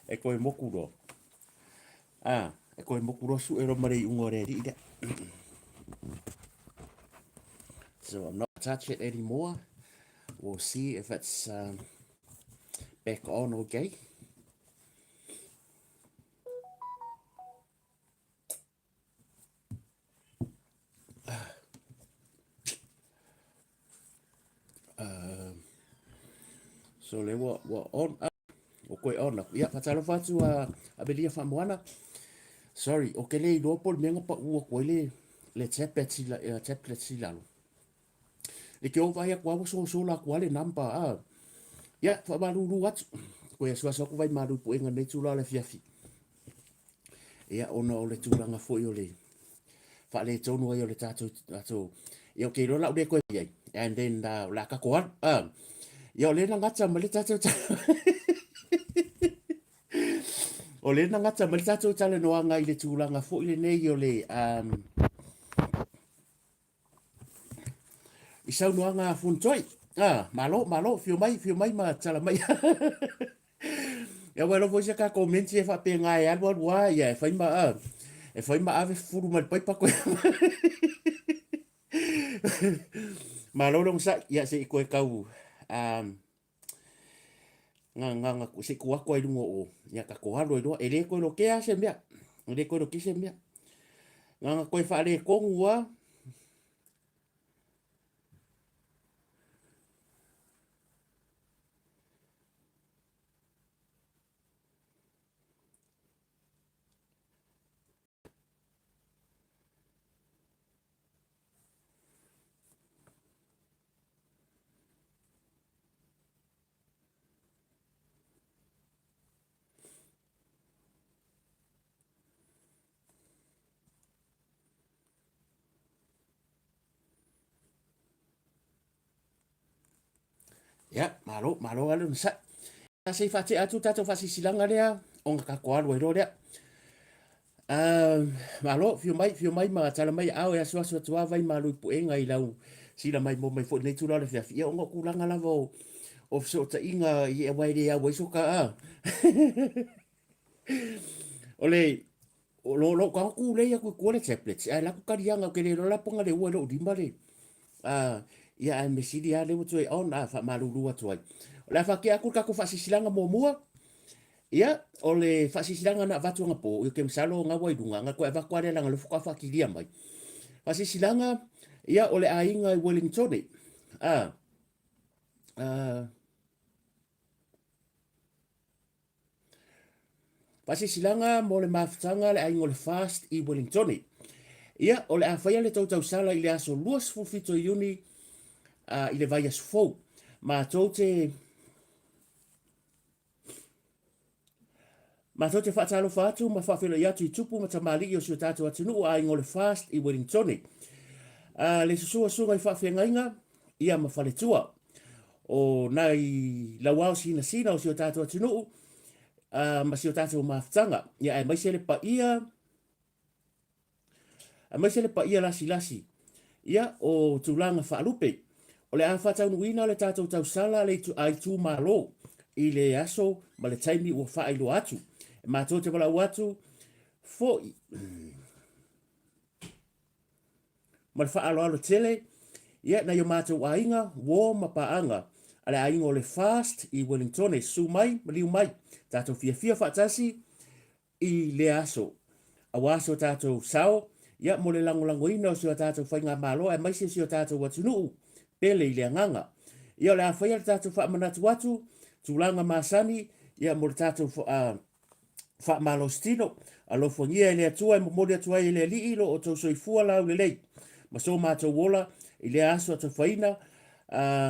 E koe moku loa. Ah, e koe moku loa suʻe loa ma le iʻuga o le aliʻi lea. So I'm not touch it anymore. We'll see if it's um, back on okay. Uh, so le ua, ua on, uh, o koe on aku. Ia, whatalofa atu a, a Melia Whamoana. Sorry, o ke le iloa po le mea nga pa ua koe le, le tablet i, la, uh, tablet i lalo. Le ke o vai aku awa so so la aku ale number. Ah. Ia, whamalulu atu. Koe asu asu aku vai malu po enga nei tula le fiafi. Ia, ona o le tulaga foi o le faaletonu ai o le tatou, tatou, ia, okay, loa lau le koe ai, and then, uh, o le a kako alu, uh, ia, o le na gata ma le tatou o le na gata ma le tatou talanoaga i le tulaga foi lenei o le, um, I saunoaga a Funtoy. Ah, malo, malo, whio mai, whio mai ma tala mai. Ia wai lofo isi ka komenti e whapenga e alu alu a, ia e whai ma, ah, e whai ma ave furu mai paipa koe. Malo long sa, ia se i koe kau, um, nga nga nga se ku ako ai lunga o ia ka ko alo i loa e le koe lo ke a se mea e le koe lo ke se mea nga nga koe whaale kongu a Ia, malo, malo alu na sa. Se i whaatea atu tātou whaasisilaga lea, o nga kako alu ai loa lea. Uh, malo, whio mai, whio mai ma tala mai ao e asu asu atu a vai malu i puenga i lau sila mai mo mai foi nei tula o le fiafi. Ia o ngā kūlanga lava o, o fesootaiga i e wai le au ai soka a. o le, o lo, lo ka ku lei aku ku le tablets. Ai la ku karianga ke le lola ponga le ua lo lima le. Ah, ia ai me sili a le ua ai on a fa malulu atu ai. O le afa ke aku ka ku faasisilaga muamua. Ia, o le faasilasilaga na avatu agapō, ia ke masalo o gaua i luga, aga koe avatu lea leaga o lea faatoa faakilia mai. Faasilasilaga, ia, o le aiga i Wellingtone. A, a, Faasilasilaga mo le mafutaga a le aiga o le Fast i Wellingtone. Ia, o le a faia le tou tausala i le aso 27 o Iuni uh, i le vaiaso fou. Matou te Matou te faatalofa atu ma faafeiloai atu i tupu ma tamalii o si o tatou atunuu a aiga o le Fast i Wellingtone. Uh, le susua suga i faafeagaiga ia ma faletua o nai lauao sinasina o si o tatou atunuu uh, ma si o tatou mafutaga. Ia aemaise le paia Aemaise le paia lasilasi, ia, o tulaga faalupe. O le a faataunuuina le tatou tausala le a itumalo i le aso ma le taimi ua faailoa atu. E matou te valaau atu foi ma le faaaloalo tele ia nai o matou aiga, uo ma paaga a le aiga o le Fast i Wellingtone. Susu mai, maliu mai, tatou fiafia faatasi i lea aso. Aua so tatou sao, ia, mo le lagolagoina o si o tatou faigamalo aemaise si o tatou atunuu pele i le agaga. Ia, o le a faia le tatou faamanatu atu, tulaga masani, ia, mo le tatou faamalositino. Alofagia e le Atua e momoli atu ai e le Alii lo outou soifua laulelei ma so matou ola i lea aso atofaina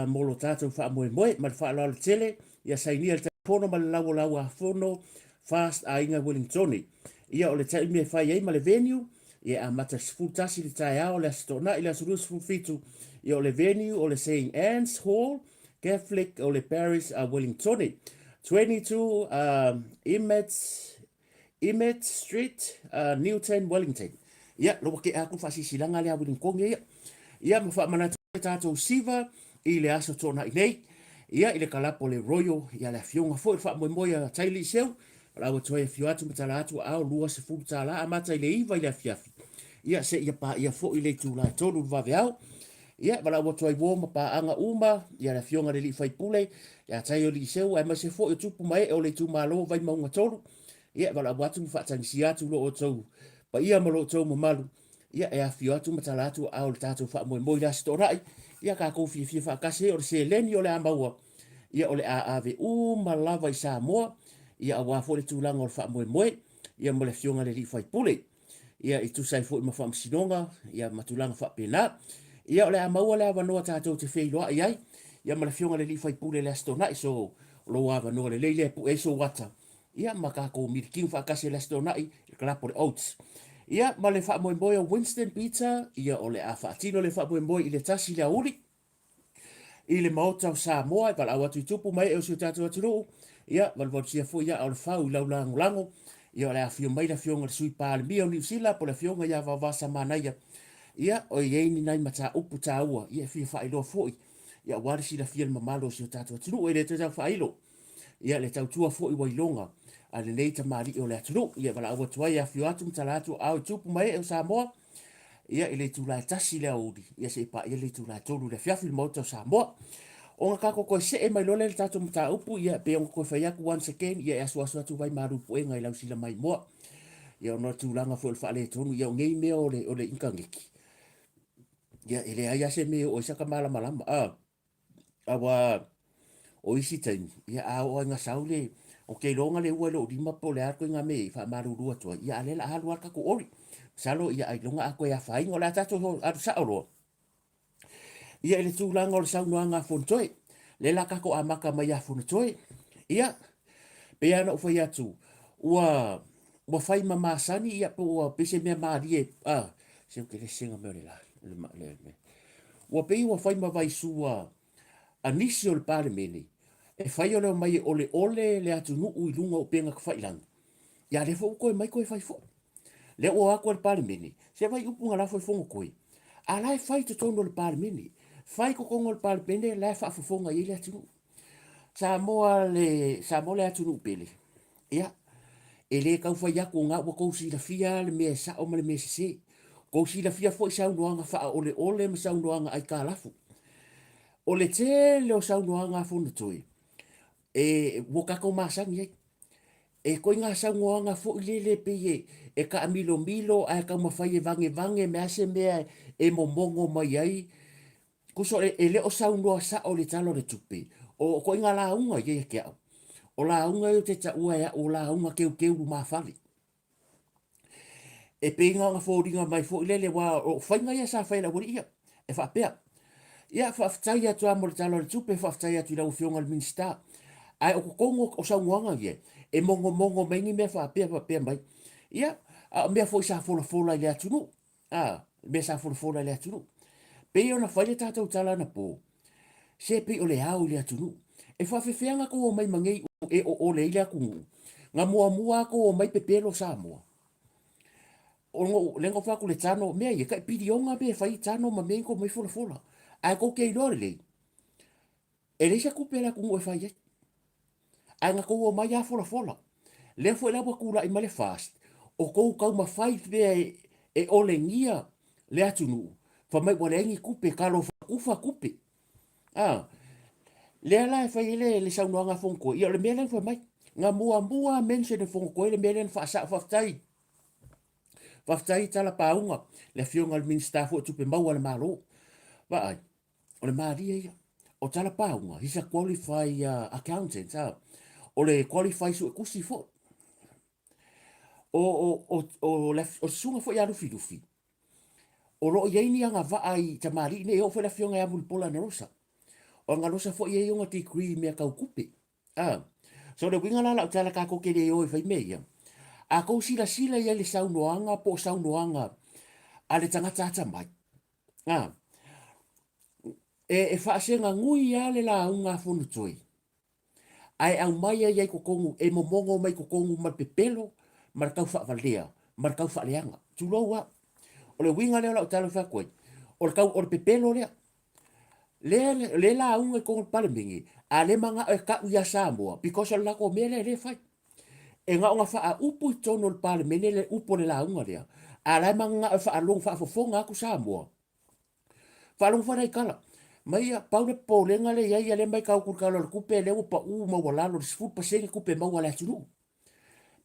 mo lo tatou faamoemoe. Ma le faaaloalo tele, ia sainia le Taitaifono ma le Lauolauafono Fast Aiga Wellingtone. Ia, o le taimi e fai ai ma le venue, ia e amata i le 11 i le taeao o le Aso Toonai i le aso 27. Ia, o le venue o le Saint Anne's Hall, Catholic o le Parish a Wellingtone. 22 uh, Emmett, Emmett Street, uh, Newton, Wellington. Ia, lo ke aku whaasisilaga lea Wellington ia. Ia, ma whaamanatu le tātou siva i le aso toonai nei. Ia, i le kalapu o le Royal, ia le afioga foi i le faamoemoe a Taili Seu, valaau atu ai afio atu ma tala atu aao $20 amata i le 9 i le afiafi, ia seia paia foi le itula e 3 i le vaveao. Ia, valaau atu ai uo ma paaga uma, ia le afioga i le alii faipule ia Taili Seu aemaise foi o tupu ma ee o le itumalo Vaimauga 3, ia valaau atu ma faatagisia atu lo outou paia ma lo outou mamalu, ia e afifio atu ma tala atu aao i le tatou faamoemoe i le Aso Toonai, ia tatou fiafia faatasi ai, o le seleni o le a maua, ia o le a ave uma lava i Samoa, ia aua foi le tulaga o le faamoemoe, ia ma le afioga i le alii faipule, ia e tusa ai foi ma faamasinoga, ia ma tulaga faapena. Ia o le a maua le avanoa tatou te feiloai ai, ia ma le afioga i le alii faipule i le Aso Toonai, so o lou avanoa lelei lea e pue ai sou ata, ia ma tatou milikiu faatasi i le Aso Toonai i le kalapu o le Oats. Ia ma le faamoemoe o Winston Peter, ia o le a faatino le faamoemoe i le 1 i le aoauli i le Maota o Samoa e valaau atu i tupu ma ee o si o tatou atunuu, ia valuvalusia foi aa o le fau i lau lagolago, ia o le a afio mai le afioga i le Sui Palemia o Niu Sila po o le afioga ia Vaovasa Manaia, ia o i ai ni nai mataupu taua ia e fia faailoa foi, ia aua le silafia e le mamalu o si o tatou atunuu. E le toe tau faailo. Ia, le tautua foi ua iloga a lenei tamalii o le atunuu. Ia, valaau atu ai, afio atu ma tala atu aao i tupu ma ee o Samoa, ia, i le itula e 1 i le aoauli, ia se i paia le itula e 3 i le afiafi i le Maota o Samoa. Ona tatou toe see mai loa lea i le tatou mataupu, ia, pei ona toe fai atu once again, ia, e asuasu atu vai malu puega i lau sila maimoa. Ia, ona o le tulaga foi o le faaletonu, ia, o nei mea o le initaneti, ia, e leai lava se mea e oo ai sata malamalama, a. Aua o isi taimi, ia a oo lava ina sau le, ou te iloa na leua i lou lima po o le a le ituaiga mea e i ai, e faamalulu atu ai, ia a o lea o le a alu lava le tatou ori. Masalo ia ailoga a toe afaina, o le a tatou alu sao loa ia i le tulaga o le saunoaga a Fonotoe. Lea o le a tatou amata mai ia Fonotoe. Ia, pei lava ona ou fai atu, ua ua fai ma masani, ia po ua pei se mea malie, a, se ou te le sega mea o le la, le, le, Ua pei ua fai ma vaisua a nisi o le Palemene e fai o le omai e oleole le atunuu i luga o upega tafailagi, ia lea foi ua toe mai toe fai foi. Lea ua o atu e le Palemene, se vai upu na lafo e Fonotoe, a la e fai i totonu o le Palemene, fai i totonu o le Palemene la e faafofoga i ai le atunuu. Samoa le, Samoa le atunuu pele, ia, e le tau fai atu o na ua tou silafia le mea e sao ma le mea e sese. Tou silafia foi saunoaga faaoleole ma saunoaga aitalafu. O le tele o saunoaga a Fonotoe, e, ua tatou masani ai. E ituaiga saunoaga foi lele pei e, e taamilomilo ae taumafai e vagevage ma se mea e momono mai ai. Tusa e le o saunoa sao i le Tala o le Tupe, o ituaiga lauga ia ia te au. O lauga ia ou te taua e au o lauga teuteu lumafale. E pei na ona foliga mai foi lele, aua o faiga ia sa fai e le aualii ia, e faapea, ia faafetai atu lava mo le Tala o le Tupe, faafetai atu i lau Afioga i le Minisita. Ae o totonu o saunoaga ia, e mogomogo mai ni mea faapea faapea mai. Ia, a o mea foi sa folafola i le atunuu, a, mea sa folafola i le atunuu. Pei ona fai le tatou tala anapo, se pei o le ao i le atunuu. E faafefea ona tou omai ma nei e oole ai le atunuu, na muamua lava tou omai pepelo Samoa. O lea na ou fai atu i le tano, mea ia, tai piliona mea e fai ai tano ma mea ia na tou omai folafola. Ae tou te iloa lelei, E leai se tupe a le atunuu e fai ai. Ae na tou omai lava folafola. Lea foi la ua tulai mai le FAST, o tou taumafai pea e olegia le atunuu, fai mai ua leai ni tupe, talofa tufa tupe. A, lea la e fai ai le, le saunoaga a Fonotoe, ia o le mea lea na fai mai, na muamua mention e Fonotoe le mea lea na faasao, faafetai, faafetai tala pauga, le afioga i le Minisita foi o Tupe Maua a le Malo. Vaai, o le malie ia. O tala pauga, he's a qualified accountant. O le qualified suetusi foi. O, o, o, o, le, o le susuga foi ia Lufilufi, o lo o i ai ni agavaa i tamalii nei, e oo foi le afioga ia Mulipola Anarosa. O Anarosa foi e i ai ona degree i mea tau tupe. Ah. So le uiga la lau tala tatou te le o e fai mea ia. A tou silasila i ai i le saunoaga po o saunoaga a le tagata atamai, A, e, e faaseganui lava le lauga a Fonotoe, ae aumai ai ai totonu, e momono mai totonu ma le pepelo, ma le taufaavalea, ma le taufaaleaga. Tulou lava. O le uiga lea o lau tala e fai atu ai, o le tau, o le pepelo lea. Lea, lea lauga i totonu o le Palemene, a lea manao e tau ia Samoa, because o le latou mea lea lea e fai. E na ona faaupu i totonu o le Palemene le upu o le lauga lea, a la e mananao e faalogo faafofoga atu Samoa. Faalogo foi nai tala mai ia, pau le popolega lea e i ai, ia lea e matau atu i le Tala o le Tupe lea ua pau maualalo i le 10% tupe maua a le atunuu.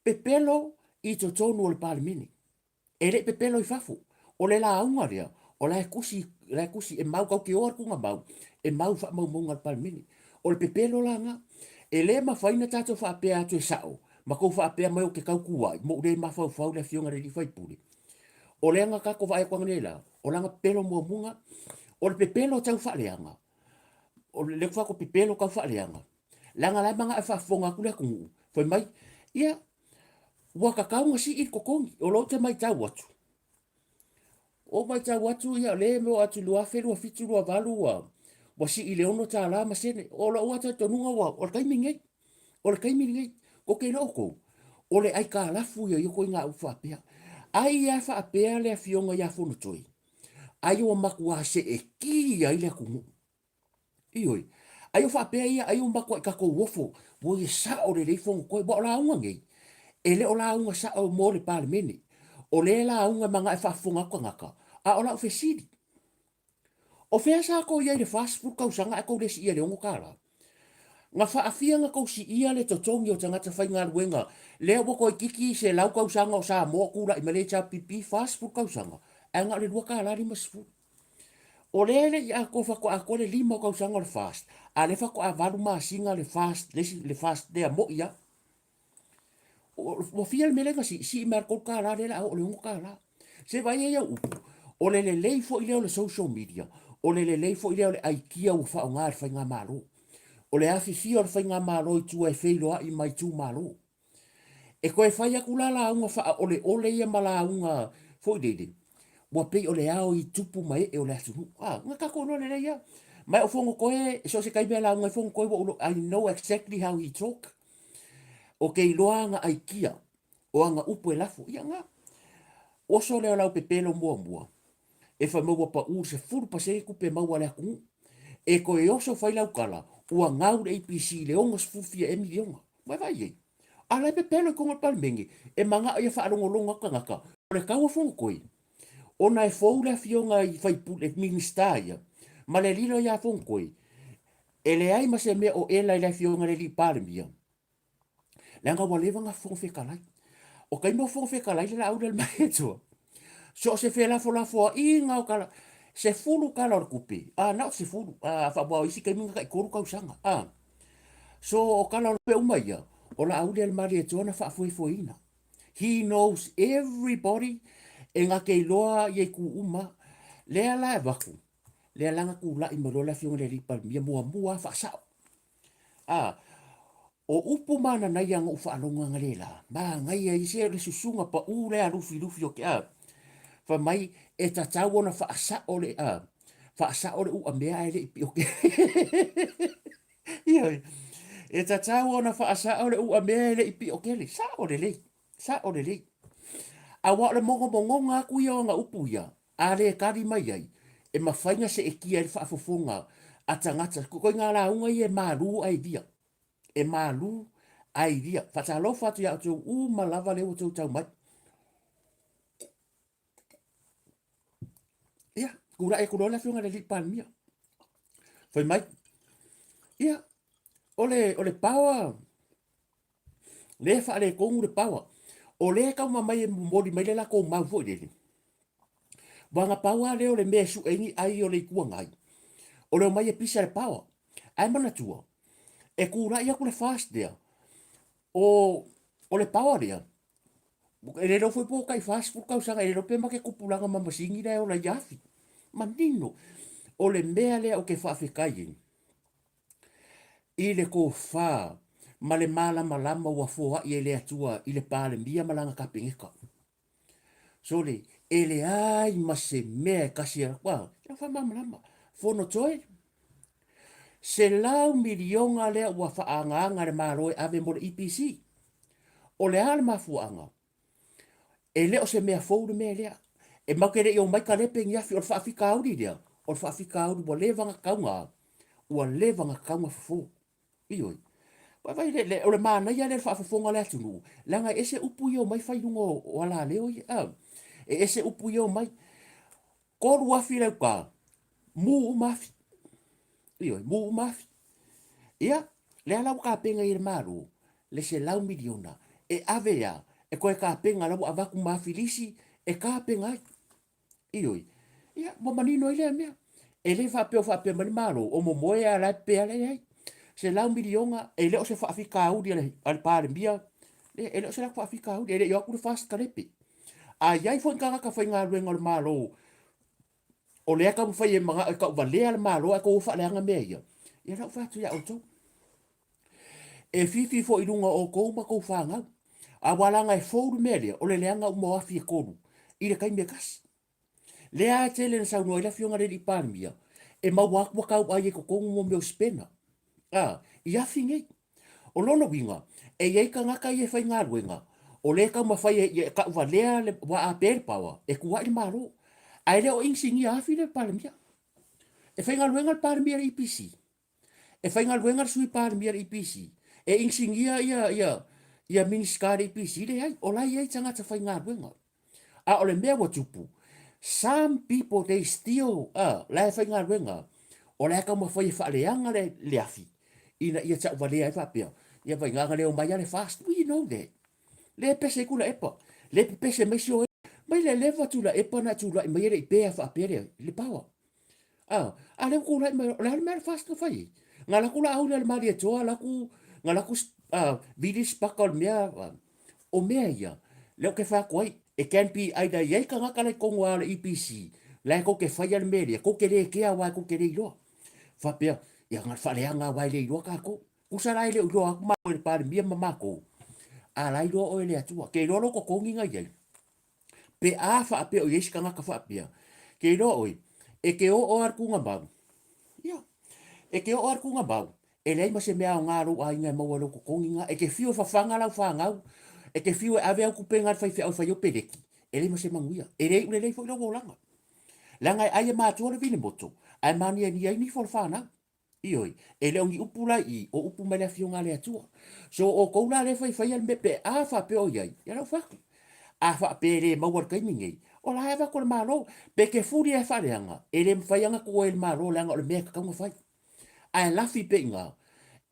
Pepelo i totonu o le Palemene. E le i pepelo i fafo. O le lauga lea, o la e tusi, la e tusi, e mau, tatou te o atu na mau, e mau i faamaumauga a le Palemene. O le pepelo la na. E le mafai ona tatou faapea atu e sao, ma tou faapea mai ou te tau tuai, ma ou le mafaufau i le Afioga i le alii faipule. O lea na tatou vaai atu ananei la, o lana pepelo muamua, o le pepelo tau faaleaga, o le fai atu pepelo tau faaleaga, leaga la e manao e faafofoga atu le atunuu, fai mai, ia, ua tatau ona sii le totogi, o lou te matau atu, o matau atu, ia, o lea e oo atu i le 2027, 2028 ua sii i le $6 ma sene. O lou lava talitonuga ua, o le taimi lenei, o le taimi lenei, ou te iloa outou, o le aitalafu ia i ituaiga upu faapea. Ai lava faapea le afioga ia Fonotoe, ai ua matuā seetia ai le atunuu. Ioe. Ai o faapea ia, ai ua matuai tatou ofo, ua ia sao lelei Fonotoe. Aua o lauga nei, e le o lauga sao mo le Palemene. O lea lauga e manao e faafofoga atu tagata, a o lau fesili, o fea sa tou i ai i le 40 tausaga ae tou le siia i le $6? Na faafia na tou siia le totogi o tagata faigaluega lea ua toeitiiti 100 tausaga o Samoa o tulai mai le HRPP, 40 tausaga, ae na o le $2.50. O lea e le i atoa faatoa atoa le 5 tausaga o le FAST, a o lea faatoa 8 masina le FAST, le isi, le FAST lea moi lava. Ua fia le mea lea na sii, sii mai lava i le $3 lea o le a oo i le $6. Se vaai ai au upu, o le lelei foi lea o le social media, o le lelei foi lea o le aikia ua faaaoga e le faigamalo. O le afifio o le faigamalo i tua e feiloai ma itumalo. E toe fai atu la lauga faaoleole ia ma lauga foi lele, ua pei o le ao i tupu ma ee o le atunuu. A, na tatou iloa lelei lava. Ma o Fonotoe, so o se taimi e lauga ai Fonotoe, ua ou iloa, I know exactly how he talk. Ou te iloa ana aikia, o ana upu e lafo. Ia na, oso lea o lau pepelo muamua, e fai mai ua pau le 10% tupe maua a le atunuu. E toe oso fai lau tala, ua gau le ABC i le 60 fia ea miliona. Ua e vaai i ai? A la e pepelo i totonu o le Palemene, e manao ia faalogologo atu tagata, o le tau o Fonotoe, ona e fou le afioga i faipule, Minisita ia, ma le lilo ia Fonotoe, e leai ma se mea o ela i le afioga i le alii Palemia, Leaga ua leva ona Fofoga Fetalai. O taimi o Fofoga Fetalai le Laauli a le Malietoa, so o se felafolafoaiga o tala, 10 tala o le tupe, a na o le 10, a aua o isi taimi na tai 3 tausaga, a. So o tala o le tupe uma ia, o Laauli a le Malietoa na faafoefoeina. He knows everybody, e na te iloa ia itu uma. Lea la e avatu, lea la na tulai mai loa le afioga i le alii Palemia muamua lava faasao. A, o upu mananaia na ou faalogo analeila, manaia ia se o le susuga pau lea a Lufilufi o ke a, fai mai e tatau ona faasao le a, faasao le uamea ae le i pio ke. Ioe. E tatau ona faasao le uamea e le i pio kele. Sao lelei, sao lelei. Aua o le mogomogoga atu ia o ana upu ia, A le tali mai ai, e mafai na seetia ai le faafofoga a tagata. Koe ngā lauga ia e malū ae via. E malū ae via. Faatalofa atu iā outou uma lava lea ua outou tau mai. Ia, tulai atu loa le afioga i le alii Palemia. Fai mai, ia, o le, o le power, lea e faaletonu le power. O lea e tauma mai e momoli mai le latou mau foi lele. Uaga pau lava lea o le mea e sue ai ni ai o le Itu Agai, o le omai e pisa le power. Ae manatua, e tulai atu le FAST lea, o, o le power lea, e le iloa foi po o tai 40 tausaga, e le iloa pe make tupulaga ma masini la e ola i afi. Manino, o le mea lea ou te faafetai ai, i le tofa ma le malamalama ua foai e le Atua i le Palemia ma lana Kapeneta. Sole, e leai ma se mea e kasi a, ua, e faamalamalama. Fonotoe, $100 miliona lea ua faaagaaga le Malo e ave mo le EPC. O le a le mafuaaga? E le o se mea fou le mea lea. E matou te le i omai kalepe ni afi, o le faafitauli lea, O le faafitauli ua leva ona tauga, ua leva ona tauga fofo. Ioe. Vaai le, le, o le manaia lea o le faafofoga a le atunuu, leaga e ese upu ia omai fai i luga o, o alaleo ia. A, e ese upu ia omai. 3000 le uta, mu uma afi. Ioe, mu uma afi. Ia, lea la ua tapena i le Malo, le $100 miliona, e ave a, e toe tapena la ua avatu ma afi lisi, e tapena ai. Ioe. Ia, ua manino ai lea mea. E le faapea o faapea mai le Malo, o momoe a la e pea leai. $100 miliona, e le o se faafitauli a le, a le Palemia, e le o se latou faafitauli, e le i o atu le FAST kalepe. A i ai foi ni tagata faigaluega o le Malo, o lea e taumafai e manao e tauvalea le Malo ae tou o faaleaga mea ia, ia la ua fai atu ia outou. E fifi foi i luga o outou ma tou fanau. Aua leaga e fou le mea lea, o le leaga uma o afi e tolu i le taimi e tasi. Lea e tele na saunoa ai le afioga i le alii Palemia, e maua atu ua tau ai i totonu mo mea o sipena. A, i afi nei. O lona uiga, e i ai tagata ia e faigaluega, o lea e taumafai e tauvalea le waa a pea le power, e tuuai le Malo. Ae le o inisinia afi le Palemia. E faigaluega le Palemia i le EPC. E faigaluega le Sui Palemia i le EPC. E inisinia ia, ia, ia Minisita i le EPC. Leai, o la e i ai tagata faigaluega. A o le mea ua tupu, some people they still, la e faigaluega, o la e taumafai e faaleaga le, le afi, ina ia tauvalea ai faapea, ia vaiga na le omai lava le FAST, we know that. Le pese ai Tuilaepa, le pepese mai si oe, mai le leva Tuilaepa na tulai mai e le i pea faapea le, le power. A, a lea ua tulai mai, o le a le mea le FAST na fai ai? Na alu atu la au lea i le Malietoa, alu atu, na alu atu vili sipaka o le mea, o mea ia, lea ou te fai atu ai, it can be either i ai tagata la i totonu lava o le EPC, la e tou te faia le mea lea, tou te le kea aua tou te le iloa. Faapea, ia na o le faaleaga aua e le iloa tatou. Tusa la e le o iloa atu matou e le Palemia ma matou, a la e iloa oe e le Atua. Ke iloa lou totogi na i ai. Pe a faapea o i ai se tagata faapea, ke iloa oe, e te oo lava i le tuugamau, ia, e te oo lava i le tuugamau, e leai ma se mea aoga a lou aiga e maua i lou totogi lena. E te fiu e fafaga lau fanau, e te fiu e ave au tupe na i le faifeau e fai ai au peleki, e leai ma se manuia. E le iu lelei foi lou olaga. Leaga e ai e matua le vinemoto, ae maniania ai nifo o le fanau. Ioe, e le o ni upu la i i, o upu mai le Afioga a le Atua. So o outou la lea e faifaia le mea, pe a faapea o i ai, ia lau fai atu. A faapea e le maua i le taimi nei, o la e avatu e le Malo. Pe te fuli lava e faaleaga, e le mafai lava ona tuu ai e le Malo leaga o le mea e tatau ona fai. Ae lafi pea i ina,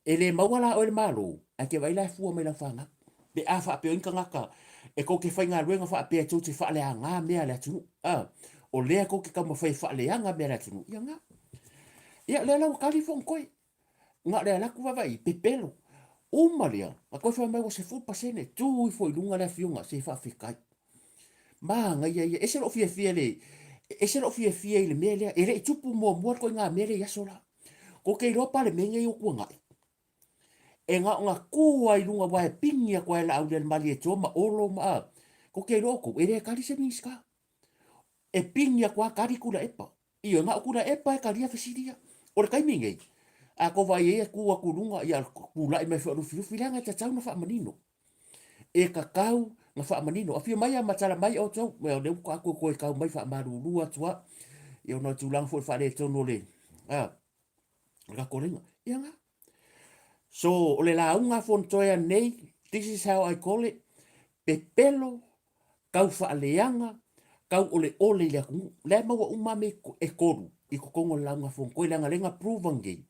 e le maua la oe e le Malo, ae te vaai la e fua mai lau fanau. Pe a faapea o ai ni tagata e tou te faigaluega faapea tou te faaleaga mea a le atunuu, a, o lea tou te taumafai e faaleaga mea a le atunuu, ia na. Ia, lea la ua tali Fonotoe. Na o le alu atu vaavaai, pepelo. Uma lea, na toe fai mai ua 10%, tu ifo i luga le afioga, se faafetai. Manaia ia, ese lou fiafia le, ese lou fiafia i le mea lea, e le i tupu muamua le ituaiga mea lea i aso la. Ko te iloa Palemene ia ua tuanai. E na ona tu lava i luga aua e pigi atu lava e Laaulialemalietoa ma Olo ma a. Ko te iloa outou, e le tali se Minisita. E pigi atu lava tali Tuilaepa. Ioe, na o Tuilaepa e talia fesili ia. O le taimi nei, a tou vaai ai e tu atu i luga, ia tulai mai foi o Lufilufi, leaga e tatau ona faamanino. E tatau ona faamanino. Afio mai a ma tala mai outou, o lea ua atu e toe tau mai faamalulu atu lava, ia ona o le tulaga foi o le faaletonu o le, a, o le tatou laina. Ia na. So, o le lauga a Fonotoe anei, this is how I call it, pepelo, tau faaleaga, tau oleole i le atunuu. Lea e maua uma mea e tolu i totonu o le lauga a Fonotoe, leaga lea na prove nei,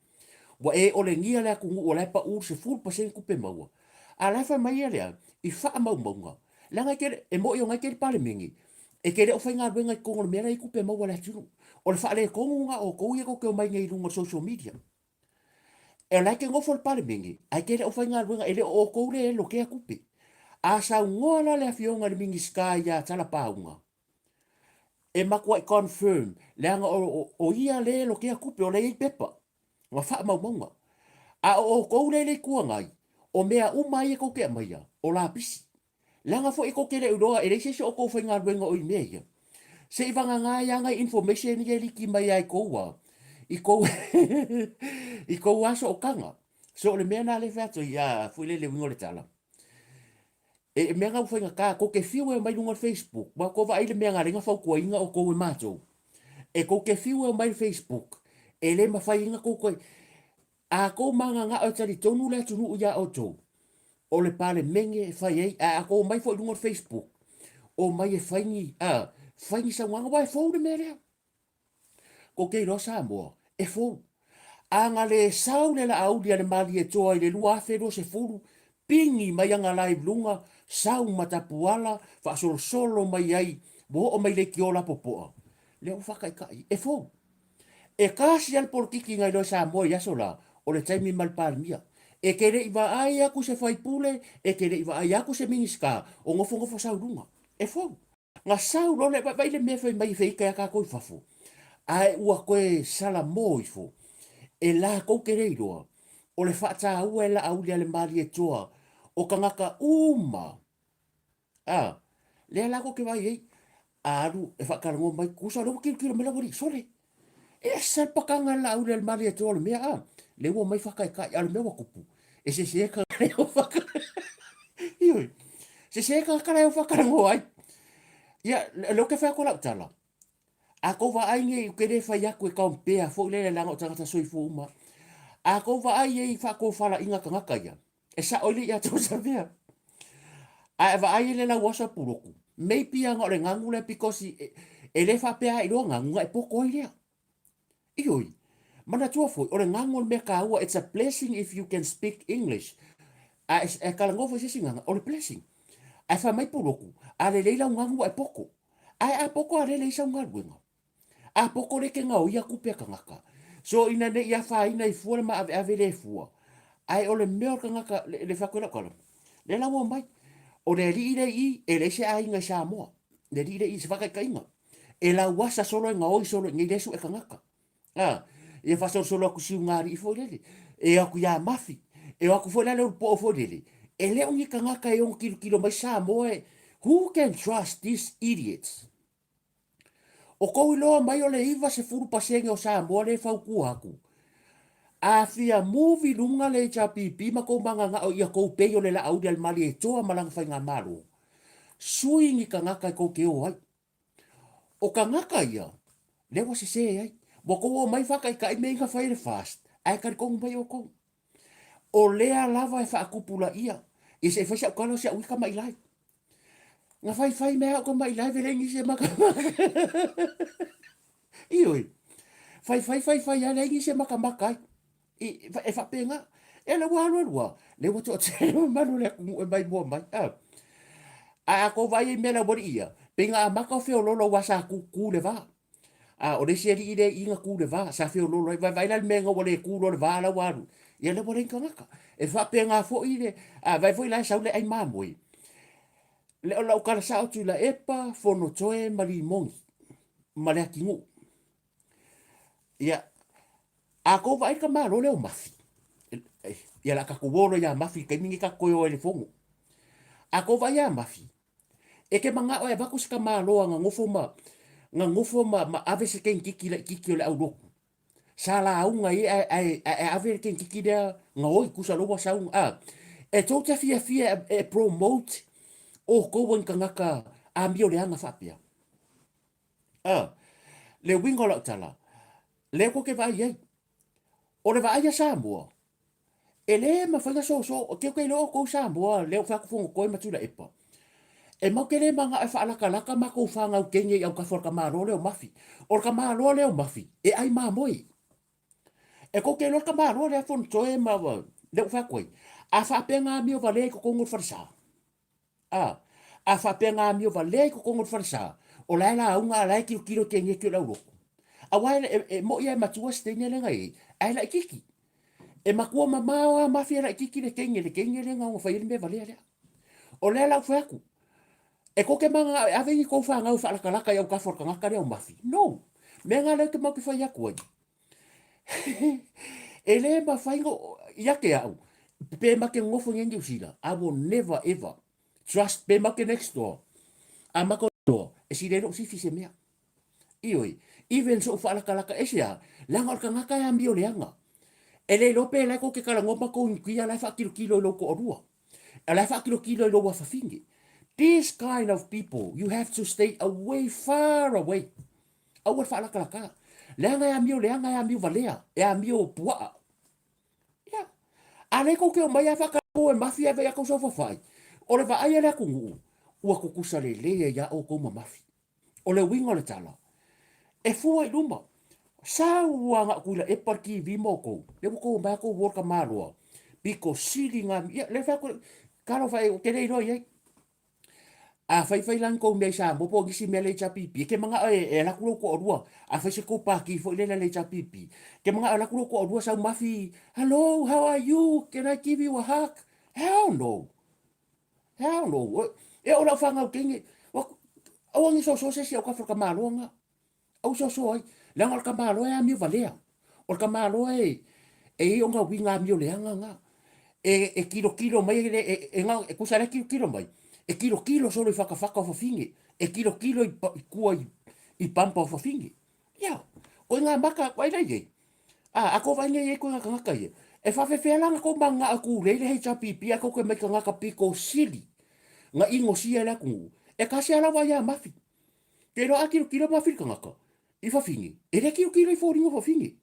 ua e olegia le atunuu o la e pau le 10% tupe maua, a o la e fai mai ia lea, i faamaumauga, leaga e te, e moni o na e te i le Palemene, e te le o faigaluega i totonu o le mea la e i ai tupe maua a le atunuu. O le faaletonu lena o outou ia tou te omai nei i luga o le social media. E la e te nofo i le Palemene, ae te le o faigaluega, e le o outou lea e lokea tupe. A saunoa la le Afioga i le Minisita ia Talapauga, e matuai confirm, leaga o, o, o ia lea e lokea tupe, o lea e i ai pepa, ma faamaumauga. A o outou lea e le Itu Agai, o mea uma ia tou te aumaia, o lapisi. Leaga foi e tou te le o iloa, e leai se isi o outou faigaluega o i mea ia. Se i vagana ai lava nai information ia e liki mai lava i tou a, i tou i tou a sootaga. So o le mea lena lea e fai atu ai, a foi lele uiga o le tala. E mea na ua faigata, tou te fiu e omai i luga o le Facebook, ua tou vaai i le mea na ala ai ona fautuaina outou e matou. E kou te fiu e omai i le Facebook, e le mafai ai na kou toe, a kou magagao e talitonu le atunuu iā outou, o le Palemene e fai ai, ae a kou omai foi i luga o le Facebook, omai e fai ni, a, fai ni saunoaga, aua e fou le mea lea. Kou te iloa Samoa, e fou. A na le sau le Laauli a le Malietoa i le 2020, pigi mai ana live luga, sau ma tapuala, faasolosolo mai ai, ua oo mai le leitioa lapopoa. Lea ua faataitai, e fou. E tasi lava le polokiki na iloa e Samoa i aso la, o le taimi ma le Palemia. E te le i vaai atu se faipule, e te le i vaai atu se Minisita, o nofonofo sau i luga. E fou. Na sau loa le vaivai le mea fai mai e feita ia tatou i fafo, ae ua toe salamo ifo e latou te le iloa, o le faataua e Laauli a le Malietoa o tagata uma, a, lea latou te vaai ai, a alu e faatalanoa mai, tusa o lea ua tilotilo mai le aualii, sole, e ese le pakaga a le Laauli a le Malietoa o le mea, a, lea ua omai faataitai, a o le mea ua tupu, e sese ka leo whaka. Ioi. Sese ka ka leo whakarango ai. Ia, leo ke whai lau tala. A kou vaai nei u ke le whai aku e compare foi le langa o tangata soifua uma. A kou vaai ei whakofala inga tangata ia. E sa oi le ia tau savea. A e vaai ele lau aso puloku. Maybe anga o le ngangu le because e, e le whapea i loa ngangu nga e poko ai lea. Ioi, manatua foi, o le gago o le mea taua, it's a blessing if you can speak English. A e talanoa foi i se isi gaga, o le blessing. Ae fai mai Puloku, a lelei lau gagu ua e poko. Ae a poko a lelei sau galuega. A poko le ke gaoi aku pea tagata. So ina ne i afaina i fua le maaveave le fua. Ae o le mea o le tagata, le, le fai atu ai lau tala, lea la ua omai. O le alii lea i i, e leai se aiga i Samoa. Le alii lea i i, se faataitaiga. E lauasa solo e gaoi solo i nei le sue tagata. A, ia faasolosolo atu siuga alii foi lele. E o atu iā Mafi. E o atu foi la le ulupo'o foi lele. E le o ni tagata e ono tilotilo mai Samoa e, who can trust these idiots? O kou iloa mai o le 90% o Samoa lea e fautua atu. A fia move i luga le HRPP ma kou magagao ia kou pei o le Laauli a le Malietoa ma lana faigamalo, sui ni tagata e kou te o ai. O tagata ia, lea ua sese ai. Ua kou omai faataitai mea ia na fai e le FAST, ae talitonu mai outou. O lea lava e faatupulaia, ia se i fai si au tala o si au ita mailai. Na faifai mea au ka mailai vele nisi e makamaka. Ioe. Faifai faifai lava leai nisi e makamaka ai. I, e faapena. E le ua alu alu lava, le ua toatele mamalu o le atunuu e maimoa mai. A, a a kou vaai ai i mea la ua alii ia, pei na amata o feololo aua sa tu le va. A o le isi alii lea i na tu le va, sa feololo ai. Vaai la le mea ina ua le tu loa le va la ua alu. Ia lea ua leai ni tagata. E faapena foi le, a vaai foi la e sau le ai mamoe. Le o lau tala sao Tuilaepa, Fonotoe ma Limoni ma Leatinuu. Ia, a kou vaai le tamāloa lea o Mafi, ia la tatou o loa iā Mafi i le taimi lenei tatou toe o ai i le fono. A kou vaai iā Mafi, e te manao e avatu se tamāloa na nofo ma, na nofo ma, ma ave se kenekiki laitiiti o le aulotu. Sa lauga ai ae, ae, ae ave le kenekiki lea gaoi, tusa loa ua sau, a. E tou te fiafia e, e promote outou e ni tagata amioleaga faapea. A, le uiga o lau tala, lea tou te vaai i ai. O le vaai a Samoa, e le mafai ona soso, ou te iloa outou Samoa, lea ua fai atu Fonotoe ma Tuilaepa, e matou te le manao e faalatalata matou fanau teine i autafa o le tamaloa lea o Mafi. O le tamaloa lea o Mafi, e ai mamoe. E tou te iloa le tamaloa lea Fonotoe ma lea ua fai atu ai, a faapea na amio valea i totonu o le falesa, A, a faapea na amio valea i totonu o le falesa, o la e lauga a la e tilotilo i keneti o le aulotu. Aua e, e, e moʻi a e matua se teine lea na i ai, ae laitiiti. E matua mamao a mafia laitiiti le teine, le teine lea na ono fai ai le mea valea lea. O lea la ua fai atu, e tou te mananao e ave ni tou fanau e faalatalata i autafa o le tagata lea o Mafi. No! Mea na lea ou te matou te fai atu ai. e le mafai no, ia te au, pe ma te nofo nei New Zealand, I will never ever trust pe ma te next door. A ma door, e si le lou sifi se mea. Ioe, even soʻu faalakalaka ese a, leaga o le tagata e amio leaga. E le iloa pe la e kou te talanoa ma kou inukia la e faakilokilo i lou toalua. La e faakilokilo i lou afafine. This kind of people, you have to stay away, far away. Aua le faalakalaka. Leaga e amio leaga e amio valea, e amio puaa. Ia. A lea kou te omai a whakalako e mafi ai vai a kou saofafai, o le vaai a le atunuu, ua tutusa lelei ai a outou ma mafi. O le uiga o le tala, e fua i luma. Sau ua aga'u Tuilaepa le TV ma outou, lea ua tou omai a tou uo le tamaloa, pito sili na, ia lea fai atu, talofa e, ou te le iloa i ai. A fai fai la ni tou mea i Samoa po o nisi mea le HRPP, e te manao e, e alu atu lou toalua, a fai se tou pati foi lele a le HRPP, e te manao e alu atu lou toalua sau mafi, hello, how are you, can I give you a hug? Hell no. Hell no. E o lau whanau teine, aua ni soso se isi au kafa ka maloa nga. Aua soso ai. Leaga o le tamaloa e amio valea. O le tamaloa e, e i ona uiga amio leaga nga. E, e kilokilo mai, e, e, e, e, e kusa le kilokilo mai. E kilokilo solo i whakawhaka o whawhine. E kilokilo i, i kua i, i pampa o whawhine. Ia, ko ngā maka, ko ai nei ei. A, a ko vai nei ei ko ngā kangaka ia. E whawhewhea la nga ko manga a ku leile hei chapipi a ko ke mai kangaka piko sili. Nga ingo sia le akungu. E kasi ala wa ia mafi. Ke roa a kirokiro ma whirikangaka i whawhine. E re kirokiro i fōringa whawhine.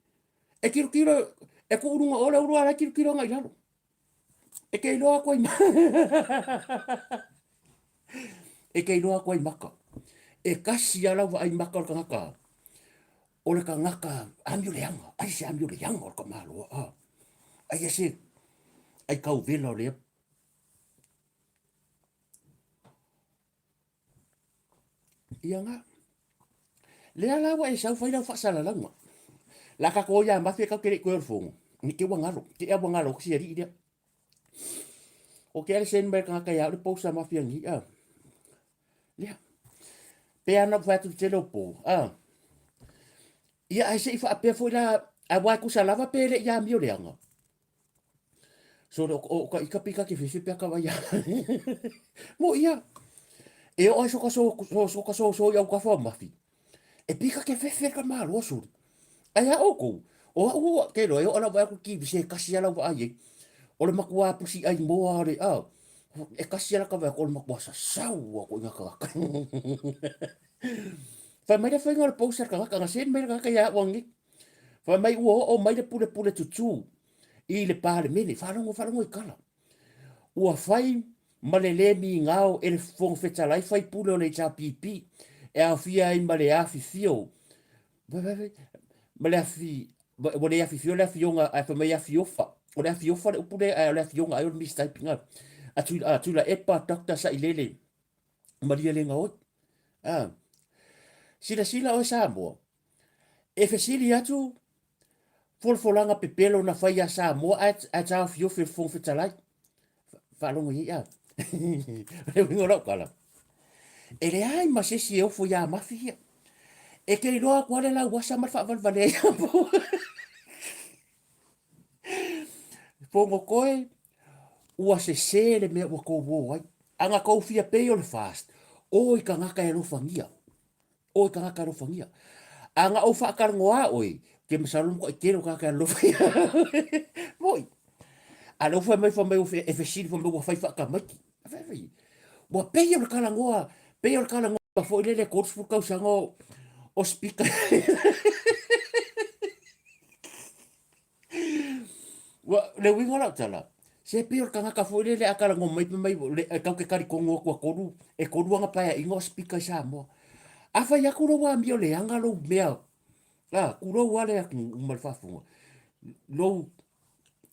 E kirokiro, e ku urunga ore uru ara kirokiro nga i lalo. E kei roa koe i E kei roa koe i maka. E kasi ala wa ai maka o le kangaka. O le kangaka amio leanga. Ai se amio leanga o le kamaloa. Ah. Ai se ai kauvela o lea Ia nga. Lea la ua e sau fai lau faasalalauga. La ka ko ia mafi e kau ke lei koe o le fongo. Ni ke ua ngalo. Ke ea ua ngalo o si alii lea. O ke ale sen mai kangaka ia o le pousa mafi angi. Ah. Lea. Pe ana fai atu tele o po. Ah. Ia ai se i whaapea foi la a wai kusa lava pe le ia mio leanga. So o, o, ka ika pika ke whiwhi pea ka wai Mo ia. E o ai soka so, so, soka so, so i au ka wha mafi. E pika ke whewhe ka māro sori. Ai a oko. O a ua, ke roa, e o ala wai aku ki se kasi ala wa ai. O le makua pusi ai moa ale a. E kasi ala ka wai o le makua sa sau a ko inga ka. Whai mai le whainga o le pousa ka ngaka, nga sen mai le ngaka ia wangi. Whai mai ua oo mai le pulepule tutū i le Palemene, faalogo faalogo i kala. Ua fai ma le lē migao e le Fofoga Fetalai faipule o le HRPP e aofia ai ma le afifio ma le afi ua le afifio le afioga ae fai mai afiofa o le afiofa le upu lea ae o le afioga ai o le mistyping a a Tuilaepa Doctor Sailele Malielegaoi a silasila oe Samoa e fesili atu folafolaga pepelo na fai iā Samoa ae, ae taofiofi e le Fofoga Fetalai. Faalogo i ai a. Le uiga o lau tala. E leai ma se isi e ofo iā Mafi ia. E te iloa atu lava le lauasa ma le faavalevalea ia Fogo koe, ua sesē le mea ua kou ō ai. A na kou fia pei o le fast, ō i kangaka e alofagia. Oi tagata alofagia. A na ou faakalagoa oe, ke masalo mo koʻi tele o tagata e alofa ia. Moi. A leo fai mai fai mai e fesili fai mai ua fai faakamaiki. Fai fai. Ua pei o le kalagoa, pei o le kalagoa foi lele 30 tausaga o, o speaker. Ua, le uiga o lau tala, se pei o le tagata foi lele a talanoa mai fai mai le, e tau te talitonu atu a tolu, e tolu ana paeaiga o speaker i Samoa. A fai atu lou amio leaga lou mea, a, tulou lava le atunuu ma le faafofoga, lou,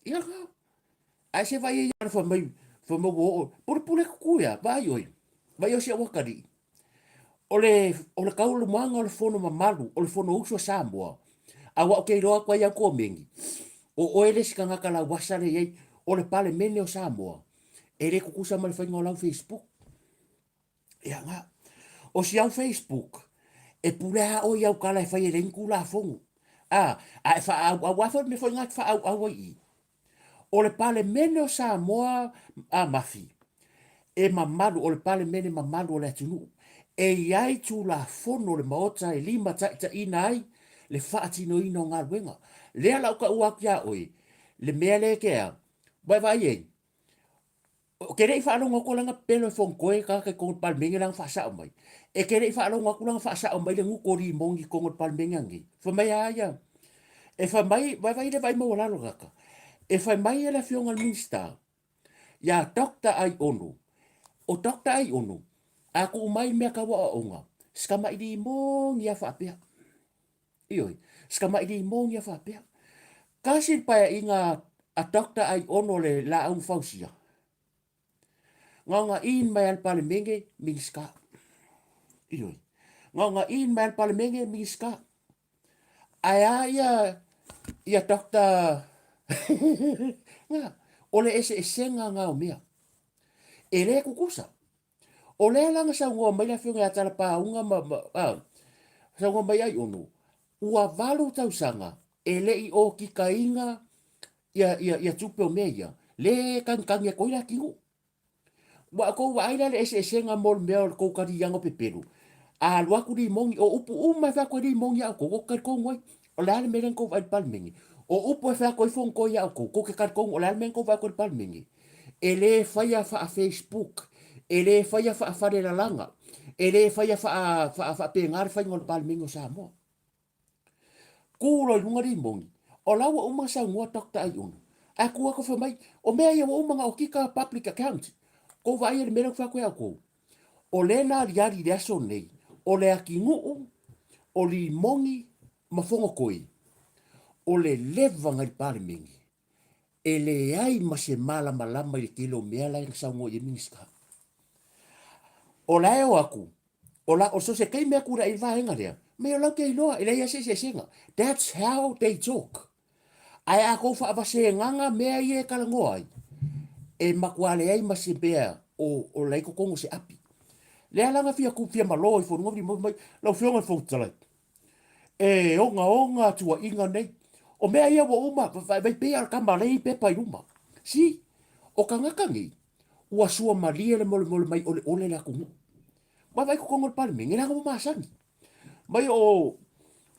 ia ka, ae se vaai ai fai mai, fai mai ua oo, pulepule kuku ia, vaai oe, vaai oe si au atalii. O le, o le kaulumaga o le fono mamalu, o le Fonousu a Samoa, aua ou te iloa atu ai au Komeni, o oe le isi tagata lauasa lea i ai, o le Palemene o Samoa, e le tutusa ma le faiga o lau Facebook. Ia nga. O si au Facebook, e pule a oe i au kala e fai e leai ni Tulafono. A, a e faaauau a foi le mea foi na te faaauau ai i i. O le Palemene o Samoa a Mafi, e mamalu, o le Palemene mamalu o le atunuu, e i ai Tulafono o le Maota e limataitaiina ai le faatinoina o galuega. Lea la ou taua atu iā oe, le mea lea e te a, vaevaai ai. Ou te le i faalogo atu lana pepelo e fonotoe tagata i totonu o le Palemene lana faasao mai. E te le i faalogo atu lana faasao mai le gutu o limoni i totonu o le Palemene anei. Fai mai a ia, e fai mai, vaivai le vaai maualalo tagata, e fai mai e le afioga i le Minisita, ia Doctor Aiono, o Doctor Aiono, a tuu mai mea tau aoaoga, si tamai limoni lava faapea. Ioe, si tamai limoni lava faapea. Tasi le paeaiga a Doctor Aiono le laau fausia, na ona in mai lava le Palemene, Minisita. Ioe, na ona in mai lava le Palemene, Minisita. Ae a ia, ia Doctor na, o le eseesega na o mea. E le tutusa. O lea la na saunoa mai le afioga ia Talapauga ma, ma a, saunoa mai Aiono, ua valu tausaga e le i okikaina ia, ia, ia tupe o mea ia, le tagitagi atu ai le atunuu. Ua outou vaai la i le eseesega mo le mea o le tou taliaga o pepelu, a alu atu limoni, o upu uma e fai atu ai limoni ia outou, tou te talitonu ai. O le a le mea lea na tou vaai i le Palemene? O upu e fai atu ai Fonotoe ia outou, tou te talitonu o le a le mea na tou vaai atu i le Palemene? E le faia faa-Facebook, e le faia faa-falelalaga, e le faia faa-faapena le faiga o le Palemene o Samoa. Tu loa i luga limoni, o la ua uma ona saunoa Doctor Aiono, ae tu atu fai mai, o mea ia ua uma ona okika public account. Tou vaai i le mea lea ou te fai atu ia outou. O lea na aliali i le aso nei, o le atinuu, o limoni ma Fonotoe, o le leva na i le Palemene, e leai ma se malamalama i le tele o mea la e saunoa i ai Minisita. O la e o atu, o la, o so se taimi atu i le vaega lea, me o lau te iloa, e leai lava se eseesega. That's how they talk. Ae a tou faavasegaga mea ia e talanoa ai, e matua leai ma se mea o, o la i totonu o se api. Lea la na fia, fia malo ifo i luga mai, lau Afioga i le Fofoga Fetalai, E ogaoga tuuaiga nei. O mea ia ua uma, vai pei a o le tama lea i pepa i luma. Si, o tagata nei, ua suamalie le molemole mai oleole le atunuu. Vaavaai totonu o le Palemene, leaga ua masani. Mai o,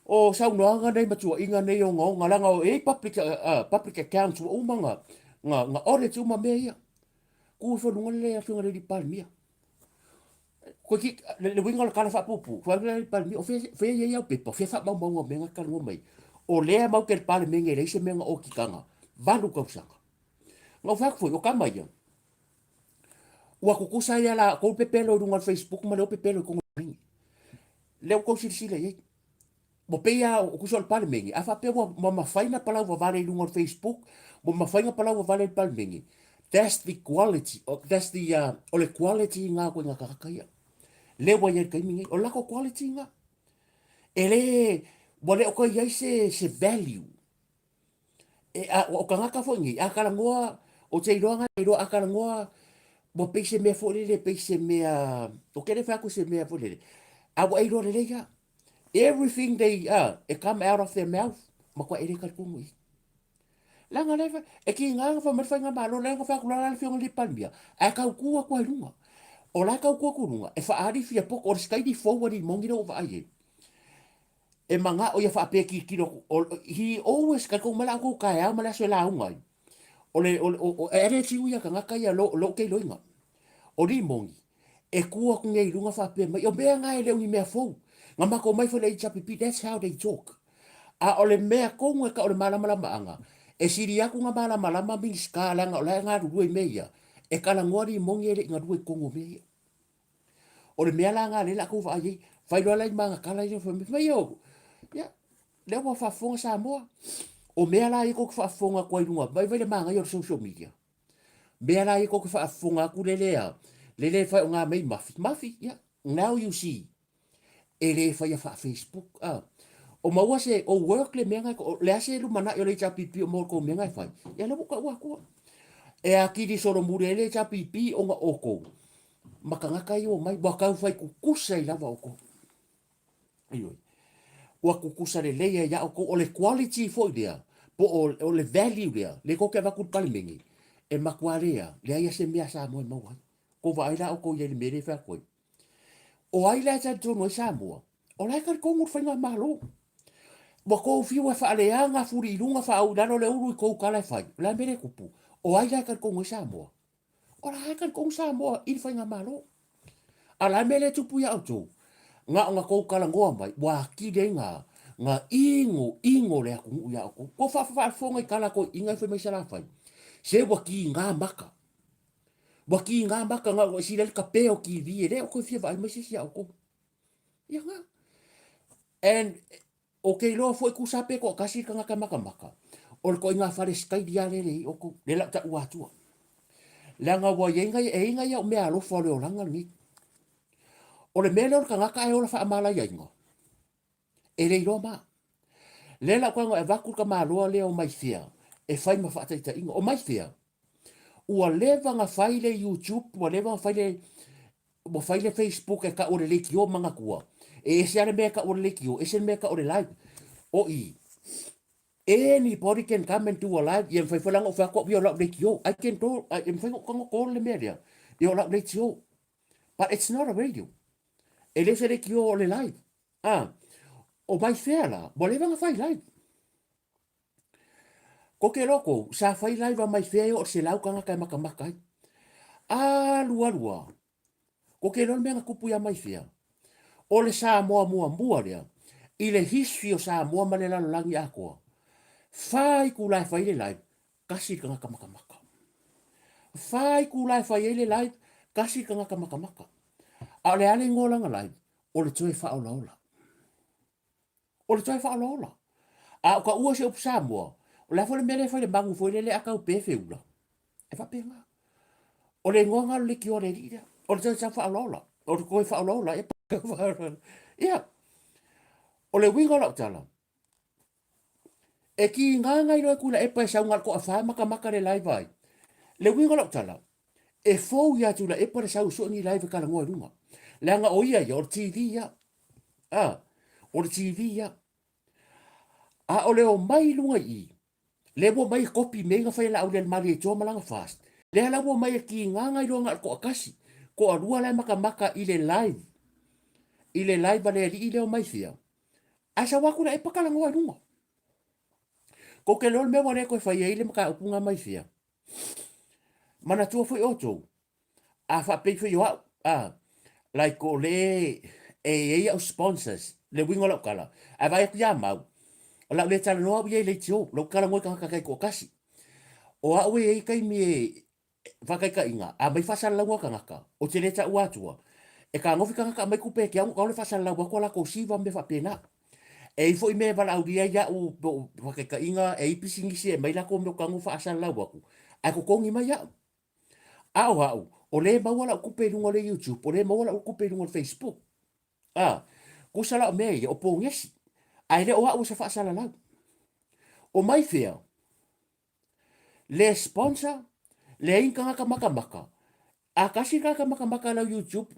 o saunoaga nei ma tuuaiga nei ogaoga, leaga e i ai public, uh, public accounts ua uma na, na, na audit uma mea ia. Ku ifo i luga le afioga i le Palemia. Koe ki, le, le uiga o le tala faapuupuu, fai atu le Palemia, o fea, fea i ai au pepa, o fea faamaumauga o mea na talanoa mai. O lea matou te le Palemene e leai se mea na okikaga, valu tausaga. Na ou fai atu foi, o tama ia, ua tutusa ai a la tou pepelo i luga o le Facebook ma leo pepelo i totonu o le Palemene. Lea ua tou silasila i ai. Ua pei lava o tusa o le Palemene, a faapea ua, ua mafai ona palau vavale i luga o le Facebook, ua mafai ona palau vavale i le Palemene, that's the quality, that's the, uh, o le quality nga koe nga tagata ia. Lea ua i ai le taimi nei, o le latou quality nga. E le, ua le o toe i ai se, se value. E, a, o tagata foi nei, a talanoa, o te iloa nga iloa, a talanoa, ua pei se mea foi lele, pei se mea, o ke le fai atu se mea foi lele, a ua e iloa lelei lava. Everything they, uh, e come out of their mouth, matua e le talitonu i ai. Leaga lea, e kiga na fai mai le faigamalo, lea na fai atu la le afioga i le Palemia, ae tautu atu ai i luga. O la e tautu atu i luga, e faaali fia poto, o le sitaili fou a Limoni lea ua vaai ai. E manao ia faapea tilotilo atu, o, he always, talitonu mai la outou taeao ma le aso e lauga ai. O le, o, o, o attitude ia tagata ia, lo, lou teiloiga. O Limoni, e tu atu nei i luga faapea mai, o mea na e le o ni mea fou. Na matou omai foi le HRPP, that's how they talk. A o le mea tonu e tau o le malamalamaaga, e sili atu na malamalama Minisita leaga o la e galulue i mea ia, e talanoa Limoni e le i galue i totonu o mea ia. O le mea la na lea la tou vaai ai, fai loa la i magatala ia, fai mai o, ia, lea ua faafofoga Samoa. O mea la ia tou te faafofoga atu ai i luga, vaivai le manaia o le social media. Mea la ia tou te faafofoga atu lele a, lele fai o ngā mei mafi. Mafi, ia, now you see. E le faia faa-Facebook, a. O maua se, o work le mea ngai, o le a se lumanai o le HRPP o maua kou mea ngai fai. Ia le ua taua atua. E akili solomuli ai le HRPP ona outou, ma tagata ia ua mai, ua tau fai kukusa i lava outou. Ioe. Ua kukusa lelei ai ia outou, o le quality foi lea, po o, o le value lea, lea tou te avatu i le Palemene, e matua lea, leai a se mea a Samoa e maua ai. Kou vaai la outou i ai i le mea lea e fai atu ai. O ai la e talitonu ai Samoa? O la e talitonu le faigamalo. Ua tou fiu e faaleaga fuli i luga faauu i lalo le ulu i tou tala e fai. O le a le mea lea e tupu? O ai la e talitonu ai Samoa? O la e talitonu Samoa i le faigamalo. A o le a le mea lea e tupu ia outou? Na ona tou talanoa mai, ua atili ai na, na ino ino le atunuu ia outou. Tou faafofoga i tala a toeaiina e fai mai Salafai, se ua tiga maka. Ua tiga maka na ona sili ai le kape o TV e le o toe fia vaai mai se isi ia outou. Ia na. And Ou te iloa foi tusa pe toatasi le tagata makamaka, o le toaiga fale sikaili lava lea e leai outou, lea la ou taua atua. Leaga ua i ai nai, e i ai nai au mea alofa o le olaga lenei. O le mea lea o le tagata ae ola faamalaiaina, e le iloa ma. Lea la ou tago e avatu le tamaloa lea o Maifea e fai ma faataitaiga. O Maifea, ua leva na fai le YouTube, ua leva na fai le Ua fai le Facebook e tau o le leitio manatua. E ese lava le mea e tau o le leitio, ese le mea e tau o le live. O i, anybody can come and do a live. Ia mafai foi la ona ou fai atu au ia o lau leitio. I can do, e mafai ona ou tago call le mea lea. Ia o lau leitio. But it's not a radio. E le o se leitio o le live. Ah, o mai fea la, ua leva ona fai live. Ko ke loko, sa fai live a mai fea e o se lau tagata e makamaka ai. Alu alu a. Ko ke loa le mea na tupu ia mai fea. O le Samoa muamua lea, i le history o Samoa ma le lalolagi atoa, fa itula e fai le live, kasi le tagata makamaka. Fa itula e fai ai le live, kasi le tagata makamaka. A o le a le igoa o lana live? O le toe faaolaola. O le toe faaolaola. A o ka ua se upu Samoa, o le a foi le mea lea e fai le magu foi lele a tau pe feula. E faapena. O le igoa lena o le leitio a le alii lea. O le toe tau faaolaola. O le toe faaolaola. Ia, o le uiga o lau tala, e kiga ngai loa e Tuilaepa e sau na o le toafa matamata le live ai. Le uiga o lau tala, e fou ia Tuilaepa le sau e sue ni live e talanoa i luga. Leaga o ia ia, o le TV ia. A, o le TV ia. A o le omai i luga i i, lea ua omai e kopi mea ia na fai e Laaulialemalietoa ma lana fast. Lea la ua omai e kiga nai loa na o le toatasi, toalua la e matamata i le live, i le live a le alii lea o Maifea. Ae sau atu Tuilaepa talanoa i luga. Kou te iloa le mea ua le toe fai ai le mataupu na Maifea. Manatua foi outou, A faapei foi o au, a, like o le e i ai au sponsors, le uiga o lau tala, ae vaai atu ia Mau, o lau le talanoa au ia i leitio, lou talanoa i tagata taitoatasi. O au e i ai taimi e faataitaiga, a mai faasalalauga o tagata, ou te le taua atua, e fetagofi tagata aumai tupe e te au, na le faasalalau atu a latou siva ma mea faapena. E i ai foi mea e valaaulia ai au, po o faataitaiga, e i ai pisinisi e aumai latou mea o tago faasalalau atu, ae totogi mai au. A o au, o lea e maua lau tupe i luga o le YouTube, o lea e maua lau tupe i luga o le Facebook. A, kusa la o mea ia, o pogesi. Ae le o au o se faasalalau. O mai fea, le sponsor, leai ni tagata makamaka. A kasi le tagata makamaka i lau YouTube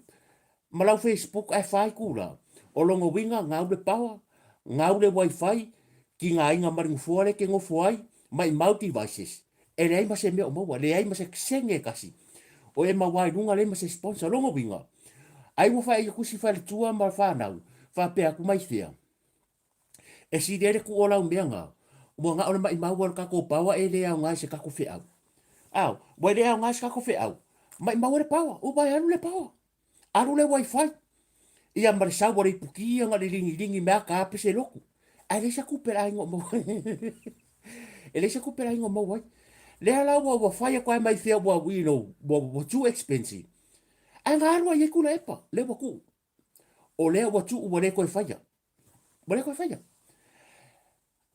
ma lau Facebook ae fa itula, o lona uiga gau le power, gau le wifi, tigaina ma le nofoa lea e te nofo ai, maimau devices. E leai ma se mea o maua, leai ma se sene e tasi o e maua ai luga, leai ma se sponsor. Lona uiga, ai ua fai atu isi faletua ma fanau, faapea atu mai fea, e sili ai le tuu o lau mea na, ua na o le maimau o le tatou power e le aoga i se tatou feau. Ao, ua le aoga i se tatou feau, maimau ai le power, ua alu le power. Alu le wifi, ia ma le sau o le ipuki ia na le ligiLigi mea ka pe se lotu. Ae leai se tupe le aiga o maua ai. E leai se tupe le aiga o maua ai. Lea la ua ua fai atu ai mai fea ua you know, ua, ua too expensive. Ae na alu ai i Tuilaepa, lea ua tuu. O lea ua tuu ua le toe faia. Ua le toe faia.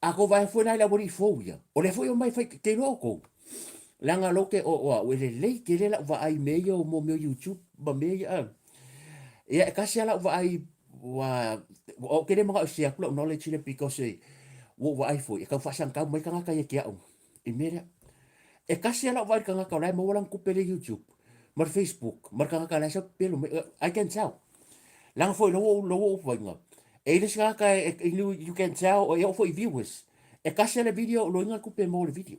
A kou vaai foi la i le aualii fou ia, o lea foi e omai fai, te iloa outou, leaga lou te o, o au e lelei tele lau vaai i mea ia o mo mea o YouTube ma mea ia a. Ia e tasi lava lau vaai ua, ou te le manao e share atu lau knowledge lea because e, ua ou vaai foi e tau faasagatau mai tagata ia te au i mea lea. E tasi lava lau vaai i le tagata o la e maua lana tupe i le YouTube ma le Facebook ma le tagata o la e sau pepelo mai, I can tell. Leaga foi lou lou ou faiga, e i le isi tagata e, e, you, you can tell, e oo foi i viewers, e kasi le video, loiga le tupe e maua i le video.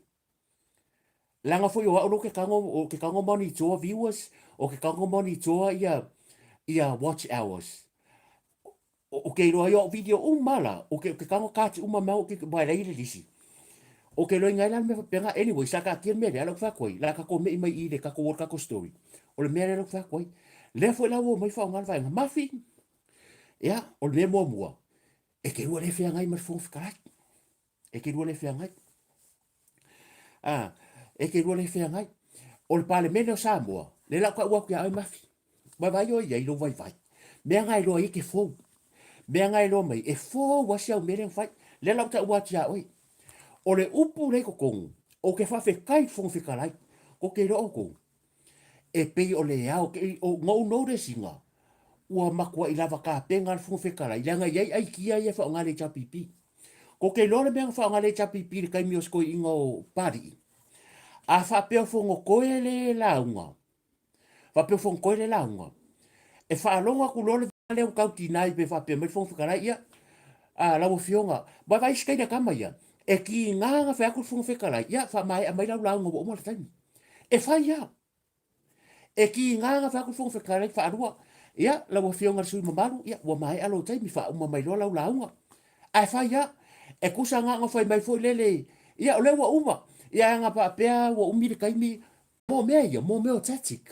Leaga foi o au lou ke tago, o ke tago monitor viewers, o ke tago monitor ia, ia watch hours. O, o ke iloa ai o au video uma la, o ke, ke tago kati uma mau, ke, wai lei le lisi. O ke loiga ai la le mea faapena, anyway, sa taatia le mea lea, a lau fai atu ai, la tatou me'i mai i i le tatou o le tatou story, o le mea lea lau fai atu ai. Lea foi la ua omai faaaoga le vaega mafi, ia, o le mea muamua, e te lua le feagai ma le Fofoga Fetalai. E te lua le feagai. A, e te lua le feagai. O le Palemene o Samoa, lea la o taua atu ia oe Mafi. Vaivai oe i ai lou vaivai. Mea na iloa ai e te fou. Mea na iloa mai, e fou lava si au mea lea na fai. Lea la ou taua atu ia oe. O le upu lea i totonu, ou te faafetai i le Fofoga Fetalai, tou te iloa outou, e pei o le ao, na ou notice ina, ua matuai lava tapena le Fofoga Fetalai, leaga e i ai aikia ia e faaaoga e le HRPP. Tou te iloa le mea na faaaoga e le HRPP i le taimi o si toeaina o Papalii? A faapea o Fonotoe le lauga, faapea o Fonotoe le lauga, e faalogo atu loa le lea ua tau deny pe faapea mai le Fofoga Fetalai, ia, a, lau Afioga, vaavaai isi taimi a tama ia, e tiga ona fai atu le Fofoga Fetalai, ia, faamaea mai lau lauga ua uma le taimi. E fai lava. E tiga ona fai atu le Fofoga Fetalai faalua, ia, lau Afioga i le sui usufono mamalu, ia, ua maea lou taimi, faauma mai loa lau lauga. Ae fai lava. E tusa na ona fai mai foi lele, ia, o lea ua uma. Ia, ana faapea ua umi le taimi, mo mea ia, mo mea o tactic.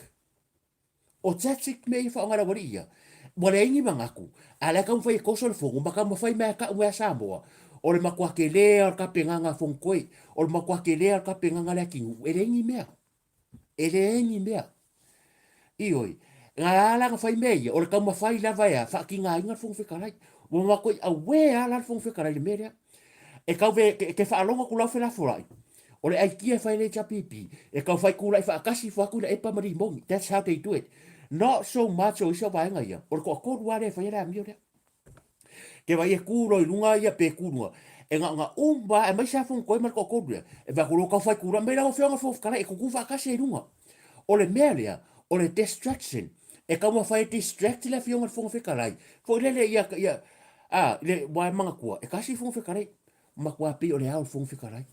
O tactic mea ia faaaoga e le aualii ia. Ua leai ni manatu, a o la e taumafai e toso le fono ma taumafai mai e tau mai a Samoa, o le matua tele lava o le tapenaga a Fonotoe, o le matua tele lava o le tapenaga a Leatinuu, e leai ni mea. E leai ni mea. Ioe, na ala ona fai mea ia, o le taumafai lava e a, faatigaina le Fofoga Fetalai. Ua matuai aware lava la le Fofoga Fetalai i le mea lea. E tau ve, e te faalogo atu la o felafoai, o le aikia e fai e le HRPP, e tau fai tulai faatasi ifo atu i Laepa ma Limoni. That's how they do it. Not so much o isi au vaega ia, o le toatolu lava lea e faia le amio lea. Ke vai e kū loa i luga ia pe kū luga. E na ona uma aemaise lava Fonotoe ma le toatolu lea, e vaai atu loa tau fai kū mai lau Afioga i le Fofoga Fetalai e kukū faatasi ai i luga. O le mea lea, o le distraction. E taumafai e distract le Afioga i le Fofoga Fetalai, foi lele ia, ia, a, le, ua e manatua, e tasi le Fofoga Fetalai, matua pei o le ao o le Fofoga Fetalai.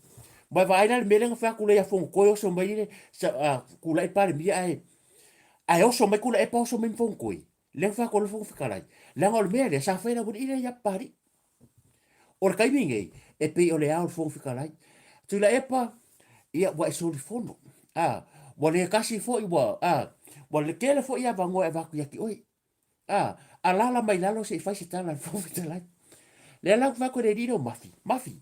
Ma e vaai la le mea lea na fai atu lea ia Fonotoe oso mai le, sa, a, tulai le Palemia ae, ae oso mai Tuilaepa oso mai ma Fonotoe. Lea na fai atu e le Fofoga Fetalai, leaga o le mea lea sa fai e le aualii lea ia Papalii. O le taimi nei, e pei o le ao o le Fofoga Fetalai. Tuilaepa, ia ua e solifono. A, ua le tasi foi ua, a, ua le tele foi avanoa e avatu ia te oe. A, alala mai lalo se i fai se tala a le Fofoga Fetalai. Lea la ou te fai atu i le alii lea o Mafi, Mafi,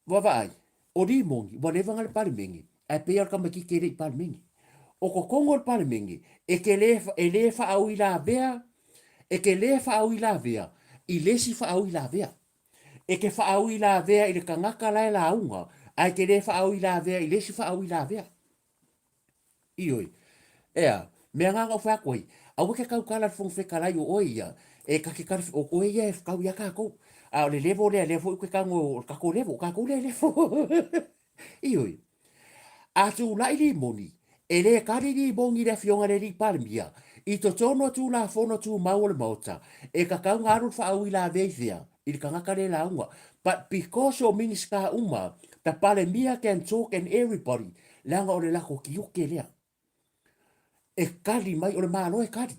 Vaavaai, o Limoni, ua leva na le Palemene, ae pei lava o le tamaitiiti e le i Palemene. O totonu o le Palemene, e te le, e le faauilavea, e te le faauilavea i le isi faauilavea. E te faauilavea i le tagata la e lauga, ae te le faauilavea i le isi faauilavea. Ioe. Ea, mea na na ou fai atu ai, aua ke tautala i le Fofoga Fetalai o oe ia, e ta te tala, o oe ia e tau iā tatou. A o le level lea, lea foi ou te tago o le tatou level, o tatou lea e level. Ioe. A tulai limoni, e le kali limoni i le Afioga i le Alii Palemia, i totonu o Tulafono Tumau o le Maota, e tatau ona alu le faauilavea i fea? I le tagata lea e lauga. But because o Minisita uma, the Palemia can talk and everybody, Leaga o le lako tiute lea. E kali mai, o le Malo e kali.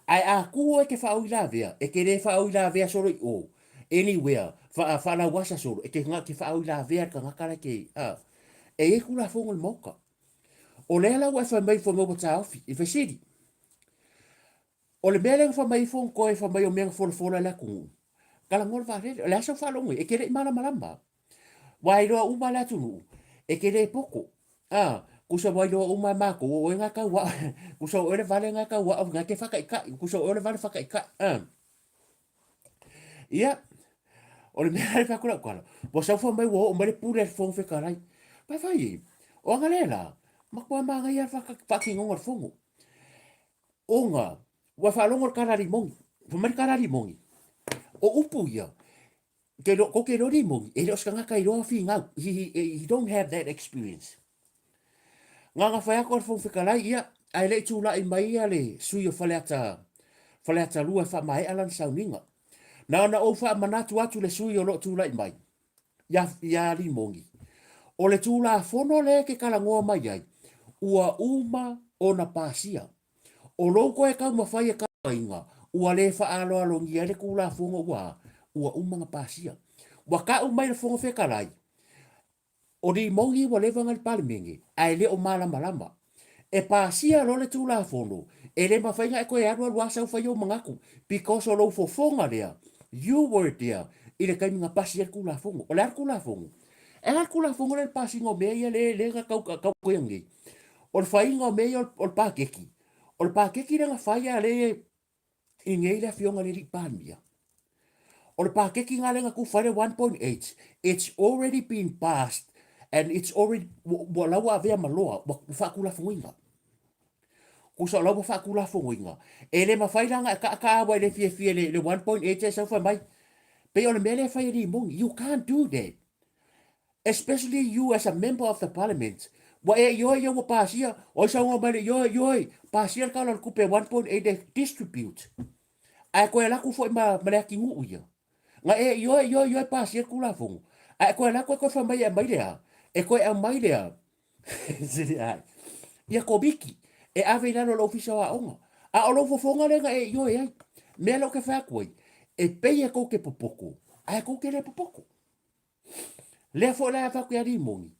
Ae a kū oe e te whaauilavea, e te le whaauilavea solo i o, anywhere, wha, whaalauasa solo, e te, te whaauilavea le tagata la ke, a, e iai Tulafono o le Maota. O lea la ua e fai mai fai mai ua taofi, i fesili. O le mea lea na fai mai ifo na toe fai mai o mea na folafola e le atunuu, talanoa le vaalele, o le a sau faalogo ai, e te le i malamalama. Ua iloa uma le atunuu, e te le poto. A, kusa ua iloa uma e mākou, o oe ngā tau ao, kusa o oe le vale ngā tau ao, ngā te whakaikai, kusa o oe le vale whakaikai. A. Ia, o le mea le whakura ukala, ua sau mai ua oo mai le pule a le Fofoga Fetalai. Pai whai e, o anga le la, makua māngai a whakingonga le fongo. Onga, ua whaalogo le karari mongi, wha mai le karari mongi, o upu ia, Ke lo, ko ke rori moni, e le o se tagata i roa finau. He, he, he don't have that experience. Ngā ngā whai ako le Fofoga Fetalai, ia, ae le i tūlaʻi mai ia le sui o Faleata, Faleata 2 e faamaea lana sauniga. Na ona ou faamanatu atu le sui o lo o tulaʻi mai, ia, ia Limoni. O le Tulafono lea e te talanoa mai ai, ua uma ona pasia. O lou koe taumafai e kauaina, ua le faaaloalogia ai le Tulafono ua, ua uma ona pasia. Ua tau mai le Fofoga Fetalai, O Limogi ua leva ngai le Palemene, ae le o malamalama. E pasia loa le Tulafono, e le mafai na e toe alu alu a sau fai ou manatu, because o lou fofoga lea, you were there i le taimi na pasi ai le Tulafono. O le a le Tulafono? E a le Tulafono lea i le pasiga o mea ia lea, lea na tau, tau ia nei? O le faiga o mea ia o le paketi. O le paketi lea na fai a lea i nei le afioga i le alii Palemia. O le paketi nga lea na tufa ai le 1.8, it's already been passed and it's already, ua la ua avea ma loa, ua faatulafonoina. Tusa o la ua faatulafonoina, e le mafai la ona e taataa ua e le fiafia i le 1.8 e sau fai mai. Pei o le mea lea e fai e Limoni, you can't do that. Especially you as a member of the parliament. Ua e ioe ia ua pasia, oi saunoa mai le ioe, ioe, pasia le tala o le tupe 1.8 e distribute. Ae toe alu atu foi ma, ma le atinuu ia. Na e ioe, ioe, ioe pasia le Tulafono. Ae toe alu atu e toe fai mai e aumai le a? E toe aumai le a? Ia Komiti e ave i lalo o le Ofisa o Aoga. A o lou fofoga lea na e ioe ai. Mea lea ou te fai atu ai, e pei e tou te popoto, ae tou te le popoto. Lea foi la e avatu ia Rimoni,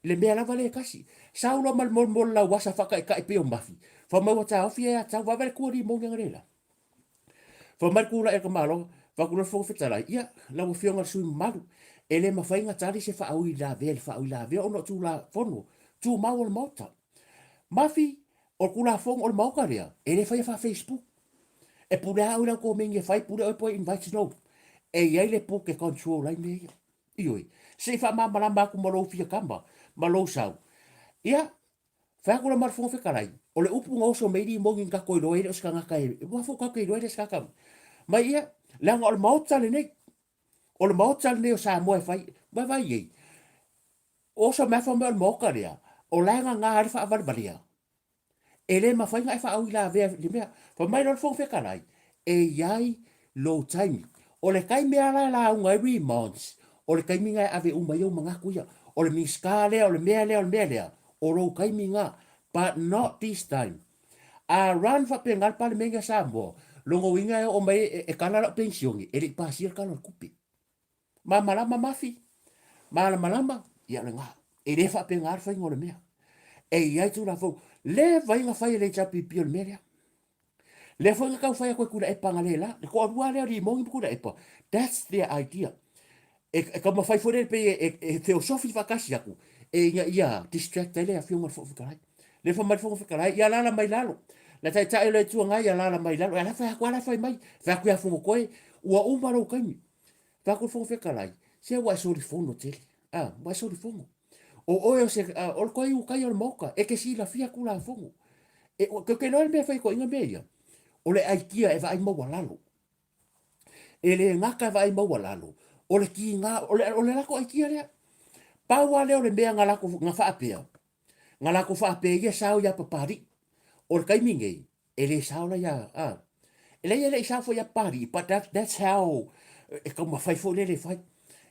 le mea lava lea e tasi. Sau loa ma le molimoli lauasa faataitai pei o Mafi, fai mai ua taofi e atau, vaavaai le tu a Rimoni analeila. Fai mai le tulai a le tamaloa, fai atu loa le Fofoga Fetalai, ia, lau Afioga i le sui usufono mamalu, e le mafai ona tali se faauilavea i le faauilavea ona o Tulafono Tumau o le Maota. Mafi, o le Tulafono o le Maota lea, e le faia faa-Facebook. E pule lava oe i lau komeni e fai, pule oe po e invite no. E i ai le book e control ai mea ia. Ioe. Se i faamalamalama atu ma lou fia kama, ma lou sau. Ia, fai atu la ma le Fofoga Fetalai, o le upu na oso mai limoni na tatou iloa ai e le o se tagata e, aua foi tatou te iloa e le o se tagata. Mai ia, leaga o le Maota lenei, o le Maota lenei o Samoa e fai, vaavaai i ai, oso mai fai mai o le Maota lea, o la e gaga ai le faavalevalea. E le mafai ona e faauilavea i le mea. Fai mai loa le Fofoga Fetalai, e i ai lou taimi. O le taimi lava la e lauga ai Remonds, o le taimi lena e ave uma ai ou manatu ia. O le Minisita lea, o le mea lea, o le mea lea, o lou taimi lena. But not this time. A run faapena le Palemene a Samoa, lona uiga e oo mai e kala lau penisione, e le i pasia le Tala o le Tupe. Malamalama Mafi? Malamalama? Ia lena. E le faapena le faiga o le mea. E i ai Tulafono. Le vai na fai e le HRPP o le mea lea. Lea foi na tau fai atu e Tuilaepa na le la. Le toalua lea o Limoni ma Tuilaepa. That's their idea. E, e taumafai foi lea pei e, e, e feosofi faatasi atu e ina ia distract ai le afioga i le Fofoga Fetalai. Le fai mai le Fofoga Fetalai, ia alaala mai lalo. Le Taitai o le Itu Agai, ia alaala mai lalo. E ala fai atu, ala fai mai. Fai atu ia Fonotoe, ua uma lou taimi. Fai atu le Fofoga Fetalai, se ua e solifono tele. Ah, ua e solifono. O oe o se, ah, o le koe ukai o le maoka, e ke silafia Tulafono. E, ke ke loa le mea fai koinga mea ia. O le aikia e vaai maualalo. E le gata e vaai maualalo, o le kiga, o le, o le lako aikia lea. Pau lava lea o le mea na lako, na faapea, na lako faapea ia sao ia Papalii. O le taimi nei, e le sao la ia, a, e leai e le i sao foi ia Papalii, but that, that's how e taumafai foi lele e fai.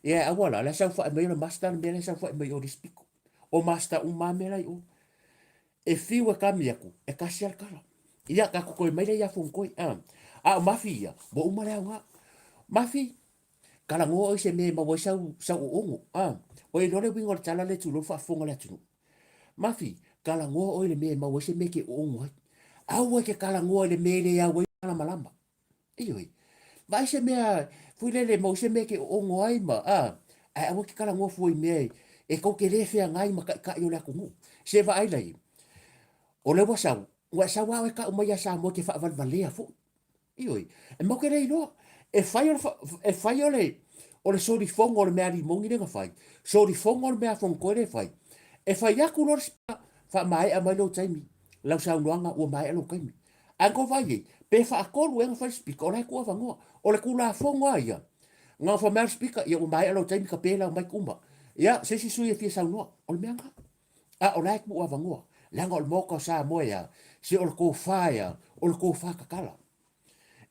Ia aua la, la e saofai mai o le master le mea la e saofai mai o le isi pito. O master uma lava mea la i o. E fiu e kami atu, e kasi lava le tala. Ia, tatou toe mai lea ia Fonotoe. A, a o Mafi ia, ua uma le aoga. Mafi, talanoa oe i se mea e maua ai sau, sau oogo. A, ua e iloa le uiga o le tala lea tulou le faafofoga a le atunuu. Mafi, talanoa oe i le mea e maua ai se mea e te oogo ai. Aua e te talanoa i le mea e le au ai malamalama. Ioe. Vaai se mea, foi lele, maua se mea e te oogo ai ma, a, ae aua e te talanoa fua i mea e tou te le feagai ma taitai o le atunuu. Se vaai lai, o lea ua sau, ua e sau lava oe tau mai ia Samoa e te faavalevalea foi. Ioe, e matou te le iloa. E fai o le, e fai o le, o le solifono o le mea limoni lea na fai, solifono o le mea fonotoe lea e fai. E fai atu loa le faamaea mai lou taimi, lau saunoaga ua maea lou taimi. Ae na vaai ai, pe faatolu ea na fai le Speaker, o la e tuu avanoa. O le Tulafono lava ia, na ona fai mai lava le Speaker, ia ua maea lou taimi, tape lau mic uma. Ia, se isi sui e fia saunoa, o le mea lena. A o la e tuu avanoa, leaga o le Maota o Samoa e a, se o le tofa e a, o le tofa tatala.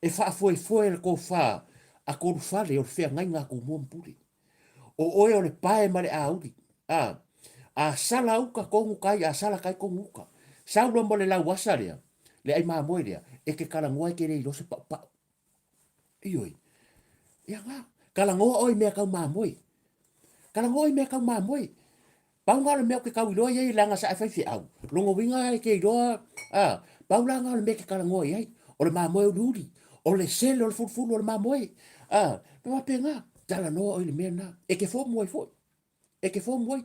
E faafoefoe le tofa a Tolufale o le feagaiga a Tumua ma Pule. O oe o le pae ma le auli. A, a sala uka tonu tai, a sala tai tonu uka. Sau loa ma le lauasa lea, le ai mamoe lea, e te talanoa e te le iloa se paupau. Ioe. Ia nga, talanoa oe i mea tau mamoe. Talanoa oe i mea tau mamoe. Pau na o le mea ou te tau iloa i ai leaga sa e faifeau, lona uiga e te iloa, a, pau la na o le mea e te talanoa i ai, o le mamoe uliuli, o le sele o le fulufulu o le mamoe, a, e faapena, talanoa oe i le mea lena, e te fomu ai foi, e te fomu ai.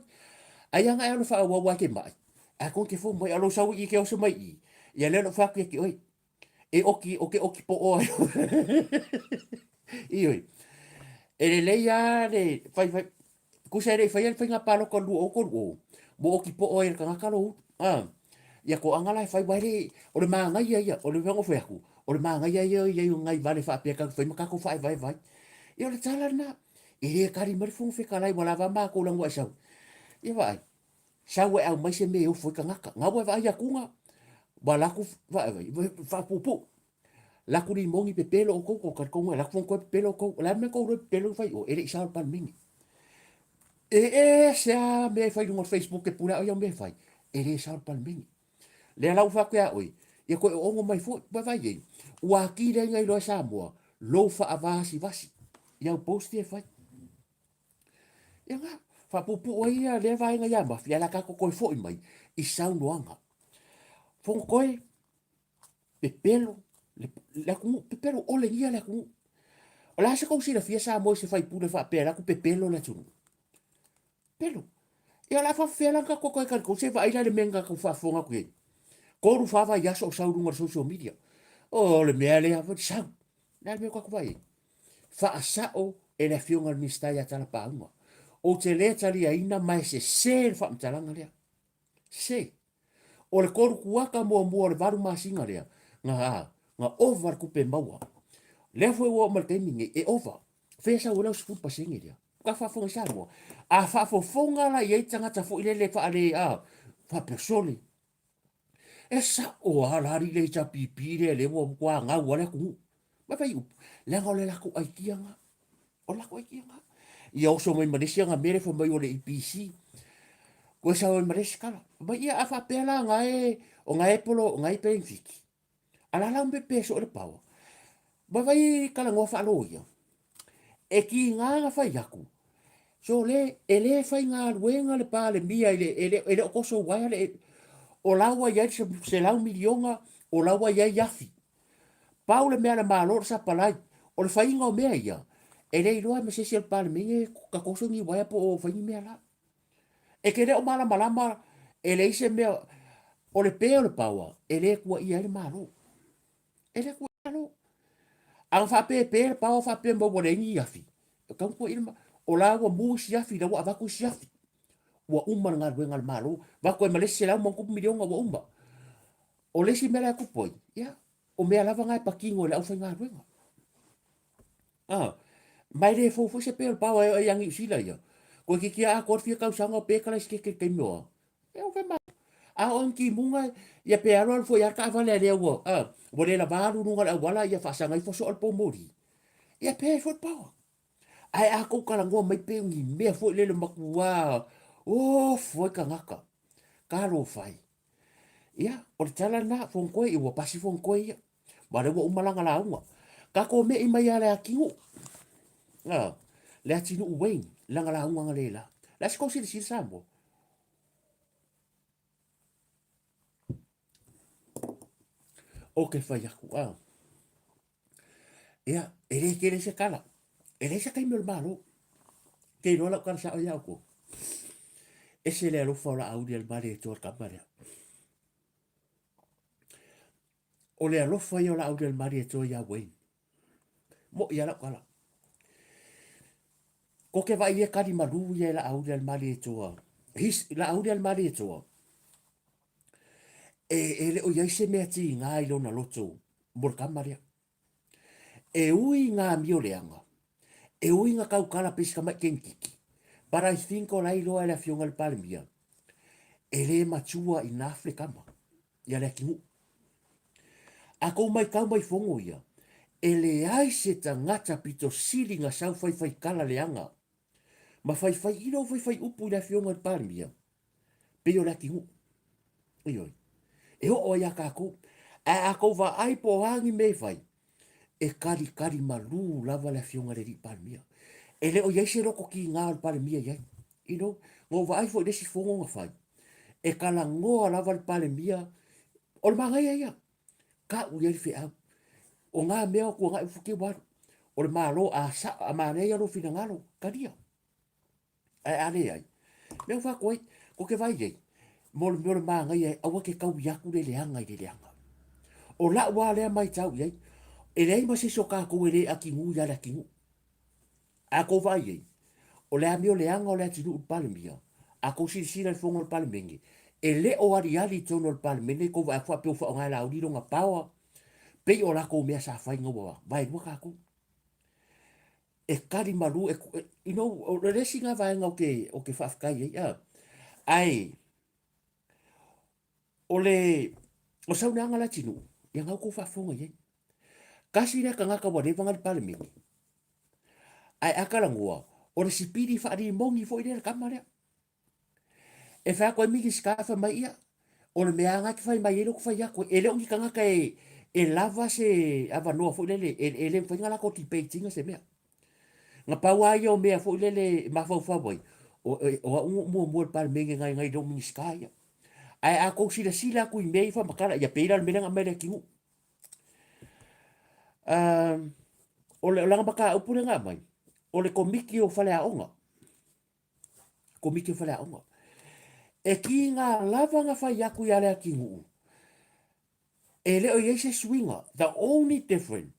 Ai lava na e alu e faaauau aua e te mai, ae koe e te fomu ai, a o lou sau i i e te oso mai i i, ia lea na ou fai atu ia te oe, e oki, o ke oki poʻo ai. Ioe. E lelei lava le fai fai, tusa e le i faia le faiga palota o le 2030, ua oki poʻo ai e le tagata lou ulu. A, ia toaga la e fai, aua e le, o le manaia ia, o le mea na ou fai atu, o le manaia ia o i ai o nai vale faapea tatou te fai ma tatou faaevaeva ai. Ia o le tala lena, e le tali mai le Fofoga Fetalai, ua lava matou leaga ua e sau. Ia vaai, sau e aumai se mea e ofo ai tagata. Na ua e vaai atuga, ua alu atu faapuupuu. Laku limoni pepelo outou, tou talitonu e laku fono toe pepelo outou. O le a le mea tou iloa i pepelo i fai oe, e le i sao i le Palemene. E ese lava mea e fai i luga o le Facebook e pule lava oe i au mea e fai, e le sao i le Palemene. Lea la ua fai atu ia oe, ia toe oono mai foi. Ua vaai i ai, ua atili ai ona iloa e Samoa lou faavasivasi i au post ia e fai. Ia na, faapuupuu ai ia lea vaega ia Mafi, ae o le a tatou toe foi mai i saunoaga. Fonotoe, pepelo le atunuu, pepelo olegia le atunuu. O le a se tou silafia Samoa i se faipule faapea e alu atu pepelo le atunuu? Pepelo. Ia o le a faapefea la ona tatou toe talitonu, se i vaai la i le mea na tatou faafofoga atu i ai. Tolu fa vaiaso o sau i luga o le social media. O le mea lea, sau. O le a le mea ua tatou vaai ai? Faasao e le Afioga i le Minisita ia Talapauga. Ou te le taliaina ma e sese le faamatalaga lea. Sese. O le tolu kuata muamua o le valu masina lea, na, na ova le tupe maua. Lea foi ua oo mai le taimi lenei, e ova. Fea sau ai lau 10% lea? Ka faafofoga i Samoa. A faafofoga la i ai tagata foi lele faale, a, faapea sole, E sao lava la alii le HRPP lea lea ua matua gau lava le atunuu. Mai fai upu, leaga o le latou aikia lena. O le latou aikia lena. Ia oso mai ma le isi aga mea lea fai mai o le EPC. Toe sau ai ma le isi tala. Fai mai, ia a faapea la na e, o na e polo, o na e penefiti. A la la me pe soo le power. Ma vai talanoa faaloia. E tiga na fai atu. So le, e le faigaluega le Palemia i le, e le, e le o toso uaea le, o la ua i ai le $100 miliona, o la ua i ai afi. Pau le mea a le Malo o le sapalai. O le faiga o mea ia, e le iloa ma se isi o le Palemene ka toso ni uaea po o fai ni mea la. E te le o malamalama, e leai se mea, o le pe o le power, e le tuuaia ai le Malo. E le tuuaia le Malo. A na faapepe le power faapea mai ua leai ni afi, e tatau ona tuuaia le Malo. O la ua mu isi afi, la ua avatu isi afi. Ua uma le galuega a le Malo. Avatu ai ma le isi $100+ miliona ua uma. O le isi mea la e tupu ai, ia, o mea lava na e patino e le aufaigaluega. A, ma e le fou foi se pe o le power e oo ia Niu Sila ia. Toeitiiti lava atoa le fia tausaga o pe kalaisikeke i le taimi o a. E o ma. A o ni timuga, ia pe alu alu foi lava le taavale a lea ua, a, ua le lava alu i luga o le auala, ia faasaga ifo soo le poumoli. Ia pe ai foi le power. Ae a tou talanoa mai pe o ni mea foi lele matua, ofo ai tagata. Talofa e. Ia, o le tala lena, Fonotoe, ia ua pasi Fonotoe ia. Ma lea ua uma lana lauga. Tatou me'i mai ia Leatinuu. A, Leatinuu Wayne, lana lauga na le la. Le a se tou silasila Samoa? O ke fai aku, a. Ia, e le tele se tala. E leai se taimi o le Malo. Ke iloa lau tala sao ia outou. Ese le alofa o Laauli a le Malietoa le tama lea. O le alofa ia o Laauli a le Malietoa ia Wayne. Moʻi lava lau tala. Ko ke vaai e kali malu ia e Laauli a le Malietoa. His, Laauli a le Malietoa. E, e le o i ai se mea tiga i lona loto mo le tama lea. E ui i ngā amio leaga, e ui nga tautala pei se tamai kenikiki, but I think o la e iloa e le Afioga i le Palemia, e le matua enough le tama ia le atunuu. A kou maitau mai fono ia, e leai se tagata pito sili na sau faifaitala leaga ma faifai ilo faifai upu i le Afioga i le Palemia, pei o le atinuu. Ioe. E oo ai ia tatou. Ae a tou vaai po o a ni mea e fai, e kalikali malū lava le Afioga i le Alii Palemia. E le o i ai se loto tiga o le Palemia i ai. You know? Na ou vaai foi i le isi fono na fai, e talanoa lava le Palemia, o le manaia ia, tau i ai le feau. O na mea o tuanai ua futia ua alu. O le Malo a sao, a manaia lou finagalo, talia. Ae a leai, mea ua fai atu ai, kou te vaai i ai, mo le mea o le manaia aua te taui atu le leaga i le leaga. O lau lava lea matau i ai, e leai ma se isi o tatou e le atinuu ia le atinuu. A tou vaai i ai, o le amio leaga o le atinuu i le Palemia, a tou silasila i le fono a le Palemene, e le o aliali i totonu o le Palemene tou vaai atu faapea ua faaaoga e Laauli lona power, pei o latou mea sa fai ina ua vaelua tatou. E tali malu, e, you know, o le isi lena vaega ou te, ou te faafetai ai, a. Ae, o le, o saunoaga a le atinuu, ia na outou faafofoga i ai. Tasi lea tagata ua leva na i le Palemene, ae a talanoa, o le sipili faalimoni foi lea le tama lea. E fai atu ai Minisita fai mai, ia, o le mea lava lena e te fai mai ai lea ou te fai atu ai. E le o ni tagata e, e lava se avanoa foi lele, e, e le mafai ona latou debate ina se mea. Na pau lava ia o mea foi lele e mafaufau ai, o, o au na oo muamua i le Palemene nai nai lou Minisita ia. Ae a tou silasila atu i mea ia faamatala, ia pei la o le mea lea na aumai e le atunuu. Uh, o le, o lana mataupu lea na aumai, o le komiti o faleaoga. Komiti o Faleaoga. E kiga lava na fai atu ia Leatinuu, e le o i ai se suiga. The only difference,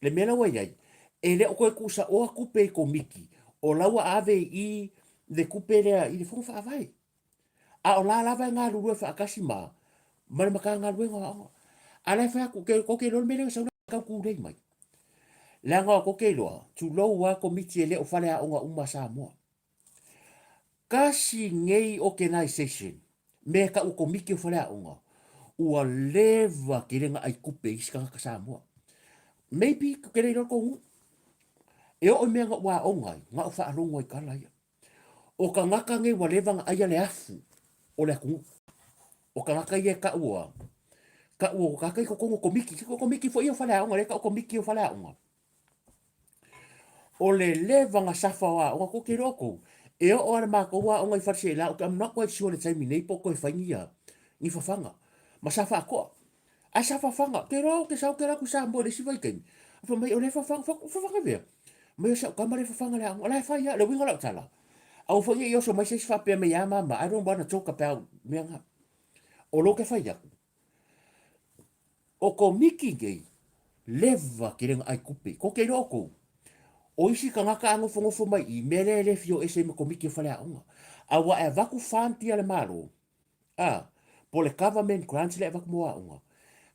le mea la ua i ai, e le o toe tuusaoa tupe i komiti, o la ua ave i le tupe lea i le Fono Faavae. A o la lava e galulue faatasi ma ma le Matagaluega o Aoga. A la e fai atu, tou te iloa le mea lea na sau tau tulei mai. Leaga tou te iloa, tulou lava komiti e le o faleaoga uma a Samoa. Tasi nei organization, mea e tau o komiti o faleaoga, ua leva tele na ai tupe i isi tagata Samoa. Maybe ou te le iloa le tou nuu. E oo i mea na ou aoga ai, na ou faalogo ai i tala ia. O tagata nei ua leva na aia le afu o le atunuu. O tagata ia e tau a, tau o tagata i totonu o komiti. O komiti foi ia o faleaoga, lea e tau o komiti o faleaoga. O le leva na safa o aoga, tou te iloa outou, e oo lava i le matou aoga i Faleseela, ou te I'm not quite sure i le taimi nei po o toe fai ni, ni fafaga. Ma sa faatoa. Ae sa fafaga, ou te iloa ou te sau ou te alu atu i Samoa i le isi vaitaimi, fai mai o lea e fafaga, fai atu, fafaga fea? Mai o si au tama lea e fafaga i le aoga, o la e fai lava, le uiga o lau tala, aua foi ne i oso mai se isi faapea mai a mama, I don't wanna talk about mea na. O lou ke fai atu, O Komiti nei, leva tele na ai tupe. Ko te iloa outou, o isi tagata a nofonofo mai i, mea lea e le fia o ese ai ma Komiti o Faleaoga. A ua e avatu fund ia le Malo, a, po o le government grants lea e avatu mo aoga,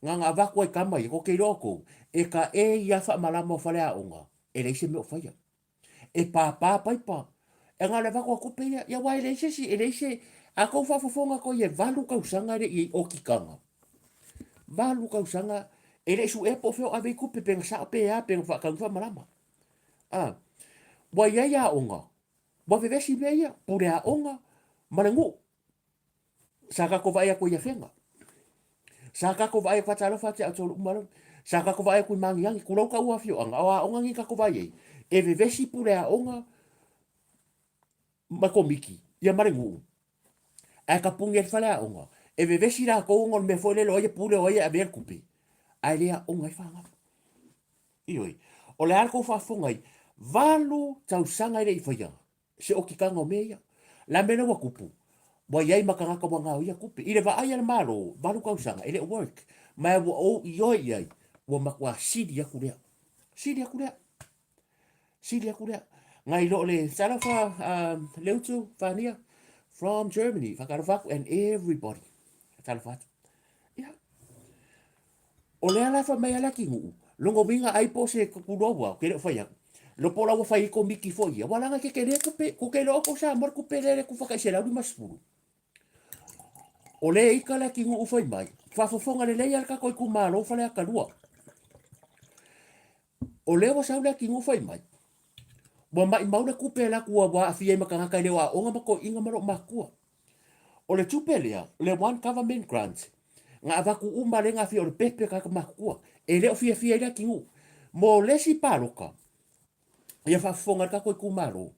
na ona avatu ai tama ia, ko te iloa outou, e ta e ia faamalama o faleaoga, e leai se mea o faia. E pāpā paipa. E na o le avatu o tupe ia, ia aua e leai se isi, e leai se, a tou faafofoga tou i e valu tausaga e le i i ai okikaga. Valu tausaga, e le i suea po o fea o ave ai tupe, pe na sao pe a, pe na faatau faamalama. A, ua i ai aoga, ua vevesi mea ia, pule aoga ma le nuu. Sa tatou vaai atu i Afega. Sa tatou vaai atu, faatalofa atu ia outou uma lava. Sa tatou vaai atu i Magiagi, tulou ka ua afioaga, o aoga nei tatou vaai ai, e vevesi pule aoga ma komiti, ia ma le nuu. Ae tapuni ai le faleaoga, e vevesi latou ona o le mea foi lele o ai e pule o ai e avea le tupe, ae le aoga ai fanau. Ioe. O le a le tou faafofoga ai, valu tausaga e le i faia se okikaga o mea ia. Le a mea lea ua tupu? Ua i ai ma tagata ua gaoia tupe. I le vaai a le Malo, valu tausaga, e le o work. Ma ua ou ioe i ai, ua matua sili atu lea. Sili atu lea. Sili atu lea. Ngai lo le talofa uh, Leutu Fania from Germany. Whakalofa atu and everybody. Talofa atu. Yeah. O lea la fai mai a le atinuu, lona uiga ai po o se kuloa ua, ke le o fai atu. Lo po la ua fai ai komiti foi ia, ua laga ke tele kupe, ko ke iloa ko Samoa le kupe lea le kufa kai 150. O le ika le atinuu fai mai, faafofoga lelei a le tatou itumalo Faleata 2. O lea ua sau le atinuu fai mai, ua maimau le tupe la atu ua aafia ai ma tagata e le o aoga ma toeaiina ma loomatua. O le tupe lea, le one government grant, na avatu uma lea na aafia o le pepe tagata matutua. E le o fiafia ai le atinuu. Mo le isi palota, ia faafofoga le tatou itumalo.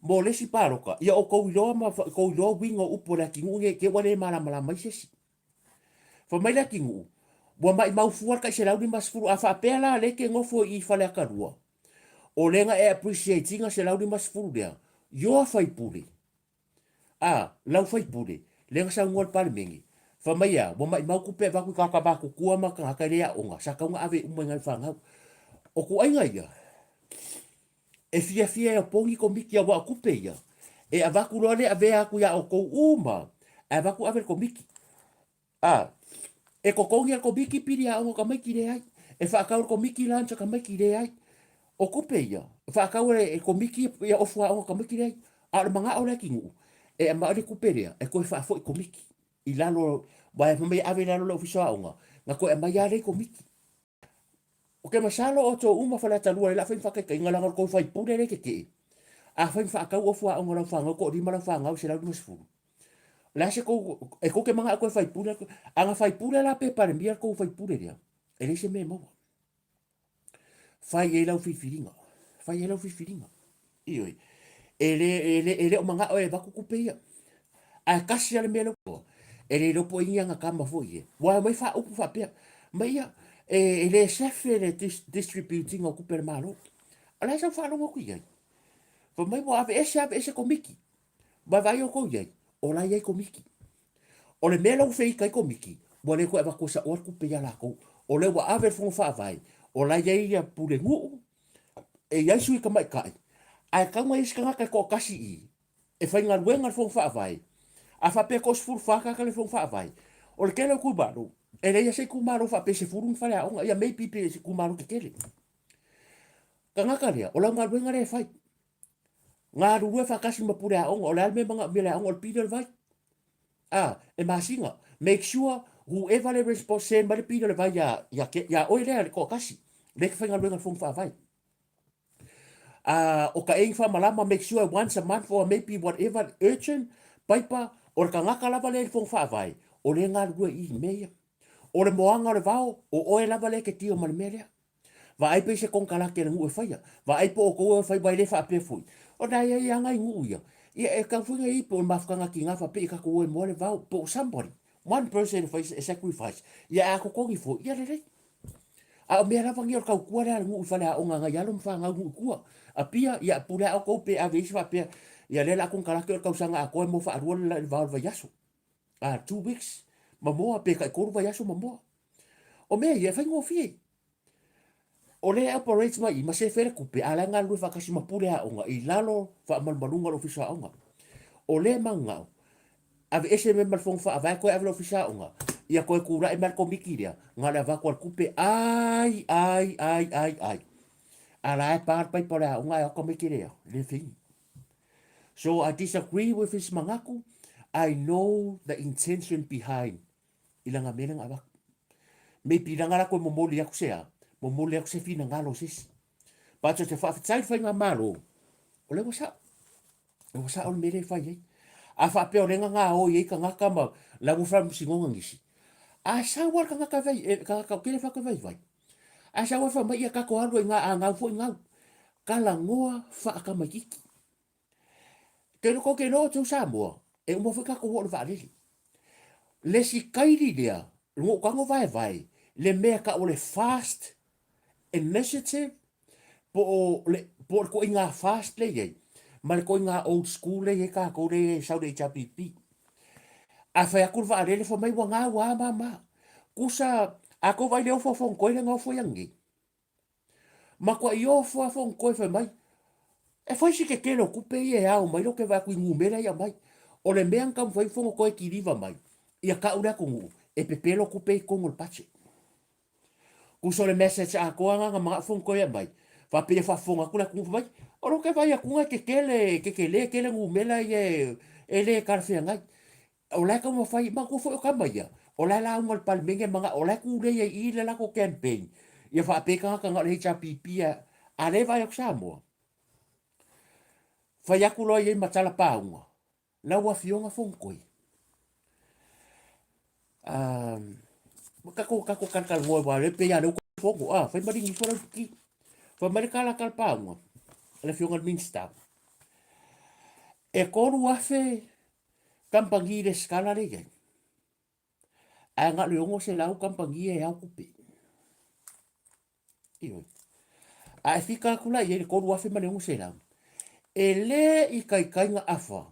Mo le isi paloka, ia outou iloa ma tou iloa uiga o upu a le atinuu nei te ua le malamalama ai se isi. Fai mai le atinuu, ua maimau fua le tai 150 a faapea la lea e te nofo i Faleata 2, o lea na e appreciate ina 150 lea, your faipule, a, lau faipule, lea na saunoa i le Palemene, fai mai a, ua maimau tupe e avatu i tagata matutua ma tagata e le aoga, sa tatau ona ave uma i nai fanau. O tuaiga ia, e fiafia e opogi komiti aua o tupe ia, e avatu loa le avea atu ia outou uma, ae avatu ave i le komiti. A, e totogi e le komiti pili aoga o tamaiti? Leai. E faatau e le komiti lunch a tamaiti? Leai. O tupe ia, e faatau e le komiti ia ofu aoga o tamaiti? Leai. A o le manao o le atinuu, e aumai le tupe lea e toe faafoi i komiti i lalo, aua fai mai e ave i lalo o le Ofisa o Aoga, na toe aumai lava lea i komiti. Ou te masalo o outou uma Faleata 2 i la fai ma faataitaiga leaga o le tou faipule lea e tetee. Afai ma faatau ofu aoga o lau fanau toalima lau fanau 150. O le a se tou, e tou te manao toe faipule, a na faipule la pe Palemia le tou faipule lea, e leai se mea e maua. Fai i ai lau filifiliga, fai i ai lau filifiliga. Ioe. E le, e le, e le o manao e avatu tupe ia. Ae tasi lava le mea lea ua E le iloa po o ai ni ana tama foi ia. Ua aumai faaupu faapea, mai ia, e, e le sefe le dis, distribute ina o tupe a le Malo. O le a sau faalogo atu i ai? Fai mai ua aveese, aveese komiti. Vaavaai outou i ai, o la e i ai komiti. O le mea lea ua feita ai komiti, ua le toe avatua saoa le tupe ia latou. O lea ua ave le fono faavae, o la e i ai ia pulenuu, e i ai sui tamaitai, ae tatau ona i ai se tagata e toatasi i i, e faigaluega le fono faavae. A faapea e toa-14 tagata le fono faavae, o le tele o itumalo, e leai lava se itumalo faapea e 10 ni faleaoga, ia maybe pe se itumalo tetele. Tagata lea, o lau galuega lea e fai. Galulue faatasi ma pule aoga, o le a le mea e manaomia e le aoga, o le pili o le vai. A, e masina. Make sure whoever le response, send mai le pili o le vai ia, ia, ia oe lea le toatasi, lea e te faigaluega i le fono faavae. A, o ka eng faamalama, make sure once a month or maybe whatever urgent, paipa, o le tagata lava lea i le fono faavae, o lea e galulue i i mea ia. O le moaga o le vao, o oe lava lea e te tio ma le mea lea. Vaai pei se konekarate a le nuu e faia. Vaai po o outou e fai aua e le faapea foi. O na e ai aga i nuu ia. Ia e tau foi na i po o le mafutaga tiga faapea i tatou o e moa le vao po o somebody. One person e fai e sacrifice. Ia a totogi foi, ia lelei. A o mea lava nei o le tautua lea a le nuu i faleaoga a nai alo ma fanau nuu i tua. Apia, ia pule a outou pe ave isi faapea, ia lea o le a konekarate o le tausaga atoa e moa faalua le vao i le vaiaso. A, 2 weeks ma moa pe taitolu vaiaso ma moa. O mea ia e faigofie. O lea e operate mai i ma sefe le tupe, a la e galulue faatasi ma pule aoga i lalo faamalumaluga o le Ofisa o Aoga. O lea e mananao, aveese mai ma le Fono Faavae toe ave le Ofisa Aoga, ia toe tulai mai le komiti lea, na o le avatu a le tupe, ai, ai, ai, ai, ai. A la e pa le paipa o le aoga ae o atu tamaiti le le feini. So I disagree with his manatu, I know the intention behind i lana mea lea na avatu. Maybe leaga la koe momoli atu se a, momoli atu se finagalo o se isi. But o te faafetai i le faigamalo, o lea ua sao. Ua sao le mea lea e fai ai. A faapea o lea na gaoi ai tagata ma la ua faamasinoga nisi, a sau lava le tagata vai, e, tagata o tele fatu e vaivai. A sau lava fai mai, ia tatou alu ai i ina, a gau foi gau. Talanoa faatamaitiiti. Te loko ke iloa outou Samoa, e uma foi tatou oo i le vaalele. Le si kaili lea, luga o tago vaevae, le mea e tau o le fast initiative, po o le, po o le ituaiga fast lea e i ai, ma le ituaiga old school lea e i ai tatou lea e sau i le HRPP. A fai atu le vaalele, fai mai ua gau a ma ma. Kusa, a tou vaai i le ofo a Fonotoe lea na ofo ai ananei. Matuai ofo lava Fonotoe fai mai, e fai si tetele o tupe ia e ao mai loa ou te vaai atu i numera ia e aumai. O le mea na taumafai ai Fonotoe e kiliva mai, ia tau le atunuu e pepelo tupe ia i totonu o le budget. Tusa o le message atoa lena na manao Fonotoe e aumai, faapea ia faafofoga atu le atunuu fai mai, o lea ou te vaai atu e tetele, tetele tele numera ia e le talafeagai. O la e taumafai, manatua foi o tama ia, o la e lauga i le Palemene manao, o la e tulei ai i i le latou campaign, ia faapea tagata na o le HRPP a, a lea e vaai atu Samoa. Fai atu loa i ai ma tala pauga, lau Afioga Fonotoe, um, tatou tatou talatalanoa aua o lea pei lava o lea ua toe fono, a, fai ma ligi ifo lau piki. Fai mai le tala a tala pauga, le Afioga i le Minisita. E 3,000 kamupani resitala lea e i ai, ae na o le 600 kamupani e ao tupe. Ioe. A e fika atu la i ai le 3,600, e le i taitai na afa,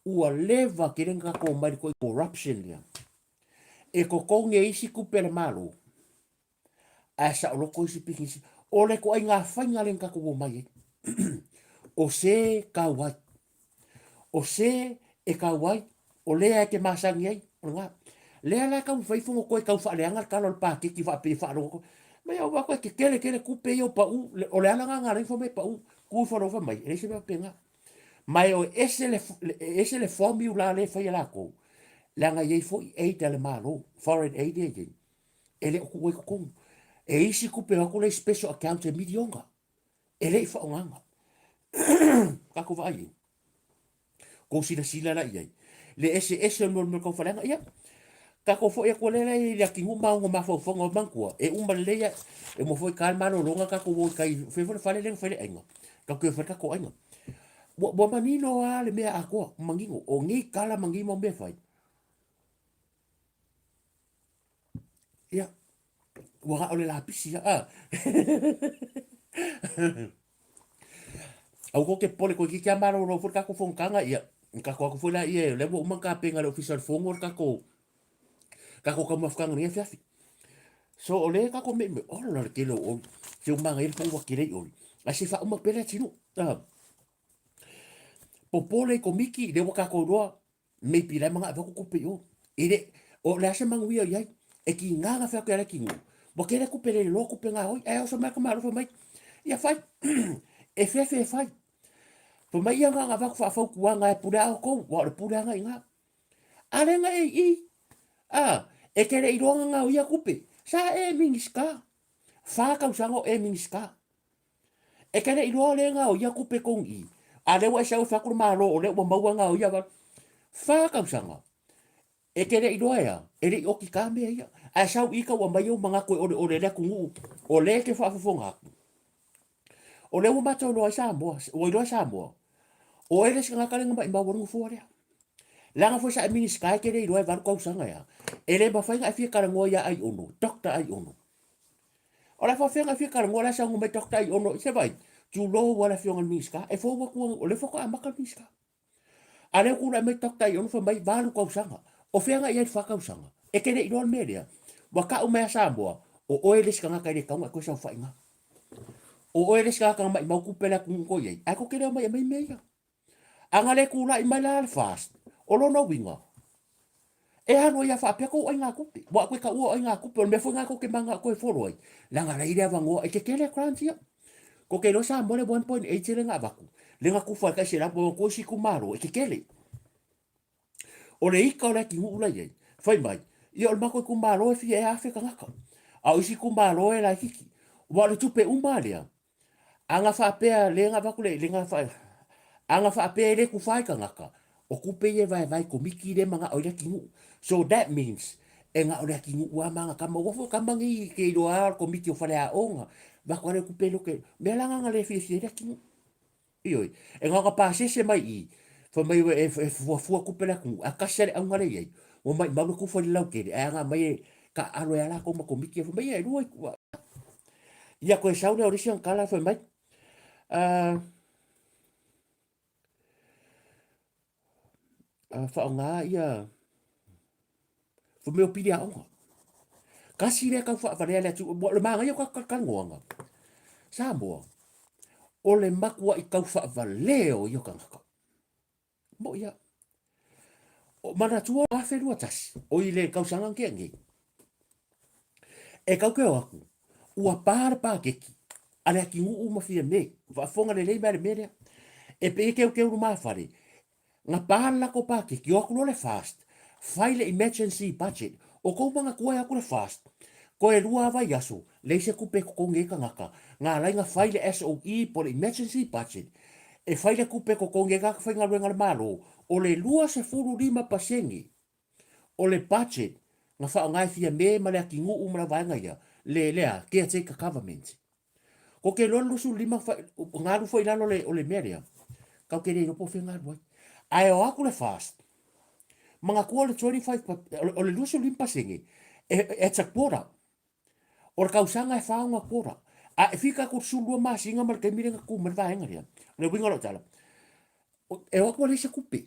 ua leva tele na tatou omai i le corruption lea. E totogi e isi tupe a le Malo, ae saoloto isi pisinisi. O le ituaiga faiga lea na tatou omai ai. O se tau ai. O se e tau ai, o lea e te masani ai, o lena. Lea la e taumafai ifo ona toe tau faaleaga le tala o le paketi faapea e faalogo atu. Mai au atu e tetele tele tupe ia o pau, o le ala lena na ala ai ona fai mai e pau, tu ifo loa fai mai, e leai se mea faapena. Ma e ese le, ese le formula lea e fai e latou, leaga e i ai foi aid a le Malo, foreign aid lea e i ai, e le o tuua i totonu. E isi tupe o atu la i special accounts e miliona, e le i faaaogaina. Tatou vaai i ai. Kou silasila la i ai. Le eseese o le mea o tau faleaga, ia, tatou foi atu lea i le atinuu ma ona mafaufauga o manatua, e uma lelei a, e uma foi ta le malologa tatou o i tai, fai foi le fale lea na fai le aiga, tatou te o e fai le tatou aiga. Ua, ua manino lava le mea atoa, manino, o nei tala ma nei mau mea e fai, ia, ua na o le lapisi lava, a. Aua tou te popole toeitiiti lava malolo foi le tatou fonotaga, ia, na tatou atu foi laia, o lea ua uma ona tapena e le Ofisa o le Fono le tatou, tatou taumafataga i lenei afiafi. So o lea tatou mei mai, ola le tele o oi, se ua manaia le fono ua tele ai oi, ae se i faauma pea le atunuu. Popole i Komiti, lea ua tatou iloa, maybe la e manao e avatu tupe i o. E le, o le a se manuia o i ai? E tiga na fai atu ia Leatinuu, ua tele tupe le iloa tupe gaoi, ae oso mai ka Malo fai mai, ia fai, e fefe e fai. Fai mai ia na ona avatu faafautuaga e pule a outou, aua o le pule lava na i ina. A lea na e i i, a, e te le iloa na gaoia tupe. Sa e Minisita, fa tausaga o e Minisita. E te le iloa lea gaoia tupe tou i i, a lea ua e sau e fai atu le Malo o lea ua maua gaoia fa tausaga. E te le iloa e a, e le i oti ka mea ia. Ae sau i ka ua aumai ou manatu e oleole ai le atunuu, o lea e te faafofoga atu. O lea ua matou iloa ai Samoa, ua iloa e Samoa, o oe le isi tagata lea na maimau ai le nofoa lea. Leaga foi sa e Minisita e te le iloa e valu tausaga e a. E le mafai ona e fia talanoa ia Aiono, Doctor Aiono. O le a faafefea ona e fia talanoa la e saunoa mai Doctor Aiono i se vai, tulou lava le afioga i le Minisita, e fou atu, o lea faatoa amata le Minisita. A lea ua tulai mai Doctor Aiono fai mai valu tausaga. O fea na i ai le fa tausaga? E te le iloa le mea lea. Ua tau mai a Samoa, o oe le isi tagata e le tatau ona e toe saofai i ina. O oe le isi tagata na maimau tupe le atunuu na toe i ai, ae tou te le omai e aumai mea ia. A na le tulai mai la le FAST, o lona uiga, e alu ai lava faapea tou aigatupe. Ua au e taua o aigatupe, o le mea foi lena tou te mananao toe follow ai, leaga la e i ai le avanoa, e tetele grant ia. Tou te iloa Samoa le 1.8 lea na avatu, lea na tufa ai le tai 100, manatua isi itumalo, e tetele. O le ika o le atunuu la e i ai, fai mai, ia o le matou itumalo e fia ea afe tagata, a o isi itumalo e laitiiti. Aua o le tupe uma lava lea, a na faapea lea na avatu le, le na fa, a na faapea e le tufa ai tagata, o tupe ia e vaevae i komiti lea e manao ai le atunuu. So that means, e na o le atunuu lava ma ana tama. Aua foi o tama nei ke iloa lava o le komiti o faleaoga, avatu lava le tupe lote. Mea la na na le fiafia ai le atunuu. Ioe, e na ona pasese mai i i, fai mai e fuafua tupe le atunuu, ae tasi lava le auga lea e i ai, ua maimau le tufa i le lautele, ae aga mai e taaalo ai lava latou ma komiti ia, fai mai, e lua itu. Ia toe sau lea o le isi ana tala fai mai, uh, faaaoga ia fai mai o pili aoga. Kasi lea tau faavalea le atunuu, o le manaia o tatou talanoaga, Samoa, o le matuai tau faavalea o ia tagata. Moʻi lava. O manatua 2021, o i le tausaga na tea nei, e tau te o atu, ua pa le paketi a le atunuu ma Fiame, faafofoga lelei mai le mea lea. E pei e teuteu lumafale, na pa le latou paketi, o atu loa le FAST, fai le emergency budget. O tou manatua e o atu le FAST, toe lua lava vaiaso, leai se tupe e totogi ai tagata, na ala ai ona fai le SOE po o le emergency budget, e fai le tupe e totogi ai tagata faigaluega a le Malo, o le 25% o le budget na faaaoga e Fiame ma Leatinuu ma le vaega ia, le, le a, caretaker government. Ko te iloa le 25 na alu foi i lalo o le mea lea, kau te le iloa po o fea na alu ai. Ae o atu le FAST, manatua o le 25, o le 25%, it's a quarter. O le tausaga e fa ona quota. A e fika atu i le 12 masina ma le taimi lea na tu mai le vaega lea, o le uiga o lau tala, e o atu ua leai se tupe.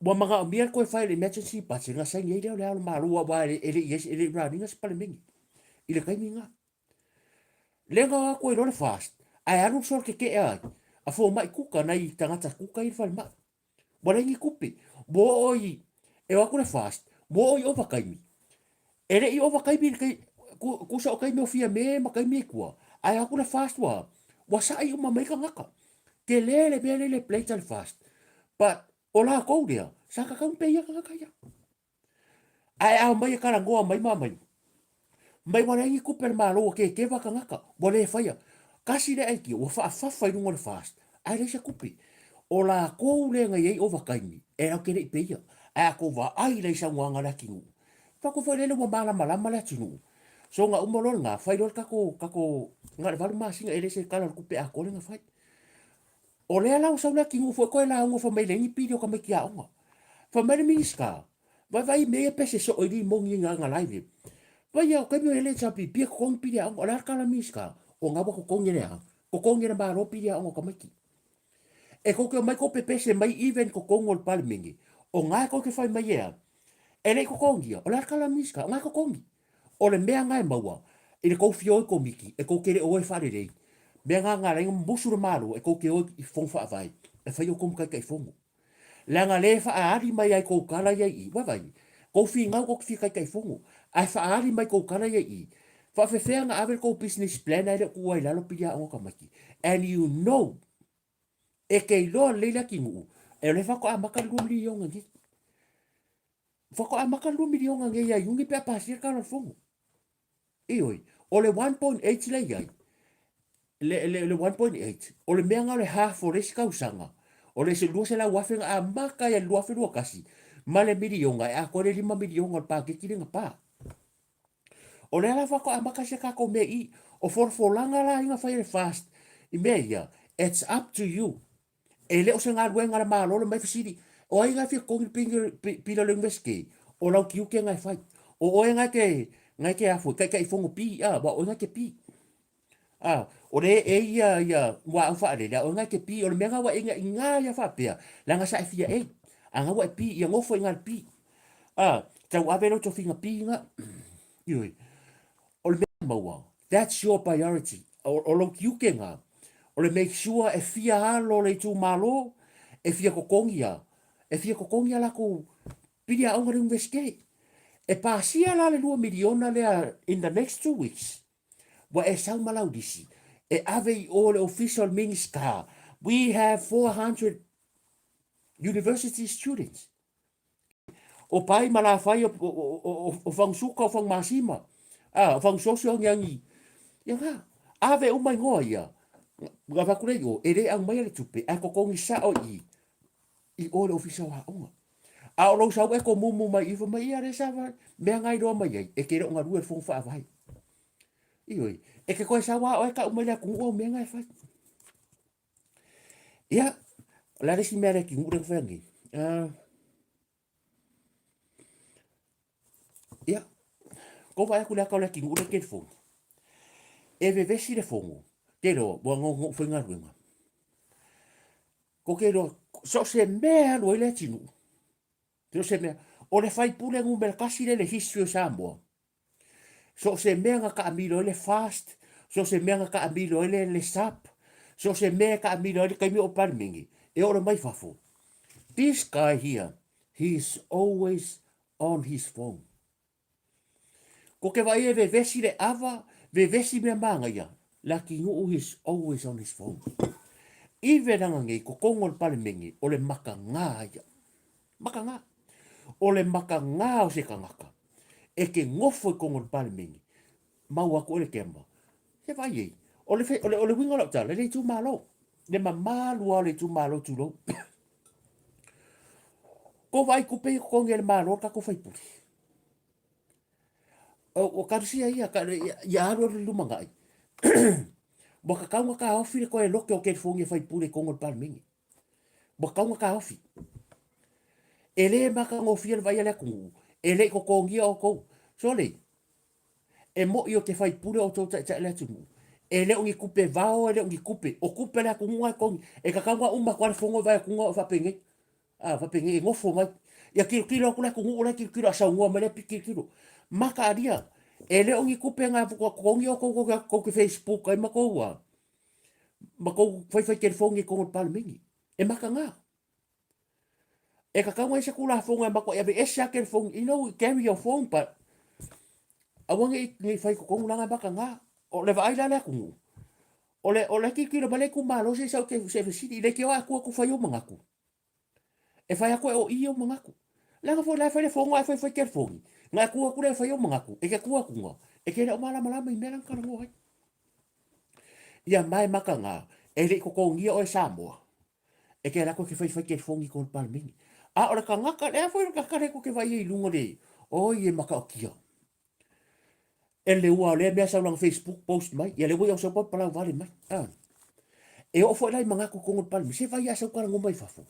Ua manaomia le toe fai o le emergency budget na saini ai lea o le Ao o le Malo aua e le i e le i run ina se Palemene i le taimi lena. Lea na o atu ai loa le FAST ae alu le solo tetee ai a fomai kuka nai tagata kuka ia i le falemai. Ua leai ni tupe. Ua oo i, e o atu le FAST, ua oo i ovataimi. E le i ovataimi i le tai, tusa o taimi o Fiame ma taimi e tua, ae o atu le FAST ua, ua sai uma mai tagata. Tele le mea lea i le plate a le FAST. But, o latou lea, sa tatau ona peia tagata ia. Ae a omai e talanoa mai ma aumai, mai ua leai ni tupe a le Malo ua kekeva tagata, ua le faia. Tasi le aikia ua faafafa i luga o le FAST, ae leai se tupe. O latou lea na i ai ovataimi, e latou te le i peia. Ae a tou vaai la i saunoaga a le atunuu, faapea foi lele ua malamalama le atunuu. So na uma loa lena, fai loa le tatou, tatou, na o le 8 masina, e le se Tala o le Tupe atoa lea na fai. O lea la ua sau le atunuu foi toe lauga fai mai e leai ni pili o tamaiti aoga. Fai mai le Minisita, vaivai mea ia pese soo i limoni i na live. Vai ia o taimi o i ai le HRPP e totogi pili aoga. O le a le tala a le Minisita? O na ua totogi e le a? Totogi e le Malo pili aoga o tamaiti. E tou te omai tou pepese mai even totonu o le Palemene, o na e tou te fai mai e a? E le i totogia. O le a le tala a le Minisita? O na e totogi. O le mea na e maua i le tou fia o i komiti, e tou te le o o e faalelei, mea na na ala ai ona musu le Malo e tou te o i fono faavae e fai outou ma Taitaifono. Leaga le faaali mai ai tou tala ia i i, vaavaai, tou finau tou te fia Taitaifono, ae faaali mai tou tala ia i i, faafefea ona ave le tou business plan ae le o tuua i lalo pili aoga o tamaiti. And you know, e te iloa lelei le atinuu, o lea faatoa amata le 2 miliona nei. Faatoa amata le 2 miliona nei ia Iuni pe a pasia le Tala o le Fono. Ioe, o le 1.8 lea i ai, le, le, le 1.8, o le mea na o le half o le isi tausaga, o le isi 200,000 na amata ai i le 2021, ma le miliona e atoa ai le 5 miliona o le paketi lea na pa. O lea la faatoa amata si a tatou mea i, o folafolaga la ia na fai e le FAST i mea ia, it's up to you. E le o se galuega a le Malo le mai fesili, o ai na e fia totogi le pili o le Iunivesite? O lau tiute na e fai. O oe na e te, na e te afua, taitaifono pi, a, aua o oe na e te pi. A, o le e ia, ia muaau faalele, a o oe na e te pi, o le mea na ua e inaina ia faapea, leaga sa e fia ei. A na ua e pi, ia nofo i ina le pi. A, tauave lou tofiga pi na. Ioe. O le mea maua, that's your priority. O, o lou tiute na, o le make sure e fia alo le itumalo, e fia totogi a, e fia totogi a latou pili aoga i le Iunivesite. E pasia la le 2 miliona lea in the next 2 weeks, ua e sau ma lau lisi, e ave i o le ofisa o le Minisita. We have 400 university students. O Pai ma Lafai, o, o, o, o Fagusuka, o Fagumasima, a, o Fagusoso, o Agiagi. Ia ka, ave uma igoa ia. Ga avatu lea i o, e le aumaia le tupe, ae totogi sao i i, i o le ofisa o aoga. A o lou sau e komumu mai i, fai mai, ia lea sa mea na iloa mai ai, e te le o galue i le fono faavae. Ioe, e te toe sau lava oe tau mai le atunuu au mea na e fai. Ia, o le a le isi mea a le atunuu lea na fai nei? Ia, kou vaai atu le ata o le atunuu lea e telefoni. E vevesi le fono, te iloa, ua nono'u faigaluega. Ko te iloa, so o se mea e alu ai le atunuu, so o se mea, o le faipule numera tasi lea i le history o Samoa, So o se mea na taamilo ai le FAST, so o se mea na taamilo ai le, le SAP, so o se mea e taamilo ai le taimi o Palemene, e oo mai fafo. This guy here, he is always on his phone. Ko te vaai e vevesi le ava, vevesi mea māngaia, Lakinuu he is always on his phone. I velanga nei, ko kongo le Palemene, o le makangā ia. Makangā. O le makangā o se tangata, e ke nofo i kongo le Palemene, mau aku e le kema. Se vai ei. O le, o le, o le uiga o lau tala, e le itumalo. Le mamalu lava o le itumalo tulou. Ko vaai kupe i totogi e le Malo le tatou faipule. O, o karusia ia, ka, ia, ia alu alu i le lumanai. Ua tatau ona taofi le toe lote o telefoni e faipule i totonu o le Palemene. Ua tatau ona taofi. E le matagofie le vaai a le atunuu, e le i totogia outou. Sole, e moi o te faipule outou taitai o le atunuu, e le o ni tupe vao, e le o ni tupe, o tupe a le atunuu na e totogi. E tatau ona uma atu lava le fono e vaai atu na o faapenei, a, faapenei e nofo mai. Ia tilotilo atu le atunuu la e tilotilo a saunoa mai lea tilotilo. Mataalia, e le o ni tupe na totogi outou tou te facebook ai ma tou a, ma tou faifai telefoni i totonu o le Palemene. E mataga. E tatau ona i ai se Tulafono e matuai aveese lava telefoni, you know, carry your phone but aua ne i, ne i fai i totonu leaga e mataga. O le vaai la a le atunuu, o le, o le tilotilo mai le itumalo se i sau se i fesili, i le leitioa e atu atu fai ou manatu. E fai atu e o i ou manatu. Leaga foi la e fai le fono ae faifai telefoni, na e tu atu lea e fai ou manatu, e te tu atu na, e te le o malamalama i mea la na talanoa ai. Ia mae mataga, e le i totogia oe Samoa, e te alu atu e te faifai telefoni i totonu o le Palemene. A o le tagata, lea foi le tagata lea tou te vaai ai i luga o le, oi e matautia. E le ua o lea mea sau lana Facebook post mai, ia lea ua iau sau palau vale mai. A. E oo foi la i manatu i totonu o le Palemene, se vai a sau talanoa mai fafo.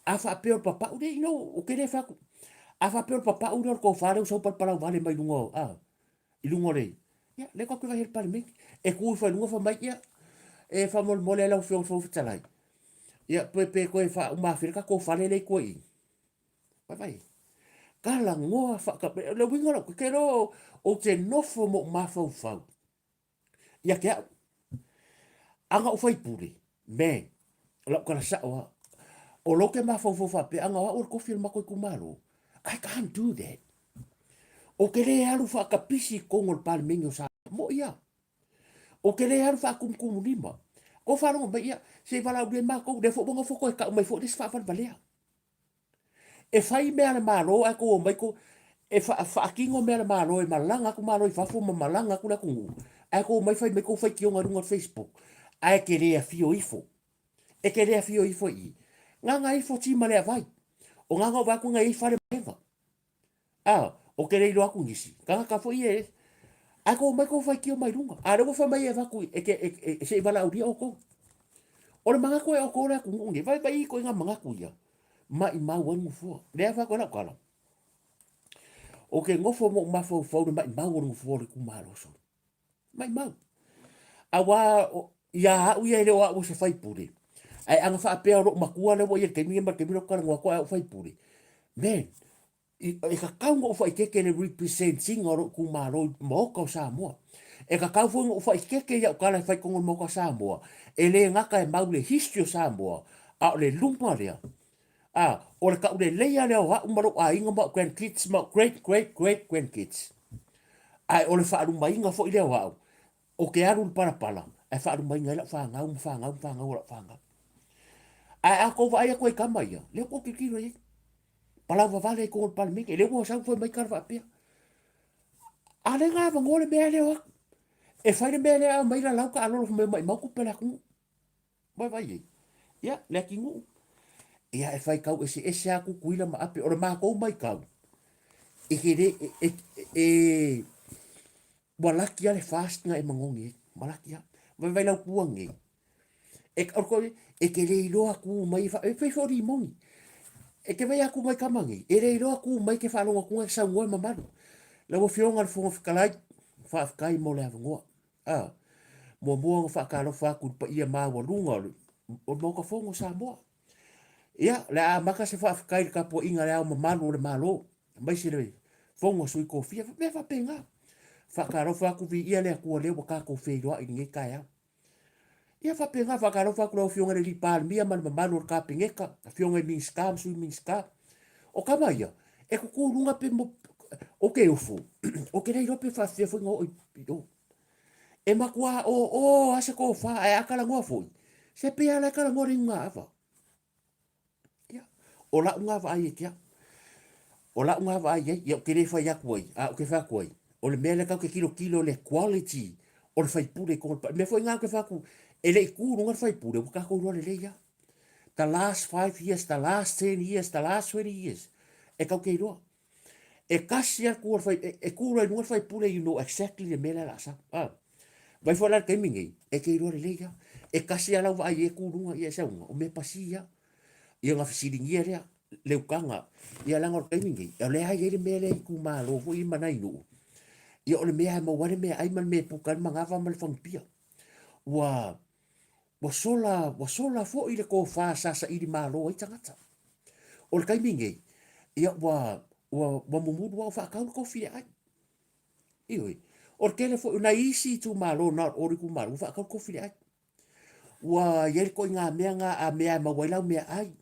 A faapea o le papau lea, you know, ou te le fai atu. A faapea o le papau lea o le tofa lea ua sau palau vale mai luga o, a, i luga o le, ia, lea tatou te vaai i le Palemene. E tu ifo i luga fai mai, ia, e faamolemole ai lau Afioga i le Fofoga Fetalai, ia, pe, pe toe faauma afea le tatou fale lea i tua i i. Vaai, talanoa faaka, le uiga o lau, ke iloa ou te nofo ma ou mafaufau ia te au. Ana ou faipule, man, o lau tala sao lava, o lou te mafaufau faapea, ana o au o le tofi o le matou itumalo, I can't do that. Ou te le alu faakapisi i totonu o le Palemene o Samoa. Moʻi lava. Ou te le alu faatumutumulima. Kou faalogo mai, ia, se i valaaulia matou, lea foi ua nofo toe tau mai foi le isi faavalevalea. E fai mea a le Malo ae tou omai tou e faatino mea a le Malo e malaga atu Malo i fafo ma malaga atu le atunuu ae tou omai fai mai tou faitioga i luga o le Facebook ae e te le afio ifo. E te le afio ifo i i. Gaga ifo ti ma le avai. O gaga o vaai atu na i ai fale ma eva. A, o te le iloa atu nisi, tagata foi ia e, ae kou omai kou faitio mai luga. A lea ua fai mai e avatu e te, e, e, se i valaaulia outou. O le manatu e outou le atunuu nei, vai vai i ituaiga manatu ia, maimau ai le nofoa. Lea e fai atu ai lau tala, ou te nofo ma ou mafaufau i le maimau o le nofoa o le itumalo solo. Maimau. Aua ia au ia e le o au o se faipule, ae ana faapea o lou matua lea ua i ai i le taimi lenei ma le taimi lea ou te talanoa atu ai au faipule, man, e tatau ona ou faaeteete i le represent ina o lou itumalo i le Maota o Samoa. E tatau foi ona ou faaeteete i au tala e fai i totonu o le Maota o Samoa, e le gata e mau le history o Samoa, a o le luma lea, a, o le tauleleia lea o au ma lou aiga ma au grandkids ma au great great great grandkids. Ae o le faalumaina foi lea o au, ou te alu i le palapala ae faalumaina ai lau fanau ma fanau ma fanau o lau fanau. Ae a tou vaai atu ai i tama ia, lea ua tou tilotilo i ai. Palau vavale i totonu o le Palemene, lea ua sau fai mai tala faapea. A lea na avanoa le mea lea o atu. E fai le mea lea aumai lalau taalolo fai mai maimau tupe a le atunuu. Vaivai ai. Ia, Leatinuu. Ia, e faitau eseese lava Tutuila ma Ape. O le matou maitau, e te le, e, e, e, ua laki lava le fast na e manogi ai. Ua laki lava. Vaivai lau tua nei. E, o le, e te le iloa tu mai, e, fa, e pei foi o limoni. E te vai atu mai tama nei, e le iloa tu mai ke faalogo atu e saunoa e mamalu. Lau Afioga i le Fofoga Fetalai, faafetai mo le avanoa. A, muamua ona faatalofa atu i le paia maualuga o le Maota Fono o Samoa. Ia, o le a amata se faafetai i le tapuaiga a le Ao Mamalu o le Malo, aemaise le Fono a Sui Tofia, mea faapena. Faatalofa atu, viia le Atua lea ua tatou feiloai i lenei taeao. Ia faapena, faatalofa atu i lau Afioga i le Alii Palemia ma le mamalu o le Kapeneta, Afioga i Minisita ma Sui Minisita. O tama ia, e tutu i luga pe mo, ou te ofo, ou te le iloa pe faafefea foi ona oo i o. E matua oo lava se tofa, ae a talanoa foi, se pei lava la e talanoa le iuga ava. Ia, o lau na vaai e te au. O lau na vaai i ai, ia ou te le fai atu ai, a ou te fai atu ai, o le mea lea tatou te tilotilo le quality o le faipule i totonu o le mea foi lena ou te fai atu, e le i tu i luga le faipule, ua tatou iloa lelei lava. The last 5 years, the last 10 years, the last 20 years, e tatou te iloa. E tasi lava le tu a le fai, e tu loa i luga le faipule, you know exactly le mea lea o le a sau. A. Vai foi la le taimi nei, e te iloa lelei lava. E tasi lava lau vaai e tu i luga, ia e sau luga, o mea pasi lava. Ia ona fesiligia lea le ukaga, ia leaga o le taimi lenei, o lea lava e i ai le mea lea i itumalo foi ia ma nai nuu, ia o le mea lava e maua ai le meaai ma le mea e puta ai le manava ma le fagupia. Ua ua sola, ua sola foi le tofa sa saili malo ai tagata. O le taimi lenei, ia ua ua ua mumulu lava ua faatau le tofi e ai. Ioe. O le tele foi o nai isi itumalo na o le itumalo ua faatau le tofi le ai. Ua i ai le ituaiga mea na a mea e maua ai lau meaai,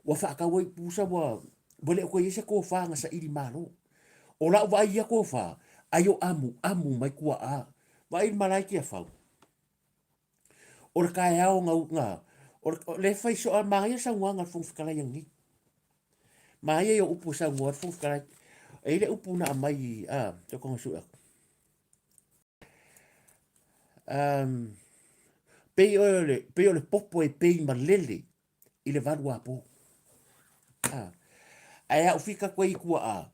ua faatau ai pusa ua ua le o toe i ai se tofa na saili malo. O lau vaai i ia tofa, ai o amuamu mai tuaa. Vaai i le malae i Tiafau. O le taeao na, na o le, o le fai soo, manaia le saunoaga a le Fofoga Fetalai ananei. Manaia ia o upu e saunoa ai le Fofoga Fetalai. E i ai le upu na aumai, a, tau sue atu. Um, pei o le, pei o le popo e pei malele i le valuapo. Ah. Ae a ou fika atu ai i tuaa,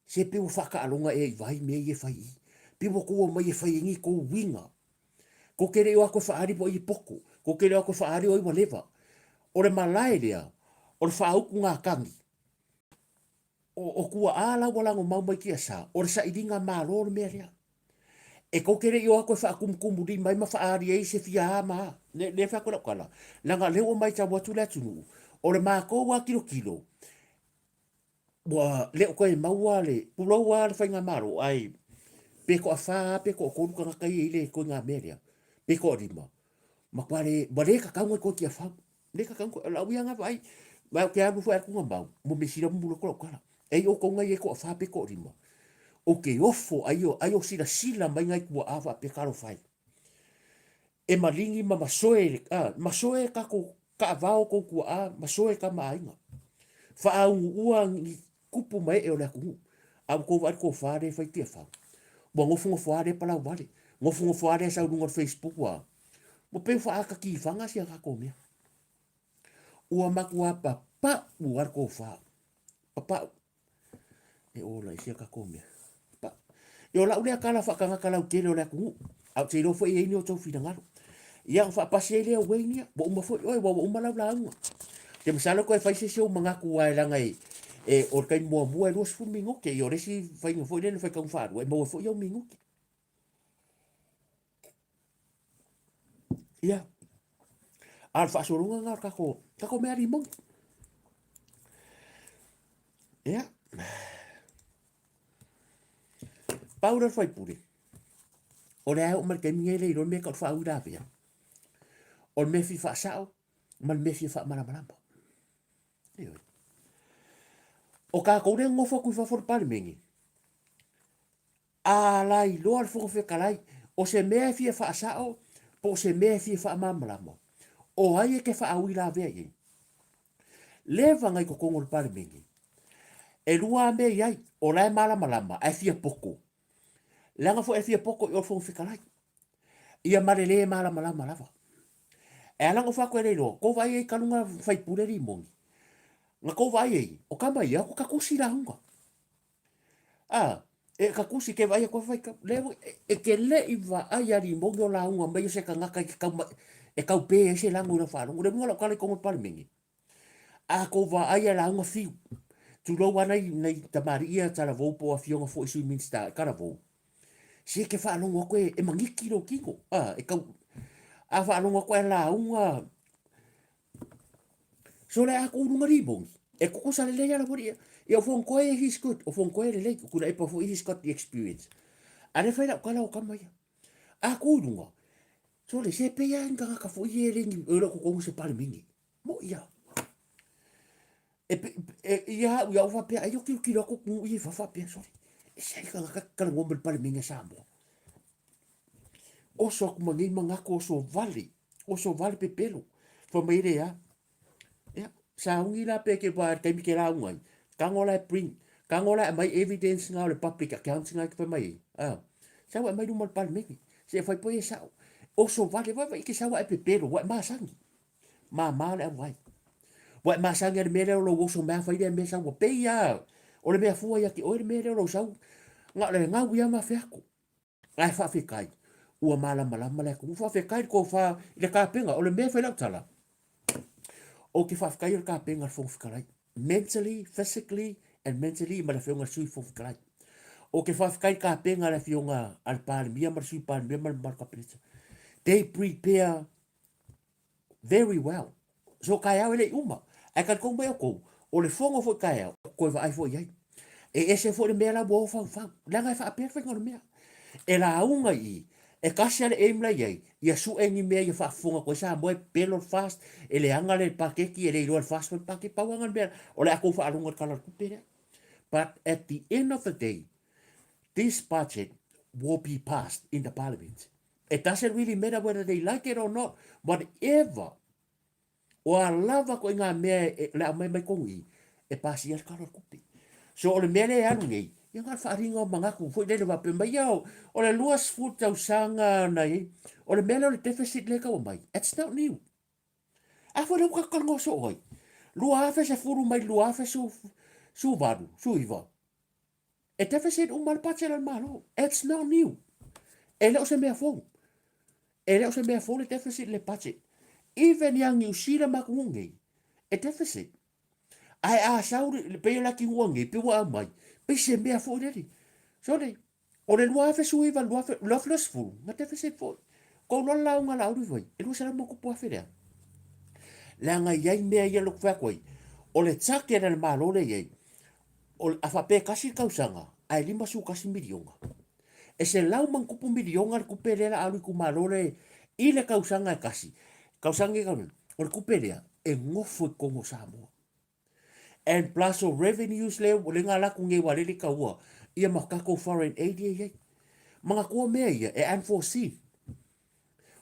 se pei ua faataaloga ea i vai mea ia e fai i i. Pei ua tou omai e fai ai ni tou uiga. Tou te le i o atu e faaali ua ai e poto. Tou te le i o atu e faaali o ai ua leva. O le malae lea, o le faautugatagi. O, o tuaa la ua lagomau mai tiasa, o le sailiga malo le mea lea. E tou te le i o atu e faatumutumulima ai ma faaali ai se fia a ma a. Le, le fai atu lau tala, leaga o lea ua matau atu le atunuu, o le matou lava tilotilo, ua le o toe maua le, tulou lava le faigamalo, ae pe toafa lava pe toatolu tagata ia e i ai le ituaiga mea lea, pe toalima, matua le, ua le tatau ona toe tiafau. Le tatau ona toe, o lau ia lena vaai, ma ou te alu foi lava i le tuugamau, ua mea sili ona mulu atu lau tala. E i ai outou na i ai toafa pe toalima, ou te ofo ai o, ai o silasila mai nai tuaa faapea, talofa e. E maligi ma masoe, a, masoe tatou taavao tou tuaa, masoe tama a aiga. Faaunuua ni tupu ma ee o le atunuu. A ua tou vaai i le tofa lea e fai Tiafau, ua nofonofo lava lea palauvale, nofonofo lava lea sau i luga o le Facebook ua, ua pei ua faaata tifaga si a tatou mea. Ua matua papau lava le tofa, papau. E ola i sia tatou mea. Pa. E o lau lea tala faatagata lautele o le atunuu. A ou te iloa foi e i ai ni o outou finagalo. Ia, ona faapasi ai lea o Wayne ia, ua uma foi oe, ua uma lau lauga. Te masalo toe fai se isi ou manatu aua leaga e, e, o le taimi muamua e 20 minute, ia o le isi faiga foi lea na fai taimi faalua, e maua foi au minute. Ia, a o le faasologa lena o le tatou, tatou mea limoni. Ia, pau lea o le faipule, o lea e oo mai le taimi nei e le iloa le mea e tau o le faauilavea, o le mea e fia faasao ma le mea e fia faamalamalama. Ioe. O tatou lea e nonofo atu i fafo o le Palemene, A lailoa le Fofoga Fetalai, o se mea e fia faasao po o se mea e fia faamalamalama, o ai e te faauilavea i ai? Leva na i totonu o le Palemene. E lua a mea i ai, o la e malamalama ae fia poto. Leaga foi e fia poto i o le Fofoga Fetalai. Ia ma le le malamalama lava. E ala ona ou fai atu e le iloa, tou vaai ai talu na faipule Limoni. Na tou vaai ai, o tama ia, o tatusi lauga. A, e ka tusi ke vaai atu fai ka le e ke le i vaai a limoni o lauga mai o se tagata i ke kau e kau pe ai se lago i lau faalogo. Le uiga o lau tala i totonu o le Palemene, a tou vaai a lauga fiu, tulou a nai, nai tamalii ia talavou po o afioga foi i Sui Minisita e talavou, se e te faalogo atu e, e magiki lou tino, a, e kau, a faalogo atu ae lauga So le a kou lunga limoni, e kukusa lelei ala wali ia. Ia o Fonkoe, he's good. O Fonkoe lelei, o Tuilaepa foi, he's got the experience. A le fai lau kala o kama ia. A kou lunga, so le se pei a ni tagata foi e le ni, e le o se palemene. Mo ia. E, e, ia au ia au faapea, ai o kilo kilo aku ku i fa faapea, sorry. E se ai tagata kala ngombe le palemene Samoa. Oso aku ma nei manatu oso vale. Oso vale pepelo. Fai mai le a. Ia, sauni la pe ke wā taimi ke lauga ai. Tango la e bring, tango la e aumai evidence nga o le public accounts nga ke fai mai ai. Ah. Sau e aumai luma o le palemene. Se e fai poi e sao. Oso vale, vai vai ke sau e pepelo, wa e masangi. Māmā le au ai. Wa e masangi a le mea lea o lou oso mea fai lea mea sau ua pei a. O le mea fua ia te oe le mea lea o lou sau. Nga o le ngau ia ma feako. Ae faafetai, ua malamalama le atunuu. Faafetai i le tofa i le tapena. O le mea e fai lau tala, Ou te faafetai i le tapena a le Fofoga Fetalai, mentally, physically and mentally ma le Afioga i le Sui Fofoga Fetalai. Ou te faafetai i le tapena a le Afioga a le Palemia ma le Sui Palemia ma le mamalu Kapeneta. They prepare very well. So taeao e le i uma. Ae talitonu mai outou, o le fono foi taeao, toe vaai foi i ai. E ese foi le mea la ua o faufau. Leaga e faapea le faiga o le mea. E lauga i i, e tasi lava le aim la i ai, ia sue ni mea ia faafofoga atu ai Samoa e pepelo le FAST, e leaga le paketi, e le iloa e le FAST foi le paketi. Pau lava lena o le mea, o le a tou faalogo i le Tala o le Tupe lea. But at the end of the day, this budget will be passed in the parliament. It doesn't really matter whether they like it or not, whatever. O a lava koe ngā mea e, le aumai mai konu i, e pasi ai le kalo kupe. So o le mea le alu nei, ia ngā whaaringa o mangaku, foi lele wape mai au, o le 20 tausaga na i, o le mea le o le deficit le kau mai, it's not new. A foi le uka kalongo so oi, 2010 mai 2018, suiva, E deficit uma le budget a le Malo. It's not new. E le o se mea fou. E le o se mea fou le deficit le budget. Even ia Niu Sila ma atunuu nei, e deficit. Ae a sau le pei o le atunuu nei, pei ua aumai, pei se mea foi lele. Sole, o le 2019 2020, na deficit foi. Kou loa le lauga a Laauli foi, e 200 ma tupu afe lea. Leaga i ai mea ia loku fai atu ai, o le target a le Malo lea i ai, O, a faapea e tasi le tausaga, ae 51 miliona. E selau ma ni tupu miliona le tupe lea la alu i itumalo le i le tausaga e tasi. Tausaga nei tausaga, o le tupe lea e nofo i totonu o Samoa. And plus o revenues le le na alu atu nei ua lele taua ia ma tatou foreign aid ia i ai. Manatua mea ia e unforeseen.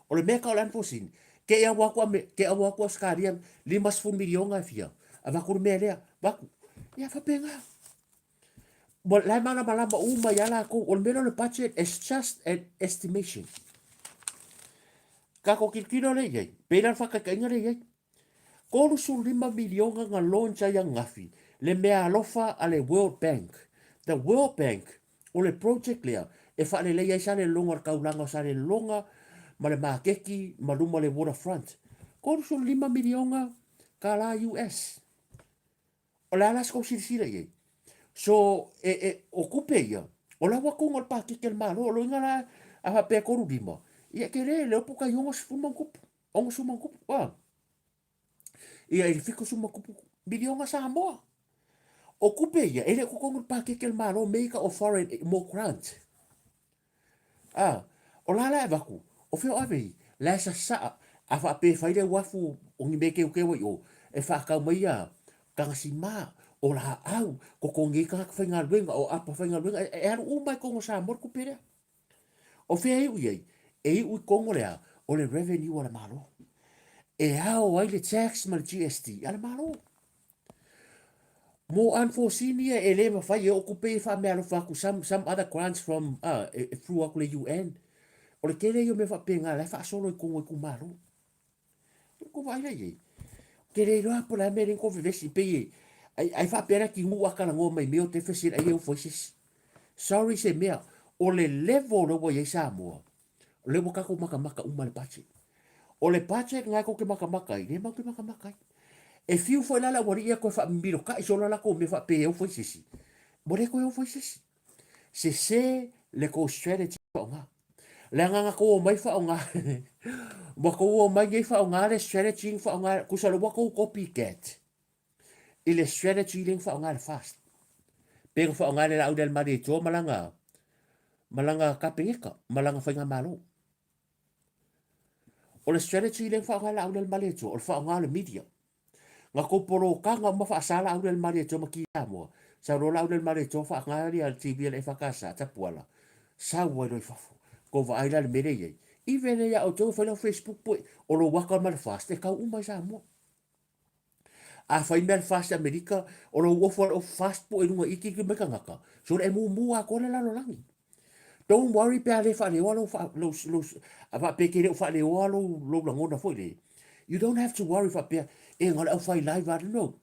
O le mea ka o le unforeseen, ke i aua atu ame, ke aua atu Australia 50 miliona e fia, avatu le mea lea, avatu. Ia faapena. Ua la e malamalama uma ia latou, o le mea lea o le budget is just an estimation. Tatou tilotilo lea i ai, pei la le faataitaiga lea i ai. 35 miliona na launch ai ananafi le meaalofa a le World Bank. The World Bank, o le project lea e faaleleia ai Salelologa, le taulaga o Salelologa ma le maketi ma luma o le waterfront. 35 miliona tala US. O le a la se tou silasila i ai? So, e, e, o tupe ia, o la ua tonu o le paketi a le Malo, o loiga la a faapea e 35, ia e tele, le opo tai 60 ma ona tupu. 60 ma tupu, a. Ia i le 70 ma tupu miliona Samoa. O tupe ia, e le o totonu le paketi a le Malo, mea ia o foreign, mo grant. A, o la la e avatu, o fea o ave i, la e sasaa, a faapea e fai le uafu o ni mea keukeu ai o, e faatau mai ia tagasima, o laau, totogi ai tagata faigaluega, o apa faigaluega, e, e alu uma i totonu o Samoa le tupe lea. O fea e iu i ai? E iu i totonu o le a? O le revenue a le Malo. E ao ai le tax ma le GST a le Malo. Mo unforeseen ia e le mafai e oo tupe ia e faameaalofa atu some, some other grants from uh, e, e through atu le UN. O le tele ia o mea faapena la e faasolo i totonu o itumalo. Ko vaai la i ai. Ke le iloa po o le a mea lea ko vevesi pei e ai, ai faapea la tinuʻu a talanoa mai mea o te fesili ai e ufo ai se isi. Sorry se mea, o le level lea ua i ai Samoa, o lea ua tatou matamata uma i le budget. O le budget lena tou te matamata ai, lea matou te matamata ai. E fiu foi la le aualii ia toe faamimilotaʻi solo a latou mea faapea e ufo ai se isi, ua le toe ufo ai se isi. Sese le tou strategy faaaoga. Leaga na tou omai faaaoga ua tou omai nei faaaoga le strategy na faaaoga tusa loa ua tou copycat i le strategy lea na faaaoga e le FAST. Pe na faaaoga e le Laau le Malietoa ma lana ma lana kapeneta ma lana faigamalo. O le strategy lea na faaaoga e le Laau le Malietoa o le faaaoga o le media. Nga kou polokaga uma faasa la aule le Malietoa ma ki Samoa. Sau loa la aule le Malietoa faanga lia le TV a le EFKS Tapuala. Sau ai loa i fafo. Kou vaai la le mea lea i ai. Even ia outou e fai lau Facebook poe, o lou aka ma le FAST e kau uma i Samoa. A fai mea le FAST i Amerika, o lou ofo a le FAST poe i luga i ki mai tagata. So le e mumu atoa le lalolagi. Don't worry pe a le faaleoa lou, fa, lou, lou, a faapea ke le o faaleoa lou, lou lagona foi le. You don't have to worry faapea, e nga o le au fai live a no.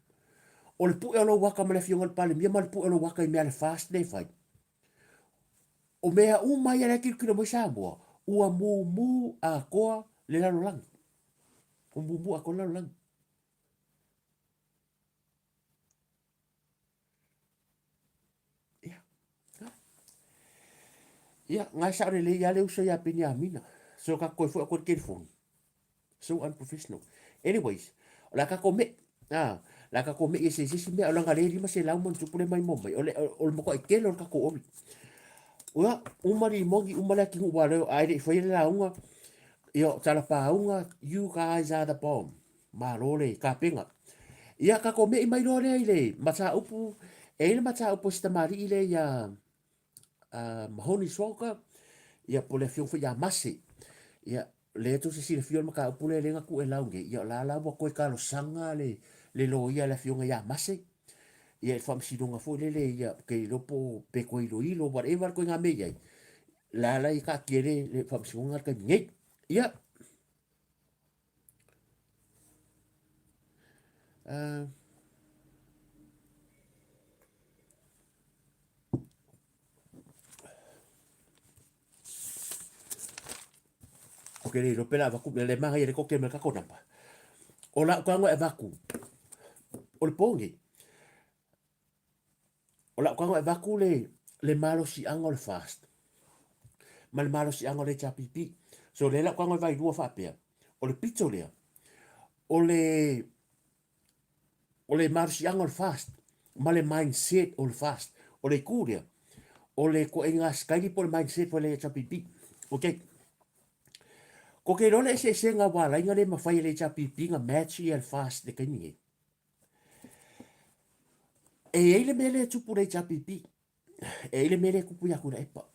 O le pue o lou waka ma le afioga i le Palemia ma le pue o lou waka i mea le fast le fai. O mea uma ia le kilokilo mai Samoa, ua mumu atoa le lalolagi. Ua mumu atoa le lalolagi. Ia, nga e sao lelei lava le uso ia Peniamina. So ka koe foi aku i le telefoni. So unprofessional. Anyways, o le a tatou me'i. Ah, o le a tatou me'i e se isi mea, o langa le 500 ma ona tupu le mai mo mai. O le, o le matuai tele o le tatou oli. Ia, uma limoni, uma le atunuu ua leo, a e le i faia le lauga, ia, o talapauga, you guys are the bomb. Malo le tapena. Ia, tatou me'i mai loa lea i le mataupu, e i ai le mataupu a si tamalii lea ia Mahoni Swalker, ia po o le afioga foi ia Mase. Ia, lea tou te silafia o le mataupu lea lea na tuu e lau nei, ia o la la ua toe talosaga le, le loia a le afioga ia Mase, ia i le faamasinoga foi lele, ia, ou te le iloa po o, pe toe iloilo, whatever le ituaiga mea e i ai, la la e taatia i le, le faamasinoga i le taimi nei. Ia, Ou te le iloa pe le a avatu le manaia le koke ma le tatou namba. O lau tago e avatu, o le po nei, o lau tago e avatu le, le malosiaga o le FAST ma le malosiaga o le HRPP. So lea lau tago e vailua faapea, o le pito lea, o le o le malosiaga o le FAST ma le mindset o le FAST. O le itu lea, o le ituaiga sitaili po o le mindset foi le HRPP. Ok. Ko te iloa le eseesega ua ala ai na le mafai e le HRPP na match ia le FAST i le taimi nei. E i ai le mea lea e tupu i le HRPP. E i ai le mea lea e tupu ia Tuilaepa.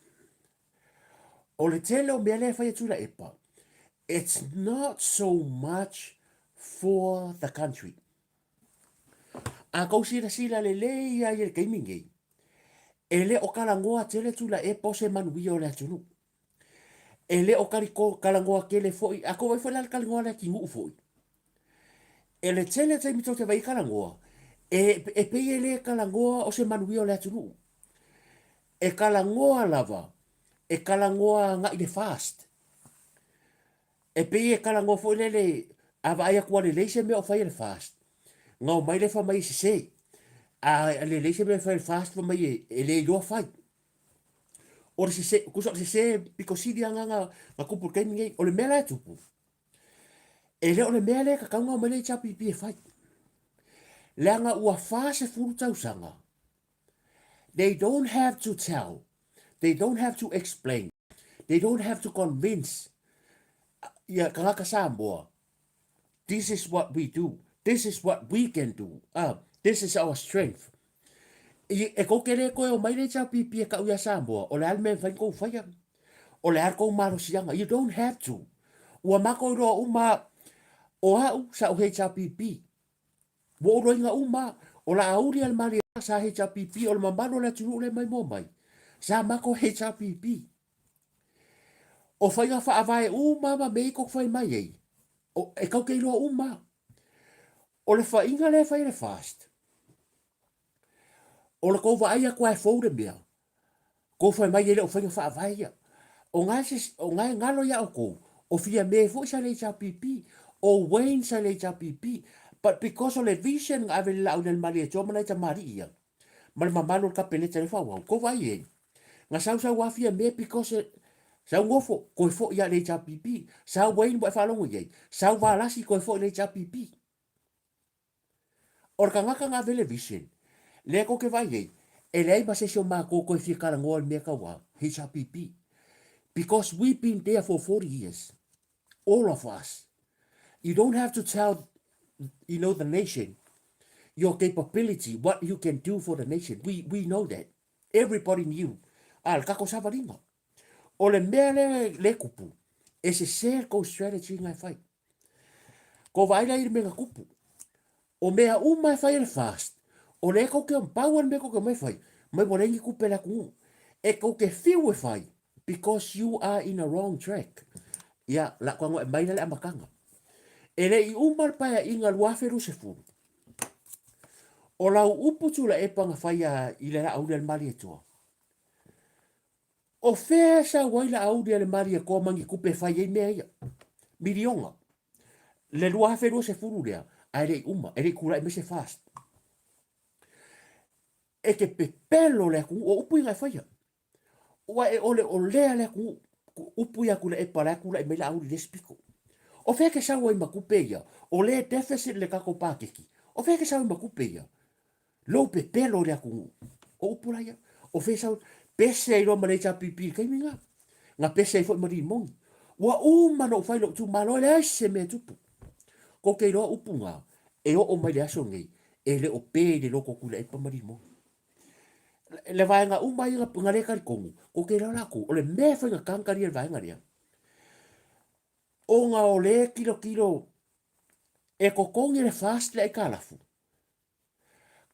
O le tele o mea lea e fai e Tuilaepa, it's not so much for the country. A kou silasila lelei lava i le taimi nei, e le o talanoa tele Tuilaepa o se manuia o le atunuu. E le o kaliko, talanoa tele foi, a kou vaai foi la i le talanoa a le atunuu foi, e le tele o taimi tou te vaai i talanoa, e, e pei e le talanoa o se manuia o le atunuu. E talanoa lava, e talanoa agai i le FAST. E pei e talanoa foi lele, a vaai atu ua lelei se mea o fai e le FAST, na omai lea fai mai e sese. A lelei se mea e fai e le FAST, fai mai e le iloa fai. O le sese, tusa o le sese pito sili lava na, na tupu i le taimi nei. O le mea la e tupu, e le o le mea lea e tatau ona omai le HRPP e fai. Leaga ua 40 tausaga, they don't have to tell, they don't have to explain, they don't have to convince ia tagata Samoa, this is what we do, this is what we can do, this is our strength. I, e kou te le toe omai le HRPP e kau iā Samoa, o le a le mea e mafai ona kou faia? O le a le kou malosiaga? You don't have to. Ua matou iloa uma, o au sa ou HRPP. Ua ou loiga uma, o Laauli a le Malie sa HRPP, o le mamalu o le atunuu lea mai mua mai, sa matou HRPP. O faiga faavae uma ma mea i kou fai mai ai, o, e kau te iloa uma. O le faiga lea e fai e le FAST, o le kou vaai atu lava e fou le mea, kou fai mai e le o faiga faavae ia. O nga se, o nga e galo ia outou, o Fiame foi sa le HRPP, o Wayne sa le HRPP, but because o le vision na ave i le Laauli a le Malietoa ma nai tamalii ia, ma le mamalu o le Kapeneta i le faaauau, kou vaai i ai, na sau sau lava Fiame because e, sau nofo, toe foi lava i le HRPP, sau Wayne ua e faalogo i ai, sau Valasi toe foi i le HRPP. O le tagata na ave le vision, lea tou te vaai ai, e leai ma se isi o matou toe fia talanoa i le mea tau a HRPP. Because we've been there for 40 years, all of us. You don't have to tell, you know, the nation your capability, what you can do for the nation. We, we know that. Everybody knew. A, le tatou savaliga. O le mea lea le kupu, e sese le tou strategy na e fai. Ko vaai la i le mea na tupu. O mea uma e fai e le FAST, o lea tou te pau a le mea tou te omai e fai, mai ua leai ni tupe a le atunuu. E tou te fiu e fai because you are in a wrong track. Ia, la tou agai mai la le amataga. E le i uma le Paeaiga 2020, o lau upu Tuilaepa na faia i le Laauli a le Malietoa, O fea e sau ai la auli a le Malietoa ma ni tupe e fai ai mea ia? Miliona. Le 2020 lea, ae le i uma, e le i tulai mai se FAST. E te pepelo le atunuu, o upu ia na e faia. Ua e ole o lea le atunuu, upu ia Tuilaepa la e tulai mai Laauli i le isi pito. O fea e te sau ai ma tupe ia? O lea e deficit le tatou paketi. O fea e te sau ai ma tupe ia? Lou pepelo i le atunuu. O upu la ia. O fea e sau? Pese ai loa ma le HRPP i le taimi lena. Na pese ai foi ma Rimoni. Ua uma ona ou fai i lou itumalo, e leai se mea e tupu. Tou te iloa upu na, e oo mai le aso lenei, e le o pe i le loto o Tuilaepa ma Rimoni. Le vaega uma ia na le talitonu, tou te iloa latou, o le mea e faigata ona talia e le vaega lea, ona o lea e tilotilo e totogi le FAST le aitalafu,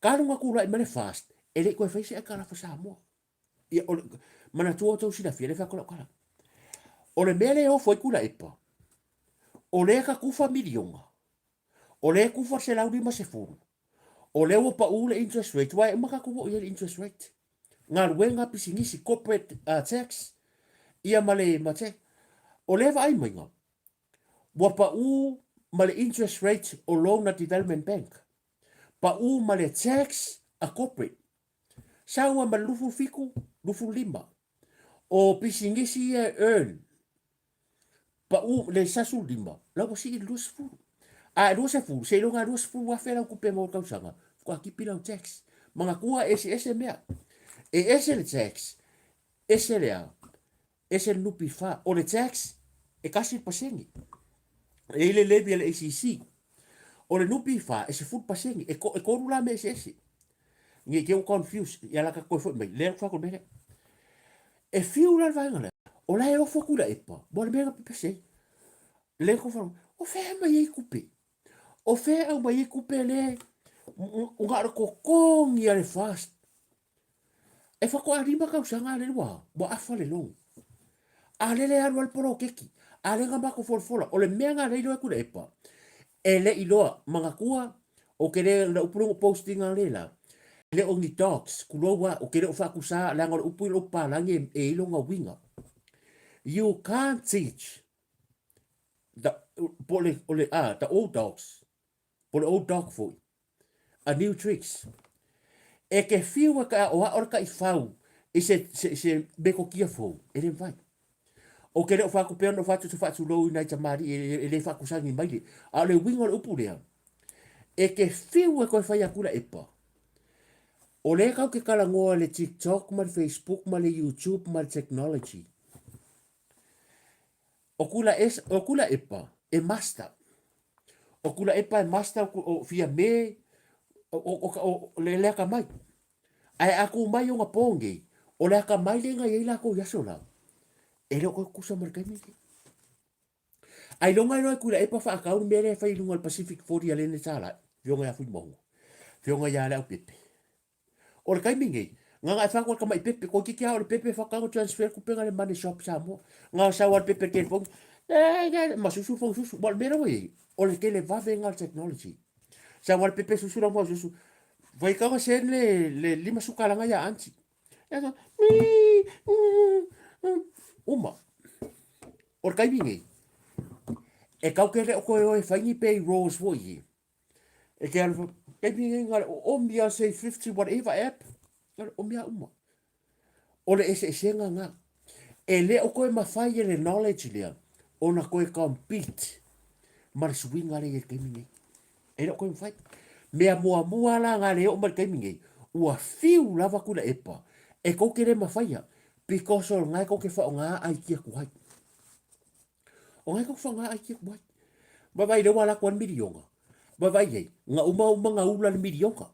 talu ona tulai mai le FAST, e le i toe faia se aitalafu a Samoa. Ia, o le, manatua outou silafia, lea e fai atu lau tala. O le mea lea e ofo ai Tuilaepa, o lea e tatufa miliona, o lea e tufa le 150, o lea ua pau le interest rate, aua e uma tatou oo i ai i le interest rate. Galuega, pisinisi, corporate tax, ia ma le, ma tax. O lea vaai maiga, ua pau ma le interest rate o loan a Development Bank, pau ma le tax a corporate, sau ai ma le 27, 25. O pisinisi ia e earn, pau le 15, la ua sii i le 20. A e 20, seiloga e 20,000 lau tupe mo le tausaga, faatoa tipi lau tax. Manatua e eseese mea. E ese le tax, ese le a, ese le NPF. O le tax, e 1%. E i ai le levy a le ACC. O le NPF, e 10%. E, e tolu la mea eseese. Ne i te i ua confuse, ia la tatou toe foi mai, lea ua fai atu le mea lea. E fiu la le vaega lea, o la e ofo atu i Tuilaepa, mo le mea na pepese ai. Lea tou fai, o fea e aumai ai tupe? O fea e aumai ai tupe le na o le totogi a le FAST? E faatoa 5 tausaga a lele ua, ua afa le loan. A lele e alu ai le poloketi, a lea na matou folafola, o le mea na lea iloa e Tuilaepa, e le i iloa, manatua, ou te le, le upu lea na ou post ina le la, e le o ni dogs, tulou a, ou te le o faatusa, leaga o le upu ia o le upu palagi e i ai lona uiga. You can't teach the, po o le, o le, ah, the old dogs, po o le old dog foi, a new tricks. E te whiu e ka aʻoaʻo le taʻifau i se, se, se metotia fou, e le mafai. O ke leo whāku pea no whātu te whātu lou i nai tamari e, e, e le whākusangi mai le. A o le uiga o le upu lea, e te whiu e koe whai aku la epa. O le kau ke kalangoa le TikTok ma le Facebook ma le YouTube ma le technology. O kula es, o kula epa e master. O kula epa e master o, o fia me o, o, o, o le le akamai. Ae a kū mai ona pō nei, o le akamai lea na i ai lākou i aso la, e le o koe kusa ma le taimi lenei. Ailoga e loa e Tuilaepa whaakau le mea lea e whai i lunga o le Pacific 40 a Lene Tālai, whionga ia Fuimoho, whionga ia Leaupepe. O le taimi nei, nganga e whakua ka mai pepe, ko kiki o le pepe whakago transfer kupenga le money shop Samoa. Ngā sau a le pepe ke fongi, e, ma susu fongi susu, wa le mea rawa i, o le tele vave ngā technology. Sau a le pepe susu la mua susu, vai kaga sen le, le lima sukalanga ia auntie. E sa, mi, mm, uma. O le taimi nei, e kau ke le o koe oe whai ni pay rolls foi i. E ke alu, taimi nei ngā o omia say 50 whatever app, ngā omia uma. O le eseesega ngā. E le o koe mawhai e le knowledge lea, ona koe compete ma le suiga lea i le taimi nei. E le o koe mawhai. Mea muamua la ngā le o ma le taimi nei, ua fiu lava Tuilaepa, e kou te le mawhaia, because o ngā e kou te whaonga ai ki aku hai. O ngai kau whanga ai ki aku ai. Vai vai rewa la koa milionga. Vai vai ei, nga uma uma nga ula le milionga.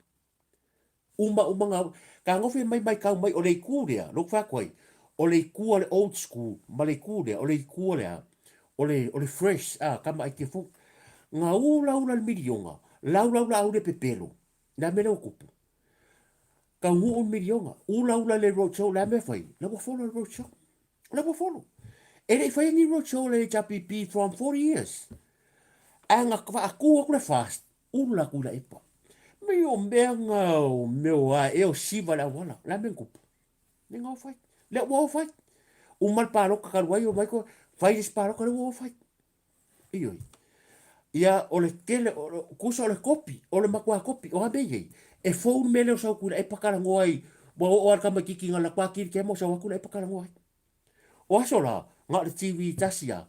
Uma uma nga ka ngofe mai mai kau mai o le iku lea, lou wha koe, o le iku o le old school, ma le iku lea, o le iku o le a, o le, o le fresh, a, kama ai ke fou. Nga ula ula le milionga, lau lau la au le pepelo, le a mea lea ua kupu. Kau nguu le milionga, ula ula le roadshow, le a mea fai, la ua follow le roadshow. La ua follow. E le i whai ni roadshow le HRPP from 40 years. Ae nga whaakū aku le fast, ula aku la epa. Me o mea nga o mea o a e o siva le awala. La mea kupu. Me nga o whai. Le ua o whai. Uma le pāloka karu ai o mai ko, whai le pāloka le ua o whai. Ioi. Ia, o le tele, o, kusa o le kopi, o le matua kopi, o a mea i ai. E fou le mea lea o sau kuila, e pakalangoa ai. Ua oo lava le tamaititi na alu atu lava kili kema ua sau atu Tuilaepa talanoa ai. O aso la, na o le TV tasi lava,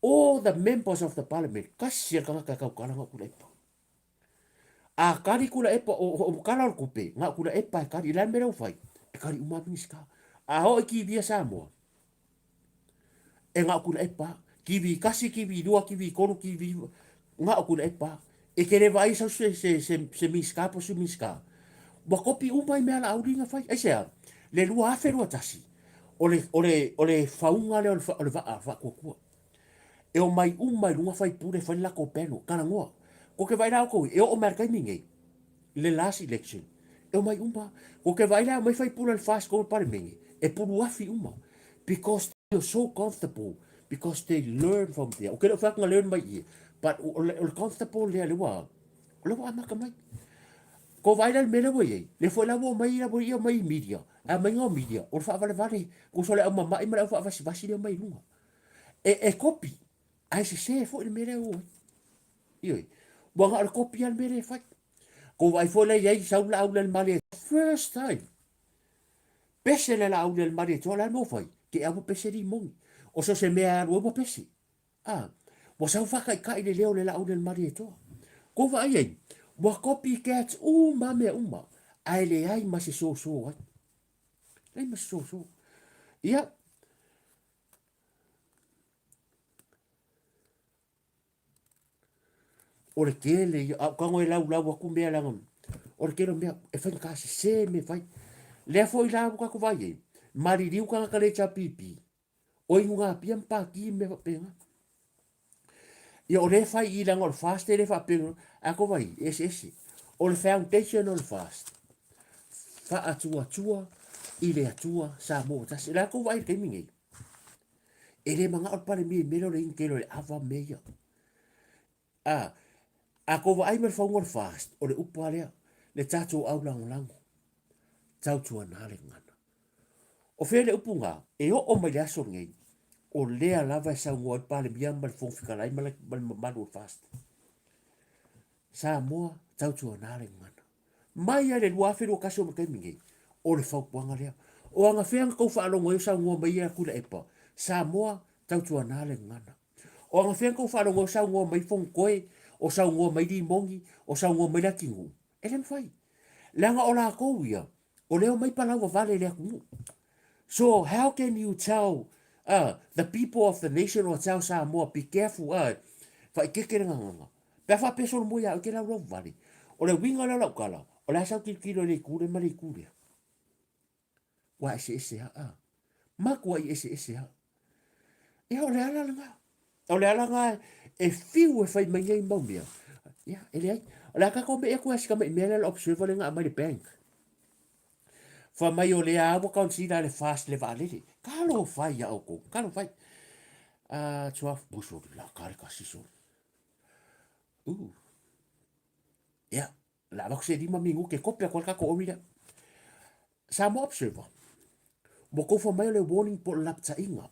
all the members of the parliament, tasi lava le tagata e tautala na o Tuilaepa. A kali Tuilaepa, o tala o le tupe, na o Tuilaepa e kali. O le a le mea lea ua fai? E kali uma lava Minisita. A oo i TV a Samoa, E na o Tuilaepa lava. TV 1, TV 2, TV 3, TV na o Tuilaepa lava. E te le vaai sau se, se, se, se Minisita po o se Sui Minisita. Ua kopi uma i mea a Laauli na fai. Aisea? Le 2021, o le, o le, o le fauga lea o le, o le vaa faatuatua. E omai uma i luga faipule e fai le latou panel, talanoa. Kou te vaai la outou, e oo mai le taimi nei, le last election, e omai uma. Kou te vaai la e omai faipule a le FAST i totonu o le Palemene, e puluafi uma. Because they are so comfortable, because they learn from there. Ou te le o fai atu na learn mai i i, but o le, o le comfortable lea, lea ua, o lea ua amata mai. Kou vaai la i le mea lea ua i ai, lea foi la ua omai, ua ia omai i media, a aumaiga o media, o le faavalevale, tusa o le au mama'i ma le au faavasivasi lea e omai i luga. E, e kopi, ae sese foi le mea lea ua i ai. Ioe. Ua na o le kopi lava le mea lea e fai. Kou vaai foi la i ai, sau Laaulialemalietoa first time. Pese le Laaulialemalietoa, o le a le mea ua fai? Te i ua pese limoni. O so o se mea e alu ai ua pese. A, ua sau faataitai le leo o le Laaulialemalietoa. Kou vaai ai, ua copycat uma mea uma, ae leai ma se soso ai. Leai ma se soso. Ia, O le tele ia, a ou tago e laulau atu mea leaga o le tele o mea e faigata sese mea e fai. Lea foi la ua tatou vaai ai, maliliu tagata le HRPP, o inugapia ma pati ma mea faapena. Ia o lea e fai i i leaga o le FAST e le faapea, a tou vaai, e eseese. O le foundation o le FAST, faatuatua i le Atua Samoa ua tasi. O le a tou vaai i le taimi nei? E le manao le Palemia i mea lea o le inu tele o le ava ma mea ia. A, a tou vaai ma le fauga o le FAST, o le upu lava lea, le tatou aulagolago, tautuana le gagana. O fea le upu na? E oo mai le aso lenei, o lea lava e saunoa ai le Palemia ma le Fofoga Fetalai ma le, ma le mamalu o le FAST. Samoa, tautuana le gagana. Mai lava i le 2021 oo mai le taimi nei, o le fautuaga lea. O anafea na tou faalogo ai o saunoa mai ia Tuilaepa, Samoa, tautuana le gagana. O anafea na tou faalogo ai o saunoa mai Fonotoe, o saunoa mai Limoni, o saunoa mai Leatinuu? E le mafai. Leaga o latou ia, o lea e omai palauvavale i le atunuu. So how can you tell the people of the nation or tell Samoa be careful faaeteete le gagana. Pe a faapea solomua ia au te laulau vale. O le uiga lea o lau tala, o le a sau tilotilo i le itu lea ma le itu lea. Ua eseese lava a. Matuai eseese lava. Ia o le ala lena. O le ala lena e fiu e fai mai nei mau mea. Ia, e leai. O le a tatou me'i atu ai si tamai mea lea le observer lea na aumai le bank. Fai mai o lea lava ua consider le FAST le vaalele. Talofa ia outou, talofa. 12 bushel, la ka le kasi soli. Ia, o le a avatu se 5 minute e kope atu ai le tatou ori lea. Samoa Observer, ua tou fai mai o le warning po o le lapataiga.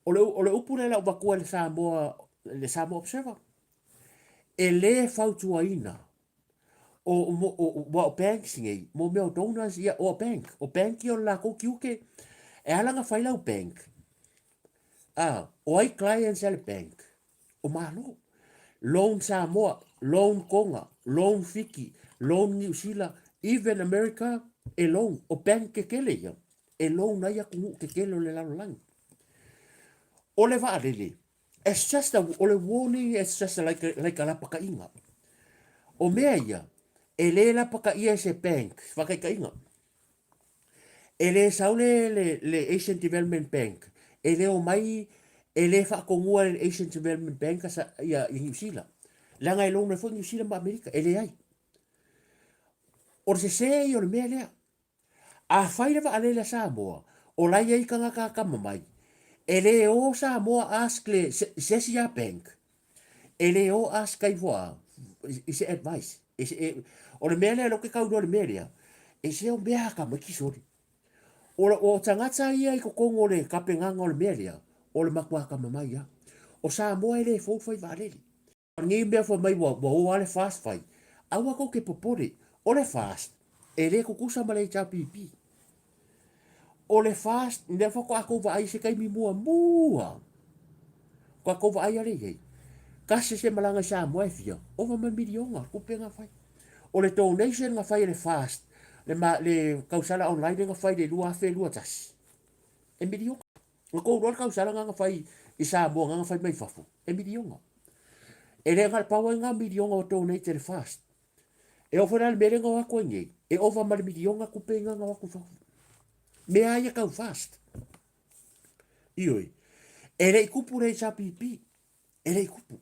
O le, o le upu lea o le a ou avatua i le Samoa, le Samoa Observer, e le fautuaina o, o, o, o, o banks nei, mo mea o donors, ia, o bank, o bank ia o le latou tiute, e ala ona fai lau bank, a, o ai clients a le bank? O Malo. Loan Samoa, loan Tonga, loan Fiti, loan Niu Sila, even America, e loan. O bank tetele ia, e loan ai atunuu tetele o le lalolagi. O le vaalele, it's just a, o le warning, it's just like a, like a lapataiga. O mea ia, e le lapataia e se bank, faataitaiga. E le sau le, le, le Asian Development Bank, e le omai, e le faatonua e le Asian Development Bank sa, ia, i Niu Sila. Leaga e loan ai foi Niu Sila ma Amerika, e leai. O le sese ia o le mea lea. Afai le vaalele a Samoa, o la e i ai tagata atamamai, e le o Samoa ask le, se, se isi lava bank, e le o ask ai fua i se advice. E, e, o le mea lea, lea ou te tau iloa i le mea lea, e se o mea atamai ki soli. O, o tagata ia i totonu o le tapenaga o le mea lea, o le matua atamamai lava. O Samoa e le fou le fai vaalele. O lenei mea fai mai ua, ua o lava le FAST fai, aua tou te popole. O le FAST, E le tutusa ma le HRPP. O le FAST, lea faatoa tou vaai i se taimi muamua. Faatoa tou vaai ale i ai. Tasi se malaga i Samoa e fia, ova ma le miliona tupe na fai. O le donation na fai e le FAST, le, ma, le tausala online lea na fai i le 2021, e miliona. Na tou iloa le tausala na na fai i Samoa na na fai mai fafo, e miliona. E le na o le pau ai na miliona o donate e le FAST. E oo foi la i le mea lea na o atu ai nei, e ova ma le miliona tupe ina na o atu i fafo. Mea lava ia tau FAST. Ioe. E le i tupu le HRPP. E le i tupu.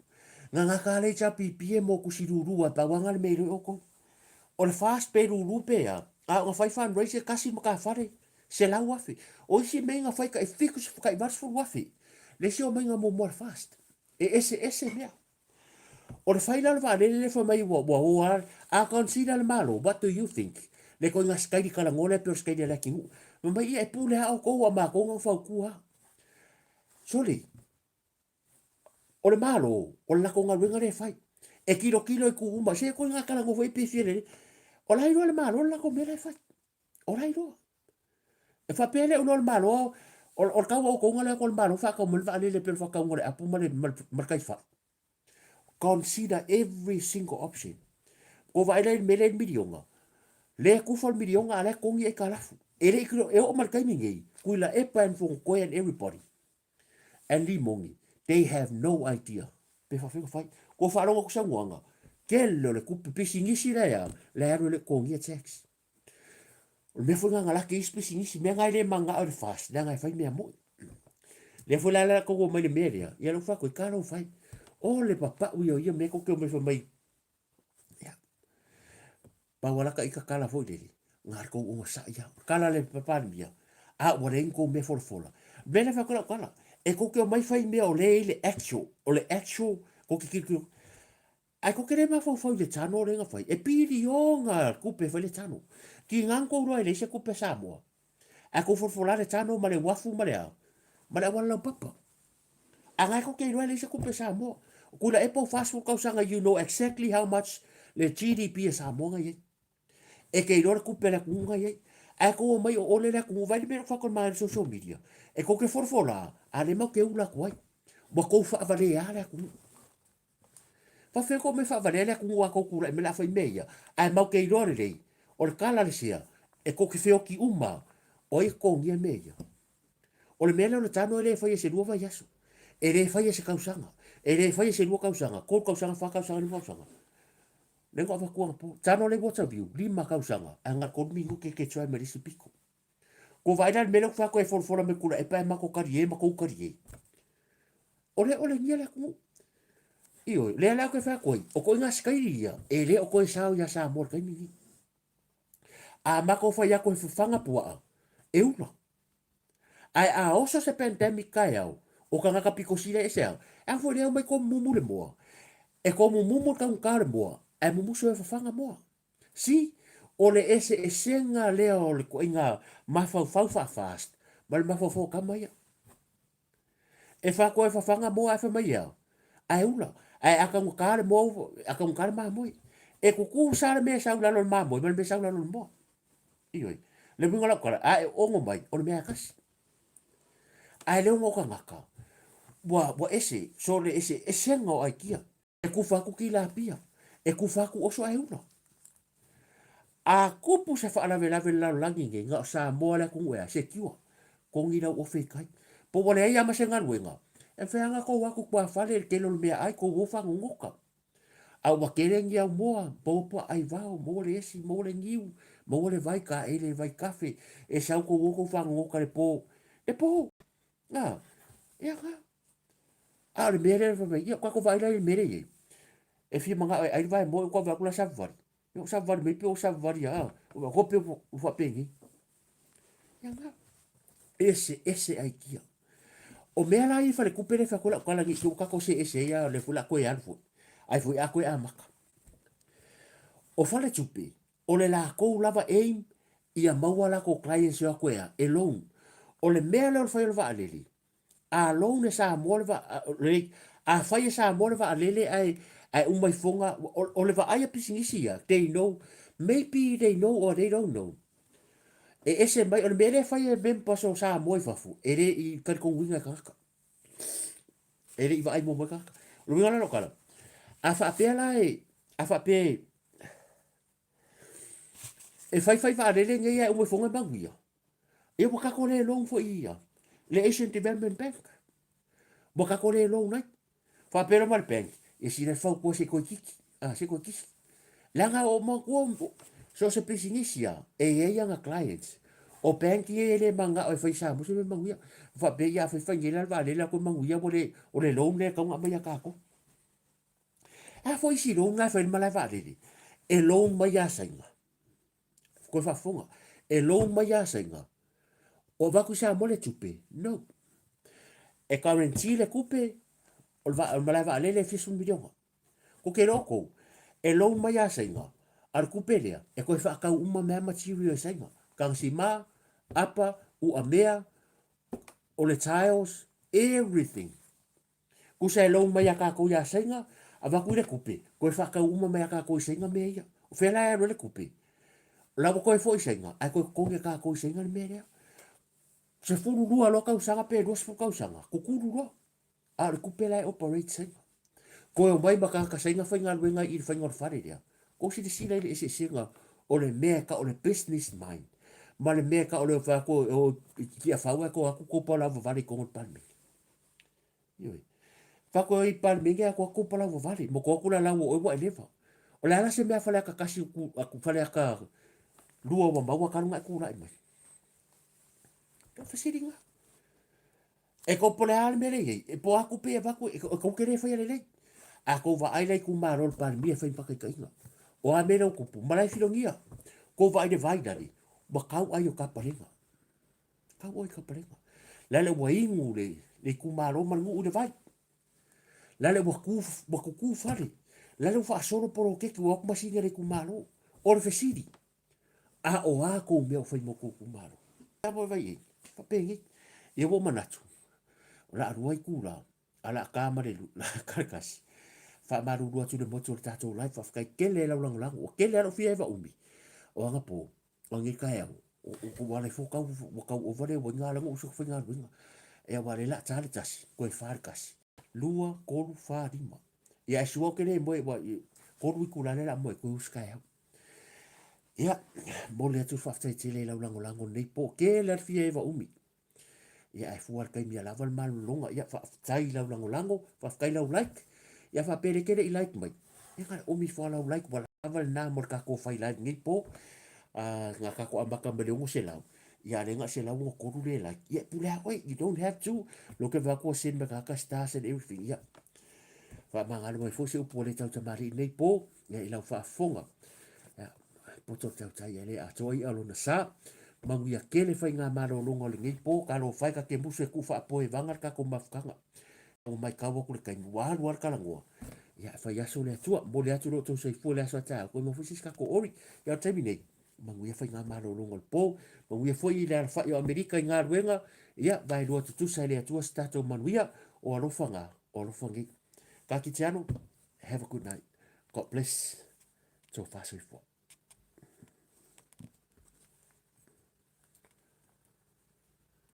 Na gata lava le HRPP e mo tusi lulu lava, pau lava na o le mea e iloa e outou. O le FAST pe lulu pe a, a oo ina fai fundraiser e tasi le matafale, 100,000. O isi mea na fai tai 70, tai 80,000. Le isi omaiga muamua a le FAST. E eseese mea. O le fai la o le vaalele lea fai mai ua, ua o lava, a consider le Malo, what do you think? Le ituaiga sikaili talanoa lea pei o le sikaili a Leatinuu. Fai mai, ia e pule lava outou a o matou na fautua lava. Sole, o le Malo, o le latou galuega lea e fai. E tilotilo i itu uma, se ituaiga talanoa foi pe fia lelei. O la e iloa e le Malo le latou mea la e fai. O la e iloa. E faapea le iloa o le Malo, o, o le tau o outou na lea o le Malo faatau mai le vaalele pei o le faatauga o le apu ma le, ma le, ma le taifai. Consider every single option. Ko vaai la i le mea lea i le miliona, lea e kufa le miliona a la e togi aitalafu. E le i kilo, e oo mai le taimi nei, Tuilaepa and Fonotoe and everybody and Limoni, they have no idea pe faafefea ona fai. Kua faalogo atu saunoaga, tele o le tupe pisinisi la e a, la e alu e le i totogia tax. O le mea foi lena na laki ai isi pisinisi, mea na e le manao i le FAST, leaga e fai mea moni. Lea foi la la tou omai i le mea lea, ia lou fai atu ai, talofa e. O le papau ia o ia mea tou te omai fai mai, ia, pau lava la ta ita tala foi lele, na o le tou onosai lava. O le tala a le Palemia, a ua leai ni tou mea folafola. O le mea lea e fai atu ai lau tala, e tou te omai fai mea o lea e i ai le actual, o le actual, tou te tilotilo, Ae kou te le mafaufau i le tano lea na fai, e piliona tupe e fai le tano. Tiga na kou iloa e leai se tupe a Samoa. Ae kou folafola le tano ma le uafu ma le a, ma le auala laupapa. A na e kou te iloa e leai se tupe a Samoa. Tuilaepa ua 40 tausaga you know exactly how much le GDP a Samoa na i ai. E te iloa le tupe a le atunuu na i ai. Ae kou omai o ole le atunuu, vaai le mea lea ua fai atu e le magaina social media. E kou te folafola, a lea matou te ula atu ai. Ua tou faavalea le atunuu. Faafefea kou mea faavalea le atunuu a tou tulai mai la fai mea ia, ae mau te iloa lelei, o le tala a le sea, e tou te feoti uma, o ai e totogia mea ia? O le mea lea o le tano e le faia i se lua vaiaso, e le faia i se tausaga, e le faia i se lua tausaga, tolu tausaga, fa tausaga, lima tausaga. Lea na avatu anapo, tano le water view, lima tausaga, ae na o le tolu minute e te try mai le isi pito. Kua vaai la le mea lea ua fai atu e folafola mai Kulaepa e matou talie ma tou talie. O le olegia le atunuu. Ioe, lea la ou te fai atu ai, o koiga sikaili ia, e le o toe sao ia Samoa i le taimi lenei. A matou fai atu e fafaga puaa, e ula. Ae a oso se pandemic taeao, o tagata pito sili e ese au, e a foi lea omai komumumu le moa. E komumumu le taugata o le moa, ae mumusu e fafaga moa. See? O le eseesega lea o le ituaiga mafaufau faa-FAST ma le mafaufau o tama ia. E faatoa e fafaga moa ae fai mai e a? Ae ula. Ae a taugata le moa, a taugata le mamoe. E tutusa le mea e sau i lalo o le mamoe ma le mea e sau i lalo o le moa. Ioe. Le uiga o lau tala, a e ono mai, o le mea lava e tasi. Ae le ono o tagata, ua, ua ese, so le eseesega o aikia. E kufa atu tilapia, e kufa atu oso ae ula. A kupu se faalavelave i le lalolagi nei, na o Samoa le atunuu e a, secure, togi lau ofe i tai. Po ua leai lava ma se galuega, e mafai lava ona tou o atu i tuafale i le tele o le meaai, tou o fagogota. A ua tele ni aumoa, maua puaa aivao, maua le esi, maua le niu, maua le vai kaele, vai kafe, e sau tou o tou fagogota i le po, le po. A, ia ka. A o le mea lea fai mai, ia tatou vaai la i le mea lea e i ai. E fia manao e ai le vaemoe, ua vaai atu la savavali. Ia ua savavali mai pe ua savavali lava. Ua hope ua faapenei. Ia na. Ese, ese aikia. O mea la ia i faletupe lea e fai atu ai lau tala nei, se ua tatou see ese ai lava, o lea foi o le a toe alu foi. Ai foi a toe amata. O faletupe, o le latou lava aim ia maua latou clients e o atu e a? E loan. O le mea lea o le fai o le vaalele, a loan e Samoa le vaa, a fai e Samoa le vaalele ae, ae uma ifoga, o, o le vaai a pisinisi ia, they know. Maybe they know or they don't know. E ese mai, o le mea lea e fai e members o Samoa i fafo, e le i talitonuina e tagata. E le i vaai muamua e tagata. O le uiga la o lau tala, a faapea la e, a faapea e, e faifai vaalele nei ae uma ifoga e manuia, ia ua tatou le loan foi i ia, le Asian Development Bank. Ua tatou le loan ai. Faapea loa ma le bank, ia sina fautua se i toeitiiti, a, se i toe kisi. Leaga o manatua, so o se pisinisi lava, e i ai ana clients. O bank ia e le mananao e fai i Samoa se mea manuia. Faapea, ia a faifai nei la le vaalele a toe manuia ua le, o le loan lea e tatau ona aumai ia tatou. A foi isi loan na e fai ai le malae vaalele, e loan mai ia Saina. Koe faafofoga, e loan mai ia Saina, o avatu i Samoa le tupe? No. E guarantee le tupe o le, va, o le malae vaalele e fia miliona. Ko te iloa tou, e loan mai ia Saina, a o le tupe lea, e toe faatau uma mea material e Saina. Tagasima, apa, uamea, o le tiles, everything. Tusa e loan mai ia tatou ia Saina, avatu i le tupe, toe faatau uma mai ia tatou i Saina mea ia. O fea la e alu ai le tupe? O la ua toe foi Saina, ae toe totogi e tatou i Saina le mea lea. 12 loa tausaga pe 20 tausaga, tutulu loa. A o le tupe la e operate Saina. Toe omai ma tagata Saina faigaluega i le faiga o le fale lea. Tou silasila i le eseesega o le mea e tau o le business mind ma le mea e tau o le fai atu e o i Tiafau ae toe o atu tou paulauvavale i totonu o le Palemene. Ioe. Fako i Palemene a ko palau vavale, mo ko aku la lau o ua eleva. O le ala se mea fale aka kasi ku aku fale aka lua ua maua kalu ngai ku lai mai. Ka fasilinga. E ko pole ale mele ei, e po aku pe vaku e ko kere fai ale lei. A ko va ai lai ku malo le Palemia fai paka ka inga. O a mele o kupu, malai filongia. Ko va ai le vai dali. Wa kau ai o kapalenga. Kau oi ka palenga. Lale ua ingu le, le itumalo ma le nuu i le vai. Lale ua ku, ua kuku fale. Lale ua faasolo poloketi ua o atu masini a le itumalo. O le fesili, a o a kou mea o fai mo kou itumalo? A mo e vai ai, faapenei. Ia ua ou manatu, o le a lua itula, a o le a ta ma le, la ta le kasi. Faamalulu atu i le motu o le tatou live, faafetai tele i lau lagolago. Ua tele lava lou fia eva umi o anapo. O lenei taeao, ua ala ifo tau, ua tau ova le uaiga ala no uso faigaluega. E aua le la ta le tasi, koe fa le kasi. Lua, tolu, fa, lima. Ia e sua o ke le moe, ua, tolu itula le la moe, koe uso taeao. Ia, momoli atu le faafetai tele i lau lagolago i lenei po, tele lava le fia eva umi. Ia ae fua le taimi ia lava le malologa. Ia faafetai i lau lagolago, faafetai i lau like. Ia faapea le tele i like mai. Ia ka omi fua lau like ua lava lena mo le tatou fai live nei po. Nga tatou amata mai le 600. Ia ale nga 163 le like. Ia pule a oe, you don't have to. Lo ke va kua send me kaka stars and everything. Ia faamagalo mai foi se upu a le tautamalii nei po. Ia i lau faafofoga. Ia, poto le tautai e le atoa i'a lona sa. Manuia tele faigamalologa o lenei po, talofa e ka te musu e tuu faapoevaga le tatou mafutaga. Ua maitau atu le taimi, ua alu lava le talanoa. Ia, e fai aso le Atua, momoli atu lo outou soifua i le aso a taeao, toe maua foi se isi tatou ori. Ia, o le taimi nei, manuia faigamalologa o le po, manuia foi le alafai o Amerika i galuega, ia, vaelua tutusa e le Atua se tatou manuia, o alofa na, o alofa nei. Ka kite ano, have a good night. God bless. Tofa soifua.